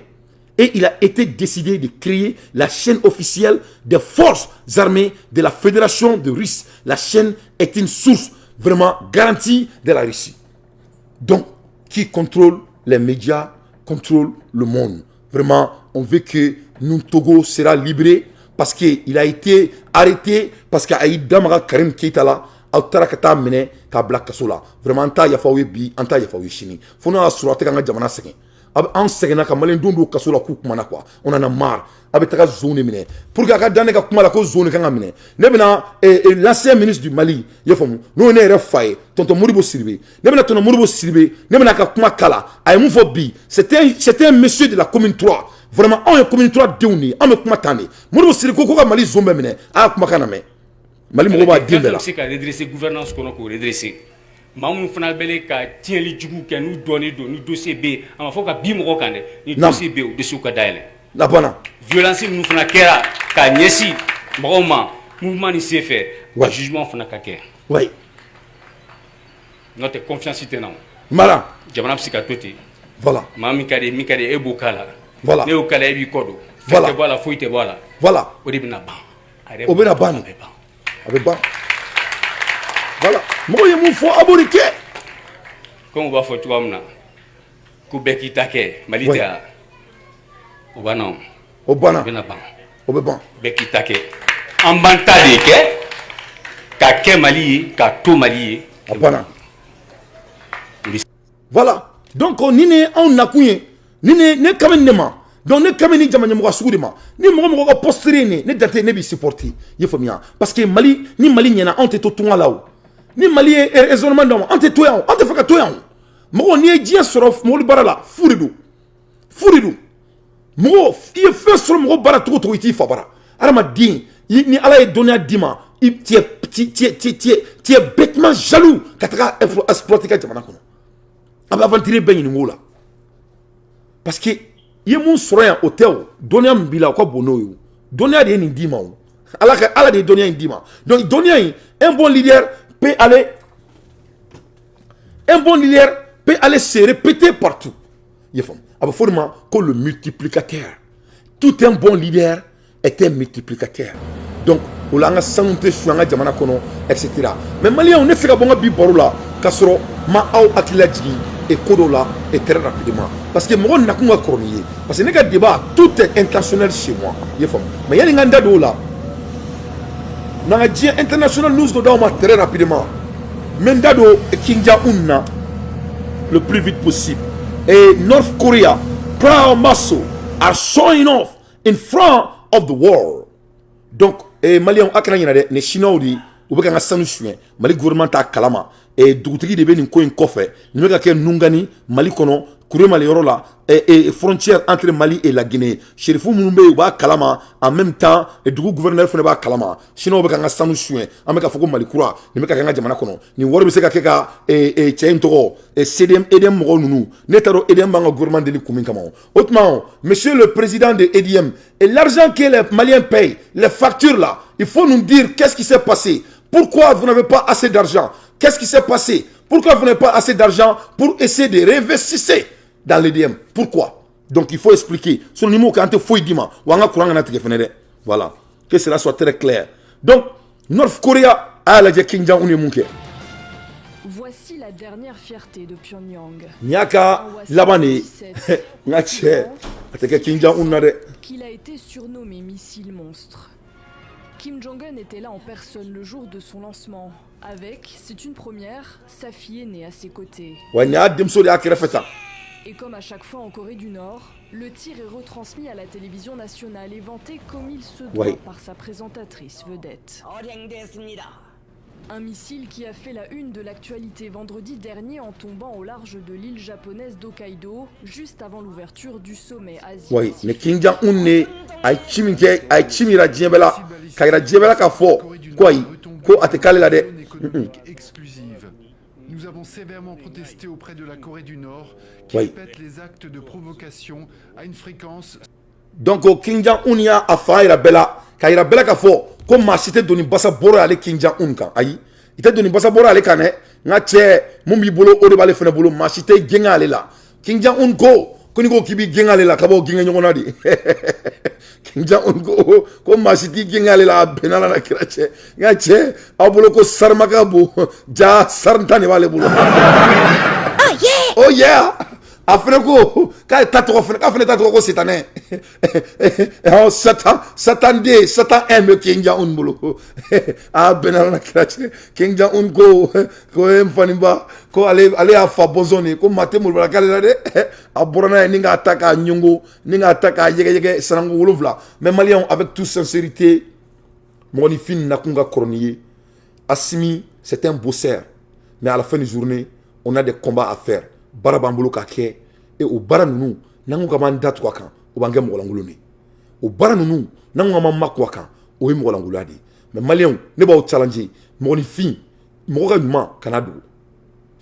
Et il a été décidé de créer la chaîne officielle des forces armées de la Fédération de Russie. La chaîne est une source vraiment garantie de la Russie. Donc, qui contrôle les médias, contrôle le monde. Vraiment, on veut que nous, Togo sera libéré parce qu'il a été arrêté, parce qu'il a eu Damara Karim Keita la, aw taara ka taa minɛ k'a bila kaso la. Vraiment, an t'a yafa aw ye bi, an t'a yafa aw ye sini. Fo n'a y'a sɔrɔ a tɛ k'an ka jamana sɛgɛn. A bɛ an sɛgɛnna ka maliyɛndenw don kaso la k'u kumana quoi. On en a marre. A bɛ taga zon de minɛ pour que a ka da ne ka kuma la ko zon de kan ka minɛ. Ne bɛna l'ancien ministre du Mali, i y'a faamu, n'o ye ne yɛrɛ fa ye, tonton Modibo Sidibe, ne bɛna tonton Modibo Sidibe, ne bɛna a ka kuma kala. A ye mun fɔ bi? C'était un monsieur de la commune 3. Vraiment, anw ye commune 3 denw de ye, anw bɛ kuma tan de. Modibo Sidibe ko ka Mali zon bɛɛ minɛ. A y'a kumakan lamɛn. Mali mɔgɔw b'a den bɛɛ la. Bɛ se ka redresser gouvernance kɔnɔ k'o redresser. Maa minnu fana bɛ ka tiɲɛli jugu kɛ, n'u dɔnnen don, ni dossier bɛ yen, a ma fɔ ka bin mɔgɔ kan dɛ, ni dossier bɛ yen, o dossier ka dayɛlɛ. La banna. Violence minnu fana kɛra k'a ɲɛsin mɔgɔw ma mouvement nin senfɛ, wa jugement fana ka kɛ. N'o tɛ, confiance tɛ na o. Mara. Jamana bɛ se ka to ten. Maa min ka di, min ka di e b'o k'a la. Ne y'o k'a la, e b'i kɔ don. Fɛn tɛ bɔ a la, foyi tɛ bɔ a la. O de bɛna ban. A yɛrɛ. O bɛna ban. A bɛ ban. A bɛ ban. Voilà, mɔgɔw ye mun fɔ, a b'o de kɛ. Comme u b'a fɔ cogoya min na ko bɛɛ k'i ta kɛ, Mali tɛ wa? O banna o. O banna. O bɛna ban. O bɛ ban. Bɛɛ k'i ta kɛ, an b'an ta de kɛ ka kɛ Mali ye, ka to Mali ye. A banna. Voilà, donc ni ne anw nakun ye ni ne, ne kan bɛ nin de ma. Donc ne kan bɛ ni jama ɲɛmɔgɔ sugu de ma. Ni mɔgɔ mɔgɔ ka posture ye nin, ne dante ne b'i supporter, i ye faamuya? Parce que Mali, ni Mali ɲɛna, anw tɛ to tunga la. O ni Mali ye raisonnement d'aw ma, an tɛ to yan, an tɛ fɛ ka to yan. Mɔgɔ, n'i ye diɲɛ sɔrɔ mobili baara la, fu de don, fu de don. Mɔgɔ, i ye fɛn sɔrɔ mɔgɔ baara cogo cogo, i t'i fa bara. Adamaden, ni Ala ye dɔnniya d'i ma, tu es bêtement jaloux ka taga exploiter ka jamana kɔnɔ. A bɛ aventure bɛɛ ɲininka o la, parce que i ye mun sɔrɔ yan, o tɛ. O dɔnniya min b'i la, o ka bon n'o ye. O dɔnniya de ye nin d'i ma. O Ala ka, Ala de ye dɔnniya in d'i ma. Donc dɔnniya in, un bon leader peut aller se répéter partout, i ye faamu? A bɛ fɔ o de ma ko le multiplicateur. Tout un bon leader est un multiplicateur. Donc o la, an ka sanu tɛ su an ka jamana kɔnɔ, et cetera. Mais Maliyɛnw, ne tɛ se ka bɔ n ka bi baro la k'a sɔrɔ ma aw hakili lajigin et ko dɔw la, et très rapidement, parce que mɔgɔ nakun ka kɔrɔ n'i ye, parce que ne ka débat, tout est intentionnel chez moi, i ye faamu? Mais yanni n ka n da don o la, n'an ka diɲɛ international news dɔ d'aw ma très rapidement, n bɛ n da don Kim Jong-un na le plus vite possible. Et North Korea proud muscle are showing off in front of the world. Donc Maliyɛnw, a kana ɲinɛ dɛ, nin Chinois de, u bɛ ka n ka sanu suɲɛ. Mali gouvernement t'a kalama. Dugutigi de bɛ nin ko in kɔfɛ. Nin bɛ ka kɛ Nungani, Mali kɔnɔ, Kuremale yɔrɔ la, frontière entre Mali et la Guinée. Chérif minnu bɛ yen, u b'a kalama. En même temps, dugu gouverneur fana b'a kalama. Chinois bɛ ka n ka sanu suɲɛ. An bɛ ka fɔ ko Mali kura nin bɛ ka kɛ an ka jamana kɔnɔ. Nin wari bɛ se ka kɛ ka cɛ in tɔgɔ CDM, EDM mɔgɔw ninnu. Ne t'a dɔn EDM b'an ka gouvernement deli kun min kama. O tuma, monsieur le président de EDM, et l'argent que les Maliens payent, les factures là, il faut nous dire qu'est-ce qui s'est passé. Pourquoi vous n'avez pas assez d'argent? Qu'est-ce qui s'est passé? Pourquoi vous n'avez pas assez d'argent pour essayer de réinvestir dans l'EDM? Pourquoi? Donc il faut expliquer. Son numéro quand il faut dire, ou an courant. Voilà. Que cela soit très clair. Donc North Korea a lajɛ Kim Jong-un ye mun kɛ. Voici la dernière fierté de Pyongyang. Nin y'a ka laban de ye. N ka cɛ, a tɛ kɛ Kim Jong-un na dɛ. Qu'il a été surnommé missile monstre. Kim Jong-un était là en personne le jour de son lancement. Avec, c'est une première, sa fille aînée à ses côtés. Wa nin y'a denmuso de y'a kɛrɛfɛ tan. Et comme à chaque fois en Corée du Nord, le tir est retransmis à la télévision nationale et vanté comme il se doit par sa présentatrice vedette. Un missile qui a fait la une de l'actualité vendredi dernier en tombant au large de l'île japonaise d'Hokkaido, juste avant l'ouverture du sommet Asie. Oui, mais Kim Jong-un ne a ye ci min kɛ, a ye ci min yira diɲɛ bɛɛ la, ka yira diɲɛ bɛɛ la k'a fɔ ko ayi, ko a tɛ k'ale la dɛ. Nous avons sévèrement protesté auprès de la Corée du Nord qui répète les actes de provocation à une fréquence. Donc Kim Jong-un y'a a fa yira bɛɛ la, ka yira bɛɛ la k'a fɔ ko maa si tɛ don ni basa bɔrɔ y'ale Kim Jong-un kan. Ayi, i tɛ don ni basa bɔrɔ ale kan dɛ. N ka cɛ, mun b'i bolo, o de b'ale fana bolo. Maa si tɛ gɛngɛ ale la. Kim Jong-un ko n'i ko k'i b'i gɛngɛ ale la, ka bɔ gɛngɛ ɲɔgɔn na de. Kim Jong-un ko maa si t'i gɛngɛ ale la. A bɛnna la kira cɛ. N ka cɛ, aw bolo ko sarimaka bon ja, sarintan de b'ale bolo. Oh yeah! A fana ko k'ale ta tɔgɔ fana, k'a fana ta tɔgɔ ko sitanɛ. Satan, Satan den, Satan 1 bɛ Kim Jong Un bolo. A bɛnna la kira cɛ. Kim Jong Un ko e n faniba, ko ale y'a fa bɔnsɔn de ye, ko maa tɛ molobala k'ale la dɛ. A bɔra n'a ye ni k'a ta k'a ɲɔngo, ni k'a ta k'a yɛgɛyɛgɛ sananko 7. Mais Maliyɛnw, avec toute sincérité, mɔgɔninfin nakun ka kɔrɔ n'i ye. Assimi, c'est un bosseur, mais à la fin de journée, on a des combats à faire. Baara b'an bolo k'a kɛ. Et o baara ninnu, n'an ko k'an b'an da tugu a kan, o b'an kɛ mɔgɔlankolon de ye. O baara ninnu, n'an ko k'an b'an makun a kan, o ye mɔgɔlankolonya de ye. Mais Maliyɛnw, ne b'aw challenge. Mɔgɔninfin, mɔgɔ ka ɲuman kana dogo,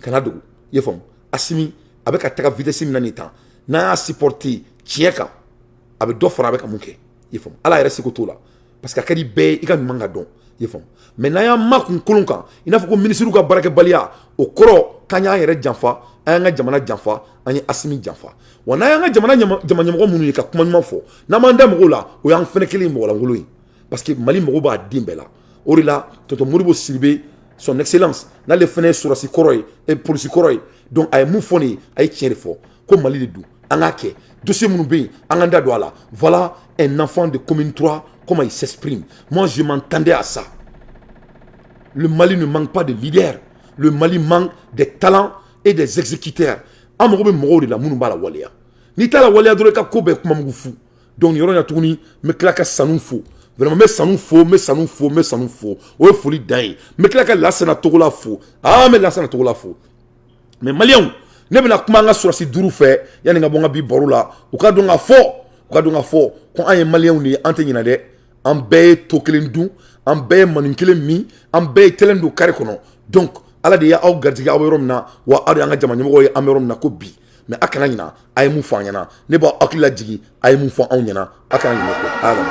kana dogo, i ye faamu? Assimi a bɛ ka taga vitesse min na nin tan, n'an y'a supporter tiɲɛ kan, a bɛ dɔ fara a bɛ ka mun kɛ, i ye faamu? Ala yɛrɛ seko t'o la, parce que a ka di bɛɛ ye i ka ɲuman ka dɔn, i ye faamu? Mais n'an y'an makun kolon kan, i n'a fɔ ko minisiriw ka baarakɛbaliya, o kɔrɔ k'an y'an yɛrɛ janfa, an y'an ka jamana janfa, an ye Assimi janfa. Wa n'an y'an ka jamana jama ɲɛmɔgɔ minnu ye ka kuma ɲuman fɔ, n'an m'an da mɔgɔw la, o y'an fɛnɛ kelen ye mɔgɔlankolon ye, parce que Mali mago b'a den bɛɛ la. O de la, tonton Modibo Sidibe, son excellence, n'ale fɛnɛ ye sɔrɔsi kɔrɔ ye, polisi kɔrɔ ye, Donc a ye mun fɔ nin ye, a ye tiɲɛ de fɔ ko Mali de don, an k'a kɛ. Dossier minnu bɛ yen, an k'an da don a la. Voilà un enfant de commune 3, comment il s'exprime. Moi, je m'attendais à ça. Le Mali ne manque pas de leaders, le Mali manque des talents et des exécuteurs. An mago bɛ mɔgɔw de la minnu b'a la waleya. N'i t'a la waleya dɔrɔn, i ka ko bɛɛ kuma mugu fu. Donc nin yɔrɔ in na tuguni, n bɛ tila ka Sanu fo. Vraiment, n bɛ Sanu fo, n bɛ Sanu fo, n bɛ Sanu fo. O ye foli dan ye. N bɛ tila ka Lasana Togola fo. Aa, n bɛ Lasana Togola fo. Mais maliyɛnw, ne bɛna kuma an ka sɔrɔsi 5 fɛ yanni n ka bɔ n ka bi baro la. U ka dɔn ka fɔ, u ka dɔn ka fɔ ko an ye maliyɛnw de ye, an tɛ ɲinɛ dɛ. An bɛɛ ye to kelen dun, an bɛɛ ye manin kelen min, an bɛɛ ye tɛlɛn don kari kɔnɔ. Donc Ala de y'aw garijɛgɛ aw bɛ yɔrɔ min na, wa aw de y'an ka jama ɲɛmɔgɔ ye, an bɛ yɔrɔ min na ko bi. Mais a kana ɲina a ye mun fɔ an ɲɛna. Ne b'aw hakili lajigin a ye mun fɔ anw ɲɛna. A kana ɲinɛ o kɔ. A y'a lamɛn.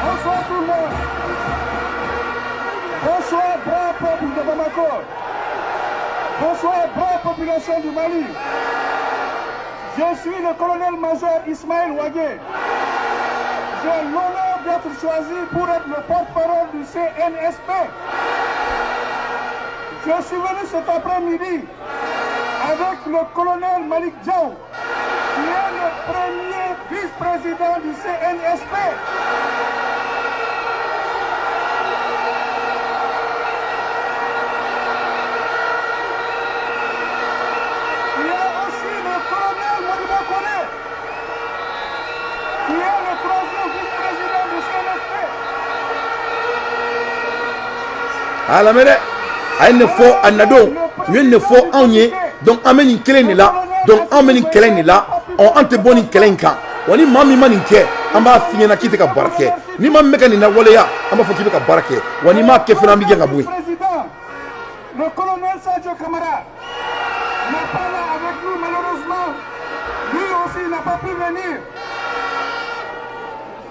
Bonsoir tout le monde. Bonsoir, brave peuple de Bamako. Bonsoir, brave population du Mali. Je suis le colonel-major Ismaël Wagué. J'ai l'honneur d'être choisi pour être le porte-parole du CNSP. Je suis venu cet après-midi avec le colonel Malik Diaw, qui est le premier vice-président du CNSP. Il y a aussi le colonel Modibo Kone, qui est le troisième vice-président du CNSP. A lamɛn dɛ, a ye nin fɔ a nadon, u ye nin fɔ anw ye. Donc an bɛ nin kelen de la, donc an bɛ nin kɛlɛ in de la. Ɔ, an tɛ bɔ nin kɛlɛ in kan wa. Ni maa min ma nin kɛ, an b'a f'i ɲɛna k'i tɛ ka baara kɛ. Ni maa min bɛ ka nin lawaleya, an b'a fɔ k'i bɛ ka baara kɛ wa. N'i m'a kɛ fana, an b'i gɛn ka bɔ yen. Président, le colonel Sadio Kamara n'est pas là avec nous malheureusement. Lui aussi n'a pas pu venir.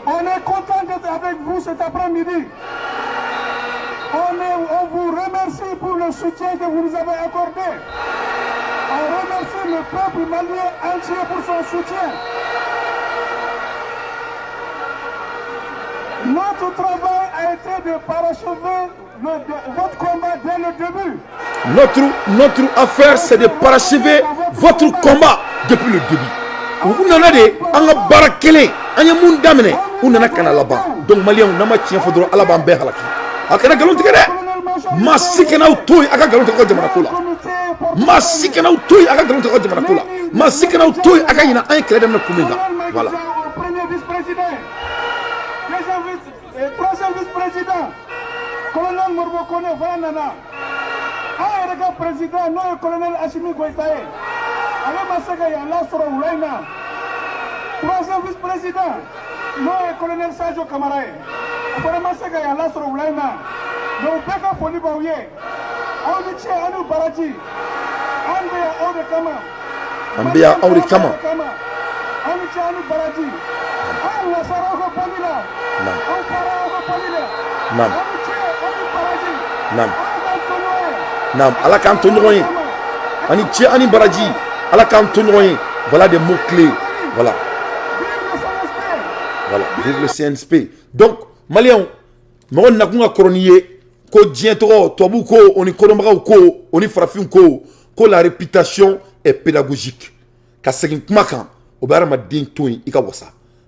On est content d'être avec vous cet après-midi. On vous remercie pour le soutien que vous nous avez accordé. On remercie le peuple malien entier pour son soutien. Notre travail a été de parachever votre combat dès le début. Notre affaire, c'est de parachever votre combat depuis le début. U nana de an ka baara kelen an ye mun daminɛ, u nana ka na laban. Donc maliyɛnw, n'an ma tiɲɛ fɔ dɔrɔn, Ala b'an bɛɛ halaki. A kana nkalon tigɛ dɛ. Maa si kana aw to yen a ka nkalon tigɛ aw ka jamana ko la. Maa si kana aw to yen a ka nkalon tigɛ aw ka jamana ko la. Maa si kana aw to yen a ka ɲinɛ an ye kɛlɛ daminɛ kun min kan. Voilà. Au premier vice-président, deuxième vice, troisième vice-président, colonel Modibo Kone fana nana. An yɛrɛ ka président, n'o ye colonel Assimi Goïta ye, ale ma se ka yan lasɔrɔ wula in na. Troisième vice-président, n'o ye colonel Sadio Kamara ye, o fana ma se ka yan lasɔrɔ wula in na. Mais u bɛɛ ka foli b'aw ye. Aw ni ce, aw ni baraji. An bɛ yan aw de kama. An bɛ yan aw de kama. Aw ni ce, aw ni baraji. An wasara aw ka bɔli la. An fara aw ka bɔli la. Aw ni ce, aw ni baraji. Ala k'an to ɲɔgɔn ye. Naam, Ala k'an to ɲɔgɔn ye. Ani ce ani baraji, Ala k'an to ɲɔgɔn ye. Voilà des mots clés. Voilà. Vive le CNSP. Voilà, vive le CNSP. Donc, maliyɛnw, mɔgɔ nakun ka kɔrɔ n'i ye ko diɲɛ tɔgɔ tubabuw ko, o ni kodɔnbagaw ko, o ni farafinw ko, ko la réputation est pédagogique. Ka segin kuma kan, o bɛ hadamaden to yen i ka wasa,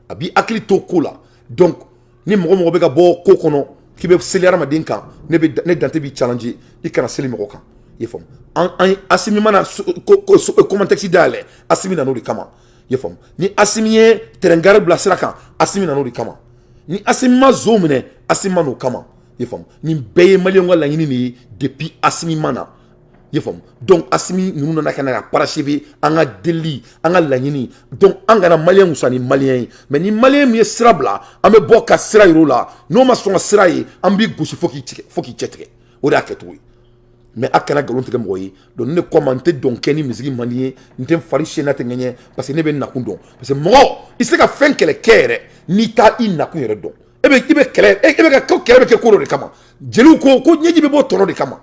a b'i hakili to ko la. Donc ni mɔgɔ mɔgɔ bɛ ka bɔ ko kɔnɔ k'i bɛ seli hadamaden kan, ne bɛ ne dante b'i challenge, i kana seli mɔgɔ kan. I ye faamu? An Asimi mana ko Comatex dayɛlɛ, Asimi nana o de kama. I ye faamu? Ni Asimi ye terrain gare bila sira kan, Asimi nana o de kama. Ni Asimi ma zo minɛ, Asimi ma n'o kama. I ye faamu? Nin bɛɛ ye maliyɛnw ka laɲini de ye depuis Asimi ma na. I ye faamu? Donc Asimi ninnu nana ka na ka parachever an ka delili, an ka laɲini. Donc an kana maliyɛn wusa ni maliyɛn ye, mais ni maliyɛn min ye sira bila, an bɛ bɔ ka sira yir'o la. N'o ma sɔn ka sira ye, an b'i gosi fo k'i tigɛ, fo k'i cɛ tigɛ. O de y'a kɛcogo ye. Mais a kana nkalon tigɛ mɔgɔ ye. Donc ne ko ma, n tɛ dɔn kɛ ni misigi man di ye, n tɛ n fari siyɛn n'a tɛ ŋɛɲɛ, parce que ne bɛ n nakun dɔn. Parce que mɔgɔ i tɛ se ka fɛn kɛlɛ kɛ yɛrɛ n'i t'a i nakun yɛrɛ dɔn. E bɛ i bɛ kɛlɛ, e bɛ ka ko kɛlɛ bɛ kɛ ko dɔ de kama. Jeliw ko ko ɲɛji bɛ bɔ tɔnɔ de kama.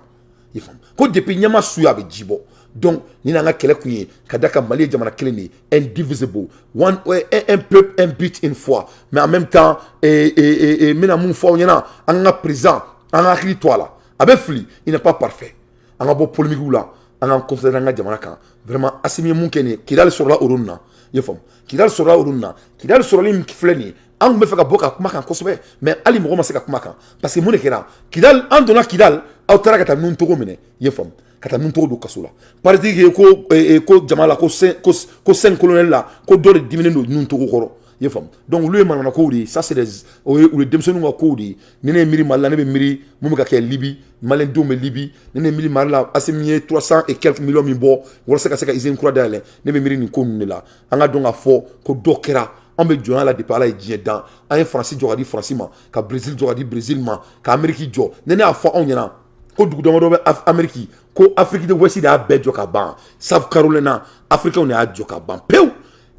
I faamu? Ko depuis ɲɛma su a bɛ ji bɔ. Donc ni n'an ka kɛlɛ kun ye ka da ka Mali ye jamana kelen de ye, indivisible, one, un peuple, un but, une foi. Mais en même temps, n bɛna mun fɔ aw ɲɛna? An ka président, an ka hakili to a la, a bɛ fili, il n'est pas parfait. An ka bɔ polémique la, an k'an concentrer an ka jamana kan. Vraiment, Assimi ye mun kɛ nin ye? Kidali sɔrɔla olu na, i ye faamu? Kidali sɔrɔla olu na. Kidali sɔrɔli min filɛ nin ye, an tun bɛ fɛ ka bɔ ka kuma kan kosɛbɛ, mais hali mɔgɔ ma se ka kuma kan, parce que mun de kɛra Kidali? An donna Kidali, aw taara ka taa nun togo minɛ, i ye faamu, ka taa nun togo don kaso la. Parti ko jama la, ko cinq colonel la, ko dɔ de diminen don nun togo kɔrɔ, i ye faamu? Donc olu ye manamana kow de ye. Ça, c'est des o ye u ye denmisɛnninw ka kow de ye. Ni ne ye miiri Mali la, ne bɛ miiri mun bɛ ka kɛ Libi, maliyɛndenw bɛ Libi. Ni ne ye miiri Mali la, Assimi ye 300 et quelques millions min bɔ walasa ka se ka usine kura dayɛlɛ, ne bɛ miiri nin ko ninnu de la. An ka dɔn k'a fɔ ko dɔ kɛra. An bɛ jɔnya la depuis Ala ye diɲɛ dan. An ye Faransi jɔ ka di Faransi ma, ka Brésil jɔ ka di Brésil ma, ka Amérique jɔ. Ni ne y'a fɔ anw ɲɛna ko dugu damadɔ bɛ Amérique, ko Afrique de l'Ouest de y'a bɛɛ jɔ ka ban. South Carolina, Africains de y'a jɔ ka ban pewu.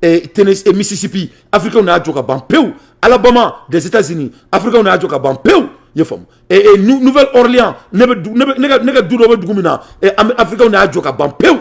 Tennessee, Mississippi, Africains de y'a jɔ ka ban pewu. Alabama des États-Unis, Africains de y'a jɔ ka ban pewu, i ye faamu? Nouvelle-Orléans, ne bɛ ne ka du dɔ bɛ dugu min na, Africains de y'a jɔ ka ban pewu.